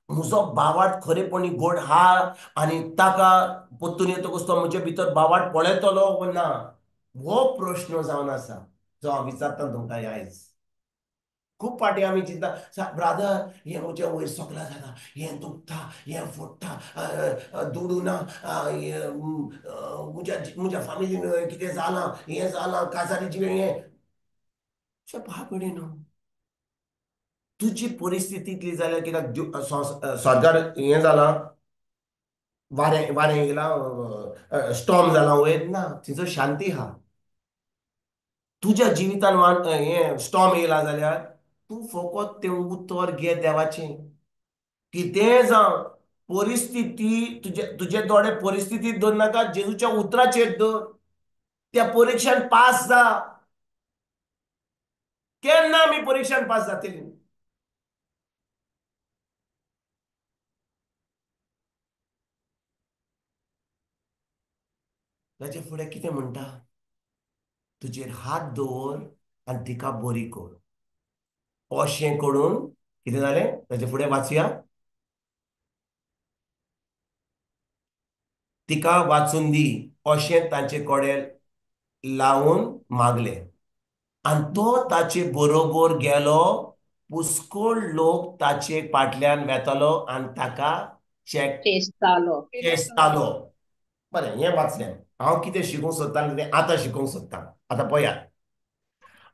म्हजो बावाट खरेपणी गोड हा आनी ताका परतून येतकच तो म्हजे भितर बावाट पळयतलो वो ना, हो प्रश्न जावन आसा जो हांव विचारता तुमकां आयज. खूब फावटी आमी चिंता, ब्रादर हें म्हजें वयर सगळें जालां, हें दुखता, हें फोडटा, दुडू ना, म्हज्या म्हज्या फामिलीन कितें जालां, हें जालां, काजारी जिवें हें. भाव भयणीनो, तुजी परिस्थिती इतली जाल्या कित्याक स्वर्गार हें जालां, वारें वारें येयलां, स्टॉर्म जालां वयर ना, थंयसर शांती आहा. तुज्या जिवितान हें स्टॉर्म येयला जाल्यार तूं फकत तें उतर घे देवाचें, कितेंय जावं परिस्थिती तुजे तुजे दोळे परिस्थितीत दवर नाका, जेजूच्या उतराचेर दवर. त्या परिक्षान पास जा. केन्ना आमी परिक्षान पास जातली? ताचे फुडें कितें म्हणटा, तुजेर हात दवर आनी तिका बरी कर. अशें करून कितें जालें, ताचे फुडें वाचया, तिका वाचून दी अशें तांचे कडेन लावन मागलें. आनी तो ताचे बरोबर गेलो, पुस्कोळ लोक ताचे फाटल्यान वेतालो आनी ताका चेस्तालो. बरें, हें वाचलें. हांव कितें शिकोवंक सोदतां तें आतां शिकोवंक सोदतां. आतां पळयात,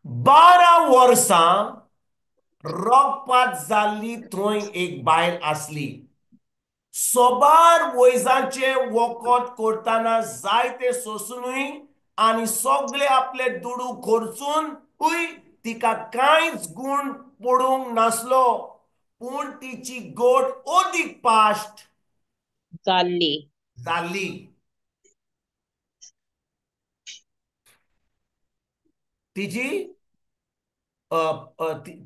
12 वर्सां रगपात जाल्ली थंय एक बायल आसली. सोबार वैजांचें वखद करतना जायते सोंसुनूय आनी सगळे आपले दुडू खर्चूनूय तिका कांयच गूण पडूंक नासलो, पूण तिची गोट अदीक पाश्ट जाल्ली जाल्ली. तिची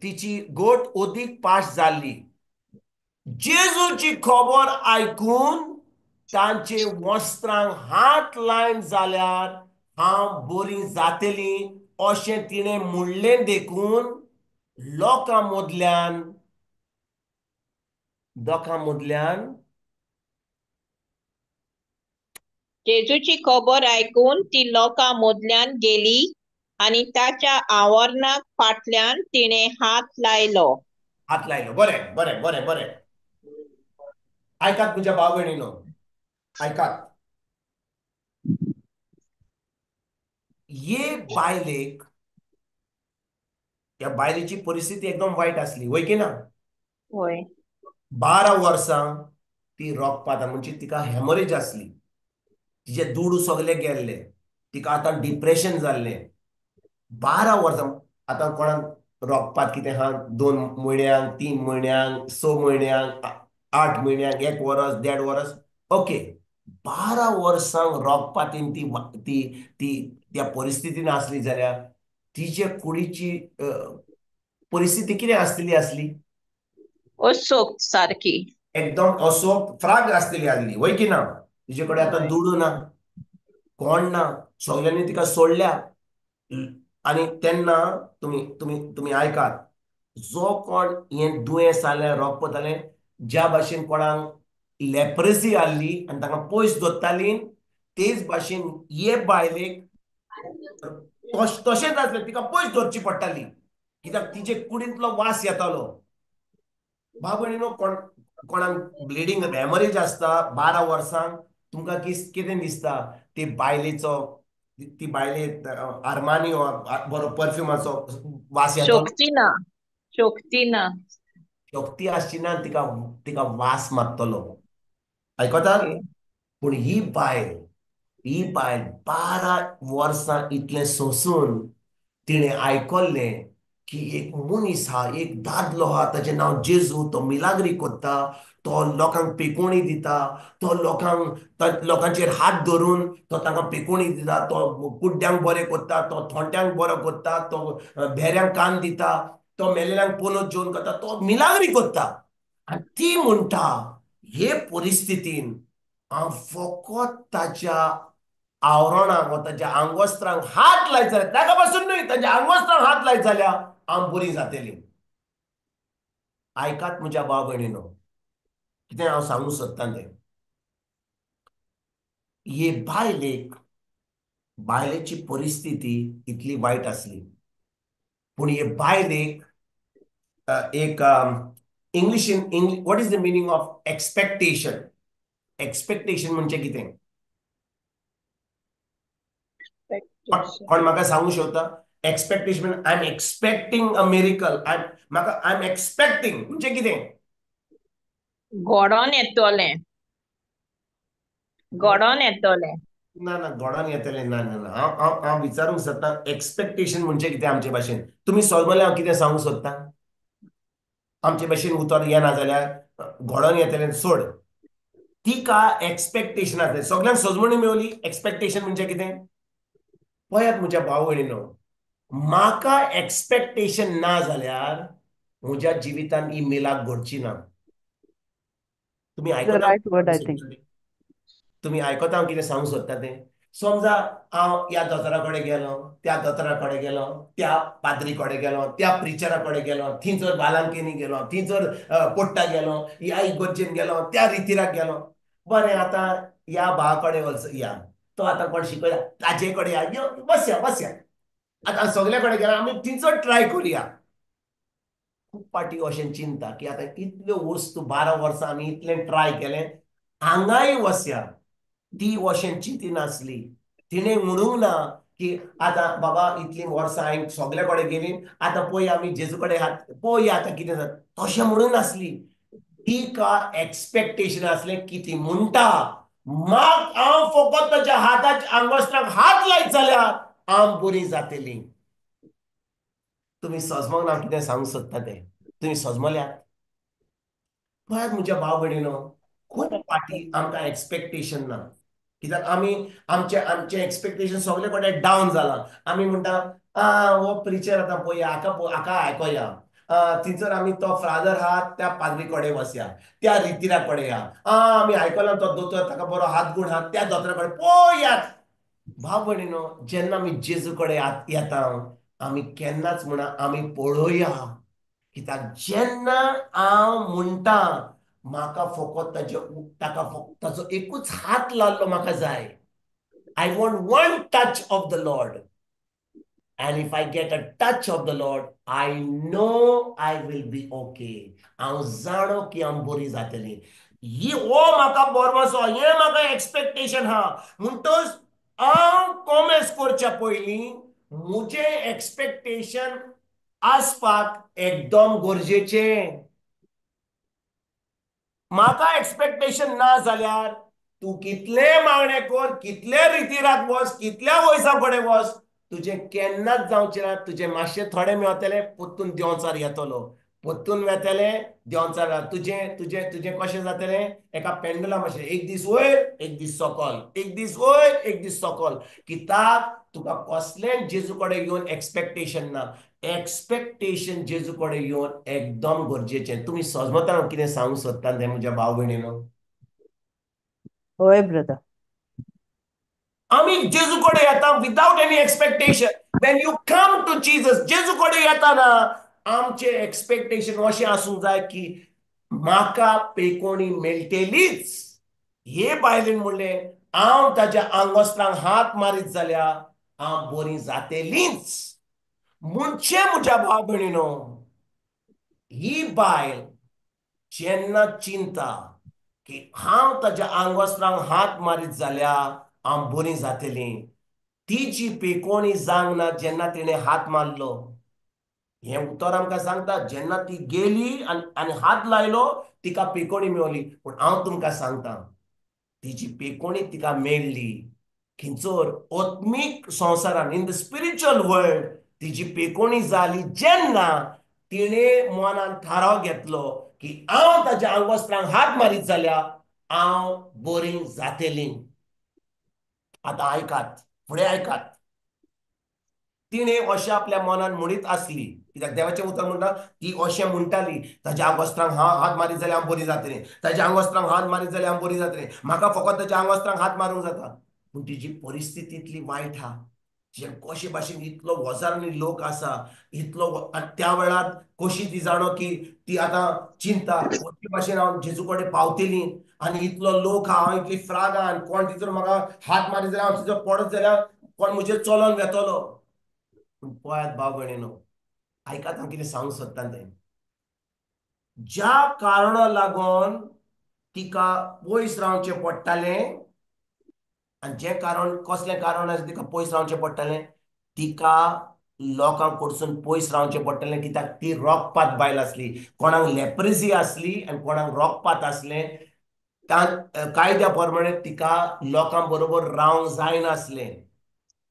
तिची गोट अदीक पाश जाल्ली. जेजूची खबर आयकून तांचे वस्त्रांक हात लायन जाल्यार हांव बरी जातली अशें तिणें म्हणलें देखून लोकां मदल्यान जेजूची खबर आयकून ती लोकां मदल्यान गेली आनी ताच्या आवरणाक फाटल्यान तिणें हात लायलो. हात लायलो. बरें बरें बरें बरें. आयकात म्हज्या भाव भयणीनो, आयकात. ये बायलेक, ह्या बायलेची परिस्थिती एकदम वायट आसली, वय की ना? वय. 12 वर्सां ती रोगपात, म्हणजे तिका हॅमरेज आसली, तिचे दुडू सगळे गेल्ले, तिका आतां डिप्रेशन जाल्लें. 12 वर्सां. आतां कोणाक रोगपात कितें आहा, 2 म्हयन्यांक, 3 म्हयन्यांक, 6 म्हयन्यांक, 8 म्हयन्यांक, 1 वरस, 1.5 वरस, ओके. 12 वर्सांक रोगपातीन ती ती ती त्या परिस्थितीन आसली जाल्यार तिचे कुडीची परिस्थिती कितें आसतली आसली? असोक सारकी, एकदम असोक फ्राग आसतली आसली, वय की ना? तिचे कडेन आतां दुडू ना, कोण ना, सगल्यांनी तिका सोडल्या. आनी तेन्ना तुमी तुमी तुमी आयकात, जो कोण हें दुयेंस जालें, रोगपत जालें, ज्या भाशेन कोणाक लेप्रसी आहली आनी तांकां पयस दवरताली, तेच भाशेन हे बायलेक तशेंच आसलें, तिका पयस दवरची पडटाली, कित्याक तिचे कुडींतलो वास येतालो. भाव भयणीनो, कोण कोणाक ब्लिडींग हॅमरेज आसता 12 वर्सांक, तुमकां कितें दिसता? ती बायलेचो, ती बायले आरमानी बरो परफ्युमाचो वास येता, शक्ती ना, शक्ती ना, शक्ती आसची ना, तिका तिका वास मारतलो. आयकता? पूण ही बायल, ही बायल 12 वर्सां इतलें सोंसून तिणें आयकल्लें की एक मनीस हा, एक दादलो हा, ताचें नांव जेजू, तो मिलाग्री कोत्ता, तो लोकांक पेकोणी दिता, तो लोकांक लोकांचेर हात धरून तो तांकां पेकोणी दिता, तो कुड्ड्यांक बरें कोत्ता, तो थोंट्यांक बरो कोत्ता, तो भेऱ्यांक कान दिता, तो मेलेल्यांक पोनत जेवन करता, तो मिलाग्री कोत्ता. आनी ती म्हणटा, हे परिस्थितीन हांव फकत ताच्या आवरणाक वा ताच्या आंगवस्त्रांक हात लायत जाल्यार, ताका पासून न्हय, ताच्या आंगवस्त्रांक हात लायत जाल्यार हांव बरी जातली. आयकात म्हज्या भाव भयणीनो, कितें हांव सांगूंक सोदतां तें. हे बायलेक, बायलेची परिस्थिती इतली वायट आसली, पूण हे बायलेक एक इंग्लिशीन, what is the meaning of expectation? Expectation म्हणजे कितें? कोण म्हाका सांगू शकता? Expectation, I am expecting a miracle, म्हाका I am expecting म्हणजे कितें? घडोन येतलें, घडोन येतलें. ना ना, घडोन येतलें ना ना ना. हांव हांव विचारूंक सोदतां, एक्सपेक्टेशन म्हणजे कितें आमचे भाशेन? तुमी समजले हांव कितें सांगूंक सोदतां? आमचे भाशेन उतर येना जाल्यार घडोन येतलें सोड, तिका एक्सपेक्टेशन आसलें. सगल्यांक सजमणी मेवली एक्सपेक्टेशन म्हणजे कितें? पळयात म्हज्या भाव भयणीनो, म्हाका एक्सपेक्टेशन ना जाल्यार म्हज्या जिवितान ही मिलाक घडची ना. तुमी आयकता? तुमी आयकता हांव कितें सांगूंक सोदता तें? समजा हांव ह्या दोतोरा कडेन गेलो, त्या दोतोरा कडेन गेलो, त्या पाद्री कडेन गेलो, त्या प्रिचरा कडेन गेलो, थंयसर बालांकेनी गेलो, थंयसर पोट्टा गेलो, ह्या इगर्जेन गेलो, त्या रितिराक गेलो. बरें, आतां ह्या भावा कडेन वच, या तो आतां कोण शिकयता ताजे कडेन या, यो बसया बसया, आतां सगल्या कडेन गेला, आमी थंयसर ट्राय करुया. खूब पाटी अशें चिंता की आतां इतल्यो वस्तू 12 वर्सां आमी इतलें ट्राय केलें, हांगाय वसया. ती अशें चिंतिनासली, तिणें म्हणूंक ना की आतां बाबा इतलीं वर्सां हांवें सगल्या कडेन गेली, आतां पळय आमी जेजू कडेन हात पळोवया आतां कितें जाता, तशें म्हणूंक नासली. तिका एक्सपेक्टेशन आसलें की ती म्हणटा, म्हाका हांव फकत ताच्या हाताच्या आंगवस्त्रांक हात लायत जाल्यार हांव बरी जातली. तुमी सजमोंक ना कितें सांगूंक सोदता तें? तुमी सजमल्यात? पळयात म्हज्या भाव भयणीनो, खूब फाटी आमकां एक्सपेक्टेशन ना, कित्याक आमी आमचे आमचें एक्सपेक्टेशन सगळे कडेन डावन जालां. आमी म्हणटा, आ हो प्रिचर आतां पळया, हाका हाका आयकोया, थंयसर आमी तो फ्रादर आहा त्या पाद्री कडेन वसया, त्या रितिरा कडेन या, आमी आयकलां तो दोतोर ताका बरो हात गूण आहा, त्या दोतोरा कडेन पळयात. भाव भयणीनो, जेन्ना आमी जेजू कडेन येता, आमी केन्नाच म्हणा आमी पळोवया, कित्याक जेन्ना हांव म्हणटा म्हाका फकत ताजे ताका फक्त ताचो एकूच हात लाल्लो म्हाका जाय, I want one touch of the Lord, And if I get a touch of the Lord, I know I will be okay. हांव जाणो की हांव बरी जातली. ही हो म्हाका बरवसो, हें म्हाका एक्सपेक्टेशन हा. म्हणटच हांव कॉमेस करच्या पयलीं म्हजें एक्सपेक्टेशन आसपाक एकदम गरजेचें. म्हाका एक्सपेक्टेशन ना जाल्यार तूं कितले मागणे कर, कितले रितीरात वच, कितल्या वयसां कडेन वच, तुजें केन्नाच जावचें ना. तुजें मातशें थोडें मेवतलें, परतून देंवचार येतलो, परतून वेतलें देंवचार. तुजें तुजें तुजें कशें जातलें, एका पेंडुला मातशें, एक दीस वयर एक दीस सकल, एक दीस वयर एक दीस सकल. कित्याक तुका कसलेंच जेजू कडेन येवन एक्सपेक्टेशन ना. एक्सपेक्टेशन जेजू कडेन येवन एकदम गरजेचें. तुमी सजमता हांव कितें सांगूंक सोदता तें म्हज्या भाव भयणीनो? हय ब्रदर. आमी जेजू कडेन येता without any expectation. When you come to Jesus, जेजू कडेन येताना आमचें एक्सपेक्टेशन अशें आसूंक जाय की म्हाका पेकोणी मेळटलीच. हे बायलेन म्हणलें हांव ताज्या आंगवस्त्रांक हात मारीत जाल्यार हांव बरी जातलीच. म्हणजे म्हज्या भाव भयणीनो, ही बायल जेन्ना चिंता की हांव ताज्या आंगवस्त्रांक हात मारीत जाल्यार हांव बरी जातली, तिची पेकोणी जावंक ना जेन्ना तिणें हात मारलो. हें उतर आमकां सांगता, जेन्ना ती गेली आनी हात लायलो तिका पेकोणी मेवली. पूण हांव तुमकां सांगता, तिची पेकोणी तिका मेळ्ळी खंयचोर आत्मीक संवसारान, इन the spiritual world तिची पेकोणी जाली जेन्ना तिणें मनान थाराव घेतलो की हांव ताज्या आंगवस्त्रांक हात मारीत जाल्यार हांव बरी जातली. आतां आयकात, फुडें आयकात. तिणें अशें आपल्या मनान म्हणीत आसली, कित्याक देवाचें उतर म्हणटा ती अशें म्हणटाली, ताज्या आंगवस्त्रांक हात मारीत जाल्यार हांव बरी जातली, ताज्या आंगवस्त्रांक हात मारीत जाल्यार हांव बरी जातली, म्हाका फकत ताज्या आंगवस्त्रांक हात मारूंक जाता. पूण तिजी परिस्थिती इतली वायट आहा, जे कशे भाशेन इतलो हजारांनी लोक आसा, इतलो त्या वेळार कशी ती जाणो की ती आतां चिंता कशे भाशेन हांव जेजू कडेन पावतली आनी इतलो लोक आहा, हांव इतली फ्राग आहा आनी कोण तिचो म्हाका हात मारीत जाल्यार हांव तिचो पडत जाल्यार कोण म्हजेर चलोन वेतलो. पूण पळयात भाव भयणीनो, आयकात हांव कितें सांगूंक सोदता तें. ज्या कारणा लागून तिका पयस रावचें पडटालें आनी जें कारण कसलें कारण आसा तिका पयस रावचें पडटालें, तिका लोकां कडसून पयस रावचें पडटालें कित्याक ती रोगपात बायल आसली. कोणाक लेप्रेसी आसली आनी कोणाक रोगपात आसलें, कायद्या प्रमाणे तिका लोकां बरोबर रावंक जायनासलें.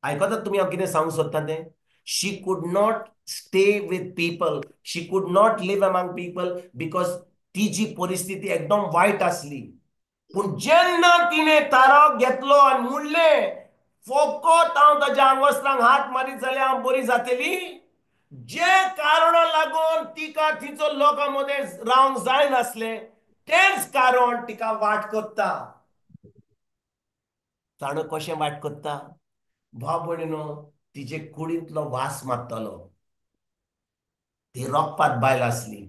आयकतात तुमी हांव कितें सांगूंक सोदता तें? She could not stay with people, she could not live among people because तिजी परिस्थिती एकदम वायट आसली. पूण जेन्ना तिणें थाराव घेतलो आनी म्हणलें फकत हांव ताज्या आंगवस्त्रांक हात मारीत जाल्यार हांव बरी जातली, जे कारणा लागून तिका तिचो लोकां मदें रावंक जायनासलें तेंच कारण तिका वाट करता. जाणो कशें वाट करता भाव भयणीनो? तिजे कुडींतलो वास मारतालो. ती रोगपात बायल आसली,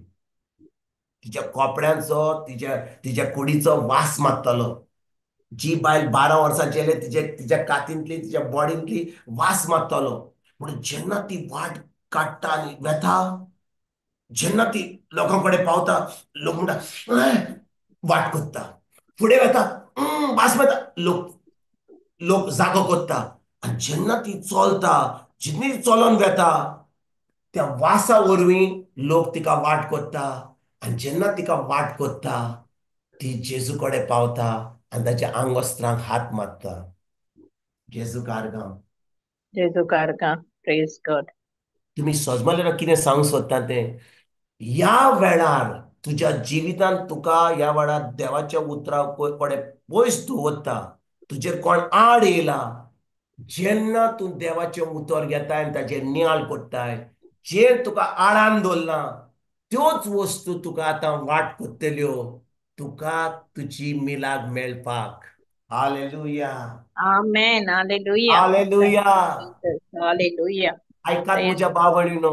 तिच्या कपड्यांचो तिच्या तिच्या कुडीचो वास मारतालो. जी बायल 12 वर्सां जेले तिच्या तिच्या कातींतली तिच्या बॉडींतली वास मारतालो. पूण जेन्ना ती वाट काडटा आनी वेता, जेन्ना ती लोकां कडेन पावता, लोक म्हणटा वाट करता, फुडें वेता वास मारता, लोक लोक जागो करता. आनी जेन्ना ती चलता, जेन्ना ती चलोन वेता त्या वासा वरवीं लोक तिका वाट करता. आनी जेन्ना तिका वाट करता ती जेजू कडेन पावता आनी ताच्या आंगवस्त्रांक हात मारता. जेजू कारगांव, जेजू कारगांव, प्रेज गॉड. तुमी सजमले कितें सांगूंक सोदता तें? ह्या वेळार तुज्या जिवितांत तुका ह्या वेळार देवाच्या उतरा कडेन पयस दवरता, तुजेर कोण आड येयला, जेन्ना तूं देवाचें उतर घेताय आनी ताजेर नियाळ करताय, जें तुका आडान दवरलां त्योच वस्तू तुका आतां वाट करतल्यो तुका तुजी मिलाग मेळपाक. हालेलुया, आमेन, हालेलुया, हालेलुया. हालेलुया. आयकात म्हज्या भाव भयणीनो,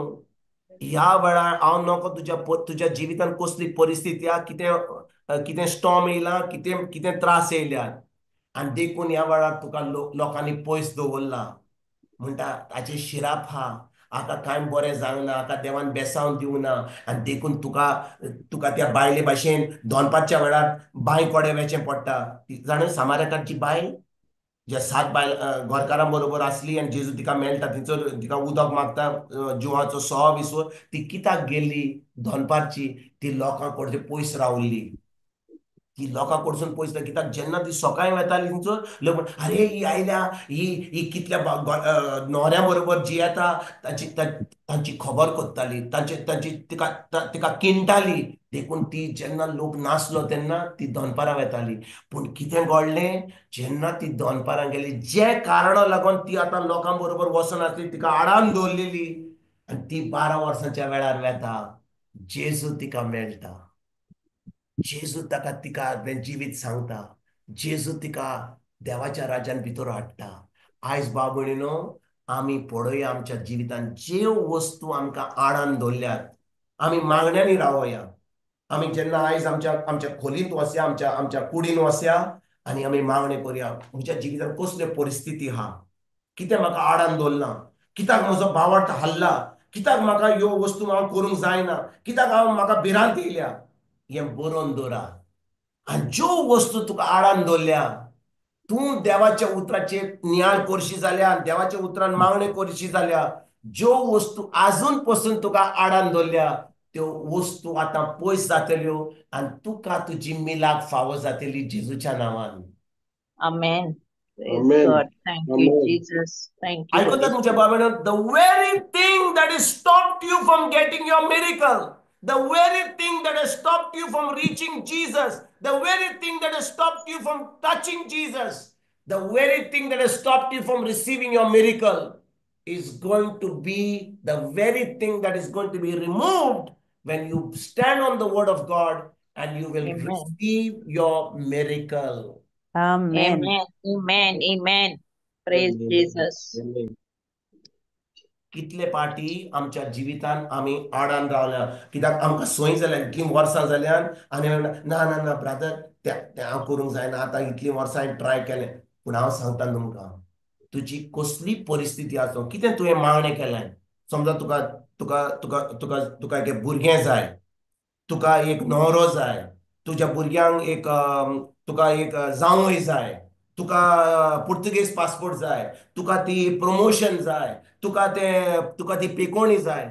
ह्या वेळार हांव नको तुज्या तुज्या जिवितांत कसली परिस्थिती आहा, कितें कितें स्टॉर्म येयला, कितें कितें त्रास येयल्यात आनी देखून ह्या वेळार तुका लोकांनी पयस दवरला. म्हणटा ताचे शिराप हा, आतां कांय बरें जावंक ना, आतां देवान बेसांव दिवना आनी देखून तुका तुका त्या बायले भाशेन दोनपारच्या वेळार बांय कडेन वचचें पडटा. जाणा सामार्याची बायल ज्या 7 बायल घरकारां बरोबर आसली आनी जेजू तिका मेळटा, थंयसर तिका उदक मागता जिवाचो 100 विसर. ती कित्याक गेल्ली दोनपारची? ती लोकां कडचे पयस रावली, ती लोकां कडसून पयस. कित्याक जेन्ना ती सकाळी वेताली थंयसर लोक अरे ही आयल्या, ही ही कितल्या न्हवऱ्या बरोबर जी येता तांची तांची खबर कोत्ताली, तांचे तांची तिका तिका किणटाली. देखून ती जेन्ना लोक नासलो तेन्ना ती दनपारां वेताली. पूण कितें घडलें, जेन्ना ती दनपारां गेली, जे कारणां लागून ती आतां लोकां बरोबर वचनासली, तिका आडान दवरलेली, आनी ती 12 वर्सांच्या वेळार वेता, जेजू तिका मेळटा. जेजू ताका तिका आपलें जिवीत सांगता, जेजू तिका देवाच्या राज्यान भितर हाडटा. आयज भाव भयणीनो, आमी पळोवया आमच्या जिवितांत ज्यो वस्तू आमकां आडान दवरल्यात, आमी मागण्यांनी रावया. आमी जेन्ना आयज आमच्या आमच्या खोलींत वसया, आमच्या आमच्या कुडीन वसया आनी आमी मागणें करुया, म्हज्या जिवितांत कसल्यो परिस्थिती आहा, कितें म्हाका आडान दवरलां, कित्याक म्हजो भावार्थ हाल्ला, कित्याक म्हाका ह्यो वस्तू हांव करूंक जायना, कित्याक हांव म्हाका भिरांत येयल्या, हें बरोवन दवरा. आनी ज्यो वस्तू तुका आडान दवरल्या, तूं देवाच्या उतराचेर नियाळ करशी जाल्यार, देवाच्या उतरान मागणें करशी जाल्यार, ज्यो वस्तू आजून पसून तुका आडान दवरल्या त्यो वस्तू आतां पयस जातल्यो आनी तुका तुजी मिलाक फावो जातली जेजूच्या नांवान. आमेन. Praise God. Thank you, Jesus. Thank you, आयकतात Holy तुमच्या Spirit. बाबांनो, the very thing that is stopped you from getting your miracle, the very thing that has stopped you from reaching Jesus, the very thing that has stopped you from touching Jesus, the very thing that has stopped you from receiving your miracle is going to be the very thing that is going to be removed when you stand on the word of God and you will Amen. receive your miracle. Amen. Amen. Amen. Amen. Praise Jesus. कितले पाटी आमच्या जिवितान आमी आडान रावल्या, कित्याक आमकां संवय जाल्या, इतलीं वर्सां जाल्यान आनी ना ना ना ब्रादर तें हांव करूंक जायना, आतां इतलीं वर्सां हांवें ट्राय केलें. पूण हांव सांगता तुमकां, तुजी कसली परिस्थिती आसूं, कितें तुवें मागणें केलें, समजा तुका तुका तुका तुका तुका एक भुरगें जाय, तुका एक न्हवरो जाय, तुज्या भुरग्यांक एक तुका एक जावंय जाय, तुका पुर्तुगेज पासपोर्ट जाय, तुका ती प्रमोशन जाय, तुका तें तुका ती पेकोणी जाय,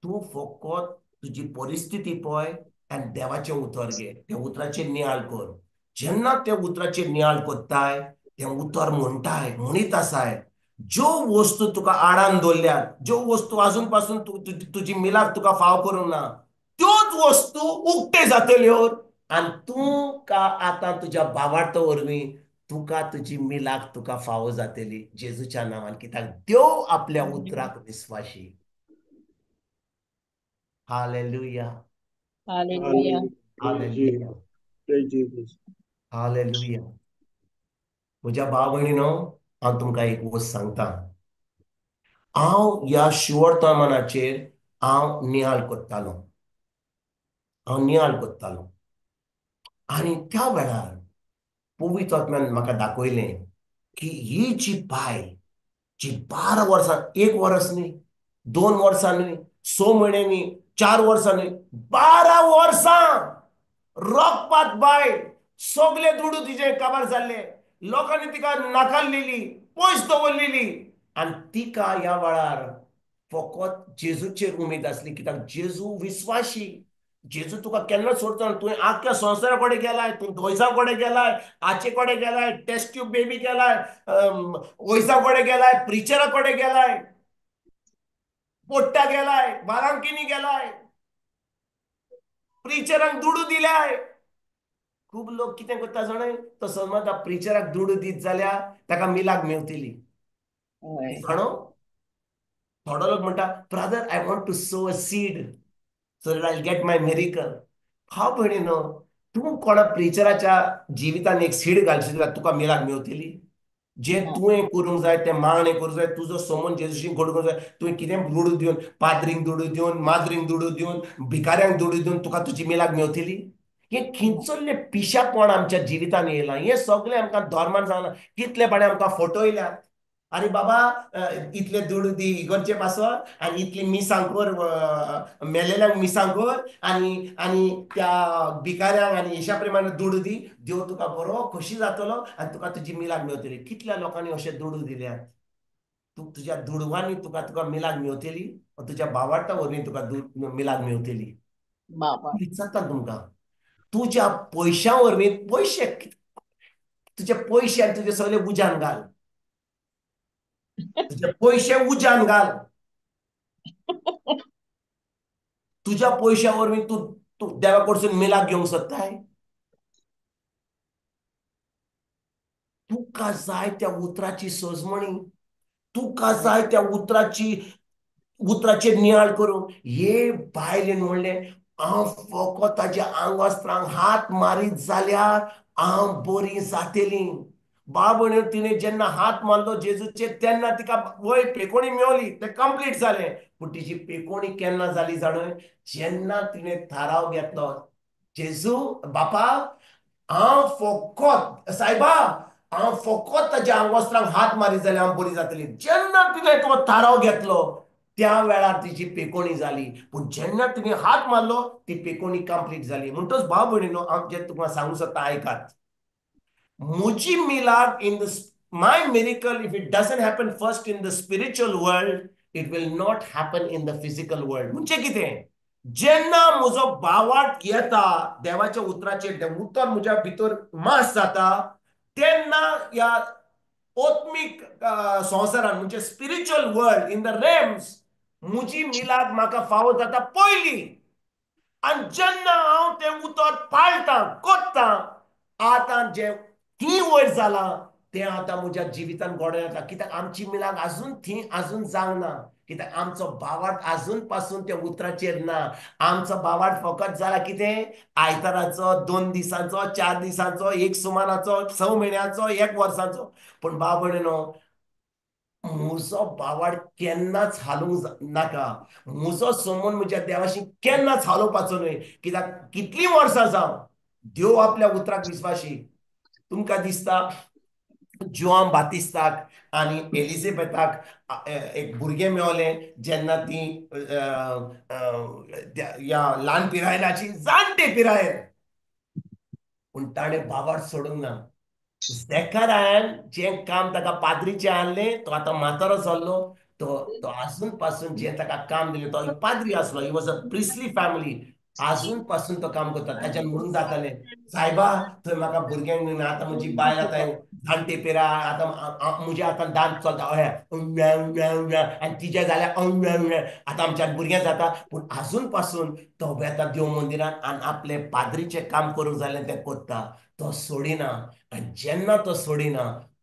तूं फकत तुजी परिस्थिती पळय आनी देवाचें उतर घे, त्या उतराचेर नियाळ कर. जेन्ना त्या उतराचेर नियाळ करताय, तें उतर म्हणटाय, म्हणीत आसाय, ज्यो वस्तू तुका आडान दवरल्यात, ज्यो वस्तू आजून पासून तुजी मिलाक तुका फाव करूंक ना, त्योच वस्तू उक्ते जातल्यो आनी तुका आतां तुज्या भावार्थ वरवीं तुका तुजी मिलाक तुका फावो जातली जेजूच्या नांवान. कित्याक देव आपल्या उतराक विस्वाशी. हालेलुया. Hallelujah. Hallelujah. Hallelujah. म्हज्या भाव भयणीनो, हांव तुमकां एक वस्त सांगता, हांव ह्या शिवर्तमानाचेर हांव नियाळ करतालो, हांव नियाळ करतालो आनी त्या वेळार पवित्र आत्म्यान म्हाका दाखयलें की ही जी बायल जी 12 वर्सां, 1 वर्स न्ही, 2 वर्सां न्ही, 6 म्हयने न्ही, 4 वर्सां न्ही, 12 वर्सां रोखपात बायल, सगळे दुडू तिचे काबार जाल्ले, लोकांनी तिका नाकारलेली, पयस दवरलेली आनी तिका ह्या वेळार फकत जेजूचेर उमेद आसली. कित्याक जेजू विस्वाशी, जेजू तुका केन्ना सोडचो ना. तुवें आख्ख्या संवसारा कडेन गेलाय, तूं दोयजा कडेन गेलाय, आचे कडेन गेलाय, टेस्ट ट्यूब बेबी गेलाय, वयजा कडेन गेलाय, प्रिचरा कडेन गेलाय, पोट्टा गेलाय, बारांकिनी गेलाय, प्रिचरांक दुडू दिलाय. खूब लोक कितें करता जाणा, तो समज प्रिचराक दुडू दीत जाल्यार ताका मिलाक मेवतली. जाणो थोडो लोक म्हणटा, brother I want to sow a seed so that I'll get my miracle. भाव भयणीनो, तूं कोणा प्रिचराच्या जिवितान एक सीड घालशी जाल्यार तुका मिलाक मेवतली. जे तुवें करूंक जाय तें मागणें करूंक जाय, तुजो समज जेजूशी घडूंक जाय. तुवें कितें दुडू दिवन, पाद्रींक दुडू दिवन, माद्रींक दुडू दिवन, भिकाऱ्यांक दुडू दिवन तुका तुजी मिलाक मेवतली. हें खिंचल्लें पिशापण आमच्या जिवितान येयलां. हें सगळें आमकां धर्मान सांगलां. कितले पाणी आमकां फटयल्यात. अरे बाबा इतले दुडू दी इगर्जे पासत आनी इतली मिसां कर, मेलेल्यांक मिसां कर आनी आनी त्या भिकाऱ्यांक आनी हेशा प्रमाणे दुडू दी, देव तुका बरो खोशी जातलो आनी तुका तुजी मिलाक मेवतली. कितल्या लोकांनी अशे दुडू दिल्यात? तूं तुज्या दुडवांनी तुका तुका मिलाक मेवतली, तुज्या भावार्था वरवीं तुका मिलाक मेवतली. विचारता तुमकां, तुज्या पयशां वरवीं, पयशे तुजे पयशे आनी तुजे सगळे उज्यान घाल, तुजे पयशे उज्यान घाल, तुज्या पयशां वरवीं तूं तूं देवा कडसून मिलाक घेवंक सोदताय? तुका जाय त्या उतराची सजमणी, तुका जाय त्या उतराची उतराचेर नियाळ करूं. हे बायलेन म्हणलें, हांव फकत ताज्या आंगवस्त्रांक हात मारीत जाल्यार हांव बरी जातली. बाबण तिणें जेन्ना हात मारलो जेजूचेर तेन्ना तिका वय पेकोणी मेवली, तें कंप्लीट जालें. पूण तिची पेकोणी केन्ना जाली जाणय? जेन्ना तिणें थाराव घेतलो, जेजू बापा हांव फकत सायबा हांव फकत ताज्या आंगवस्त्रांक हात मारीत जाल्यार हांव बरी जातली. जेन्ना तिणें तो थाराव घेतलो त्या वेळार तिची पेकोणी जाली. पूण जेन्ना तिणें हात मारलो ती पेकोणी कंप्लीट जाली. म्हणटच भाव भयणीनो, हांव जें तुमकां सांगूंक सोदता आयकात. म्हजी मिलाक in the my miracle, if it doesn't happen first in the spiritual world, it will not happen in the physical world. म्हणजे कितें? जेन्ना म्हजो भावार्थ येता देवाच्या उतराचेर, तें उतर म्हज्या भितर मास जाता, तेन्ना ह्या आत्मीक संवसारान म्हणजे spiritual world in the realms म्हजी मिलाद म्हाका फावो जाता पयलीं. आनी जेन्ना हांव तें उतर पाळटां करतां, आतां जें थंय वयर जालां तें आतां म्हज्या जिवितान घडोवन येता. कित्याक आमची मिलाग आजून थंय आजून जावंक ना, कित्याक आमचो भावार्थ आजून पासून त्या उतराचेर ना. आमचो भावार्थ फकत जाला कितें? आयताराचो, 2 दिसांचो, 4 दिसांचो, 1 सुमानाचो, 6 म्हयन्याचो, 1 वर्साचो. पूण भाव भयणीनो, म्हजो भावार्थ केन्नाच हालूंक नाका. म्हजो संबंद म्हज्या देवाशी केन्नाच हालोवपाचो न्हय. कित्याक कितलीं वर्सां जावं, देव आपल्या उतराक विस्वाशी. तुमकां दिसता जुआम बातिस्ताक आनी एलिझाबेथाक एक भुरगें मेवलें जेन्ना ती ह्या ल्हान पिरायेची, जाणटे पिरायेर, पूण ताणें भावार्थ सोडूंक ना. झेकारायान जें काम ताका पाद्रीचें आहलें, तो आतां म्हातारो जाल्लो, तो तो आजून पासून जें ताका काम दिलें, तो पाद्री आसलो, he was a priestly family, आजून पासून तो काम करता. ताच्यान म्हणून जातालें, सायबा थंय म्हाका भुरग्यांक ना, आतां म्हजी बायल आतां जाणटे पिराय, आतां म्हज्या हातान दांत चलता अहें आनी तिजें जाल्यार आतां आमच्यान भुरगें जाता. पूण आजून पासून तो वेता देव मंदिरान आनी आपलें पाद्रीचें काम करूंक जालें तें करता, तो सोडिना. आनी जेन्ना तो सोडिना,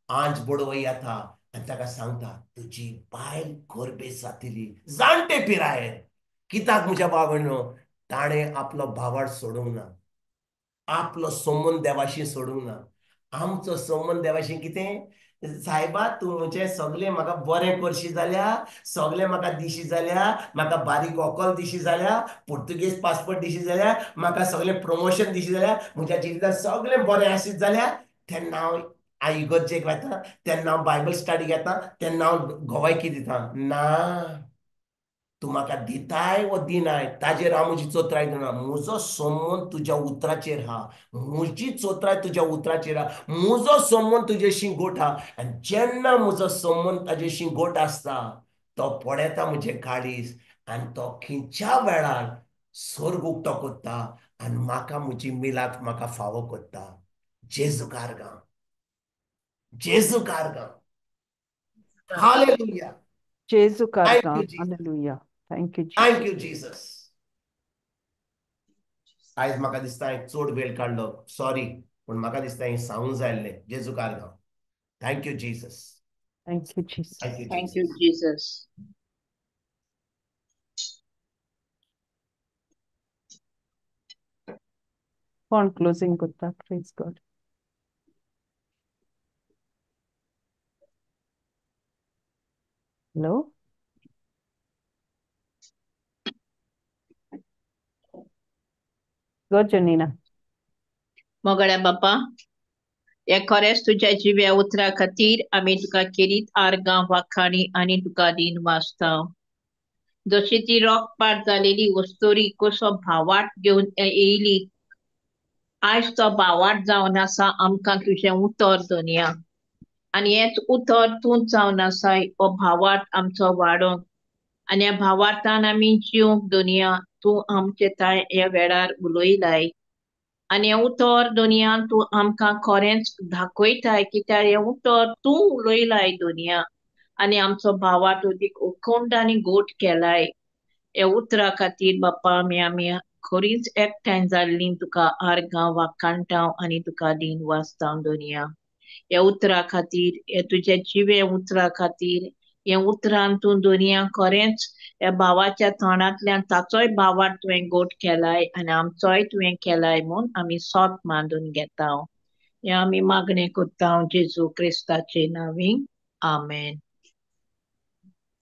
आंज बडोवय येता आनी ताका सांगता, तुजी बायल गोरबेज जातली जाणटे पिरायेर. कित्याक म्हज्या भाव भयणीनो, ताणें आपलो भावार्थ सोडूंक ना, आपलो संबंद देवाशी सोडूंक ना. आमचो संबंद देवाशी कितें? सायबा तूं म्हजें सगळें म्हाका बरें करशी जाल्यार, सगळें म्हाका दिशी जाल्यार, म्हाका बारीक अकल दिशी जाल्यार, पुर्तुगेज पासपोर्ट दिशी जाल्यार, म्हाका सगळें प्रमोशन दिशी जाल्यार, म्हज्या जिवितांत सगळें बरें आसीत जाल्यार, तेन्ना हांव इगर्जेक वता, तेन्ना हांव बायबल स्टडी घेता, तेन्ना हांव गोवायकी दिता. ना, तूं म्हाका दिताय वो दिनाय ताजेर हांव म्हजी चोत्राय दिना. म्हजो संबंद तुज्या उतराचेर आहा, म्हजी चोत्राय तुज्या उतराचेर आहा, म्हजो संबंद तुजेशी गोठ आहा. आनी जेन्ना म्हजो संबंद ताजेशी गोठ आसता, तो पळयता म्हजें काळीज आनी तो खंयच्या वेळार स्वर्ग उक्तो करता आनी म्हाका म्हजी मिलाक म्हाका फावो करता. जेजू कारगांव, जेजू कारगांव, हालेलुया. जेजू Thank कारगांव, you, Jesus. Hallelujah. Thank you, Thank Jesus. you, Jesus. आयज म्हाका दिसता हांवें चड वेळ काडलो, सॉरी, पूण म्हाका दिसता हें सांगूंक जाय आसलें. जेजू कारगांव. Thank you Jesus. Thank you, Jesus. Thank you thank you Jesus. Jesus. कोण क्लोजिंग करता? Praise God. Hello, go Janina. मोगड्या बापा, हे खरेंच तुज्या जिव्या उतरा खातीर आमी तुका केरीत आर्गां वाखाणी आनी तुका दीन वाचता. जशी ती रोखपाट जालेली वस्तोरी कसो भावाट घेवन येयली, आयज तो भावाट जावन आसा आमकां तुजें उतर धनया. आनी हेच उतर तूंच जावन आसा हो भावाट आमचो वाडोवंक आनी ह्या भावार्तान आमी जिवंक धनया तूं आमचे ताय ह्या वेळार उलयलाय. आनी हें उतर धनया तूं आमकां खरेंच दाखयताय कित्याक हें उतर तूं उलयलाय धनया आनी आमचो भावार्थ अदीक उखंड आनी गोट केलाय. ह्या उतरा खातीर बाप्पा आमी आमी खरीच एकठांय जाल्लीं तुका आर्गां वाखाणटा आनी तुका दीन वाचता धनया. ह्या उतरा खातीर, हे तुज्या जिवे उतरा खातीर, हे उतरान तूं धनया खरेंच ह्या भावाच्या तोंडांतल्यान ताचोय भावार्थ तुवें गोट केलाय आनी आमचोय तुवें केलाय म्हूण आमी सोत मांडून घेता. हें आमी मागणें करता जेजू क्रिस्ताचे नांवी. आमेन.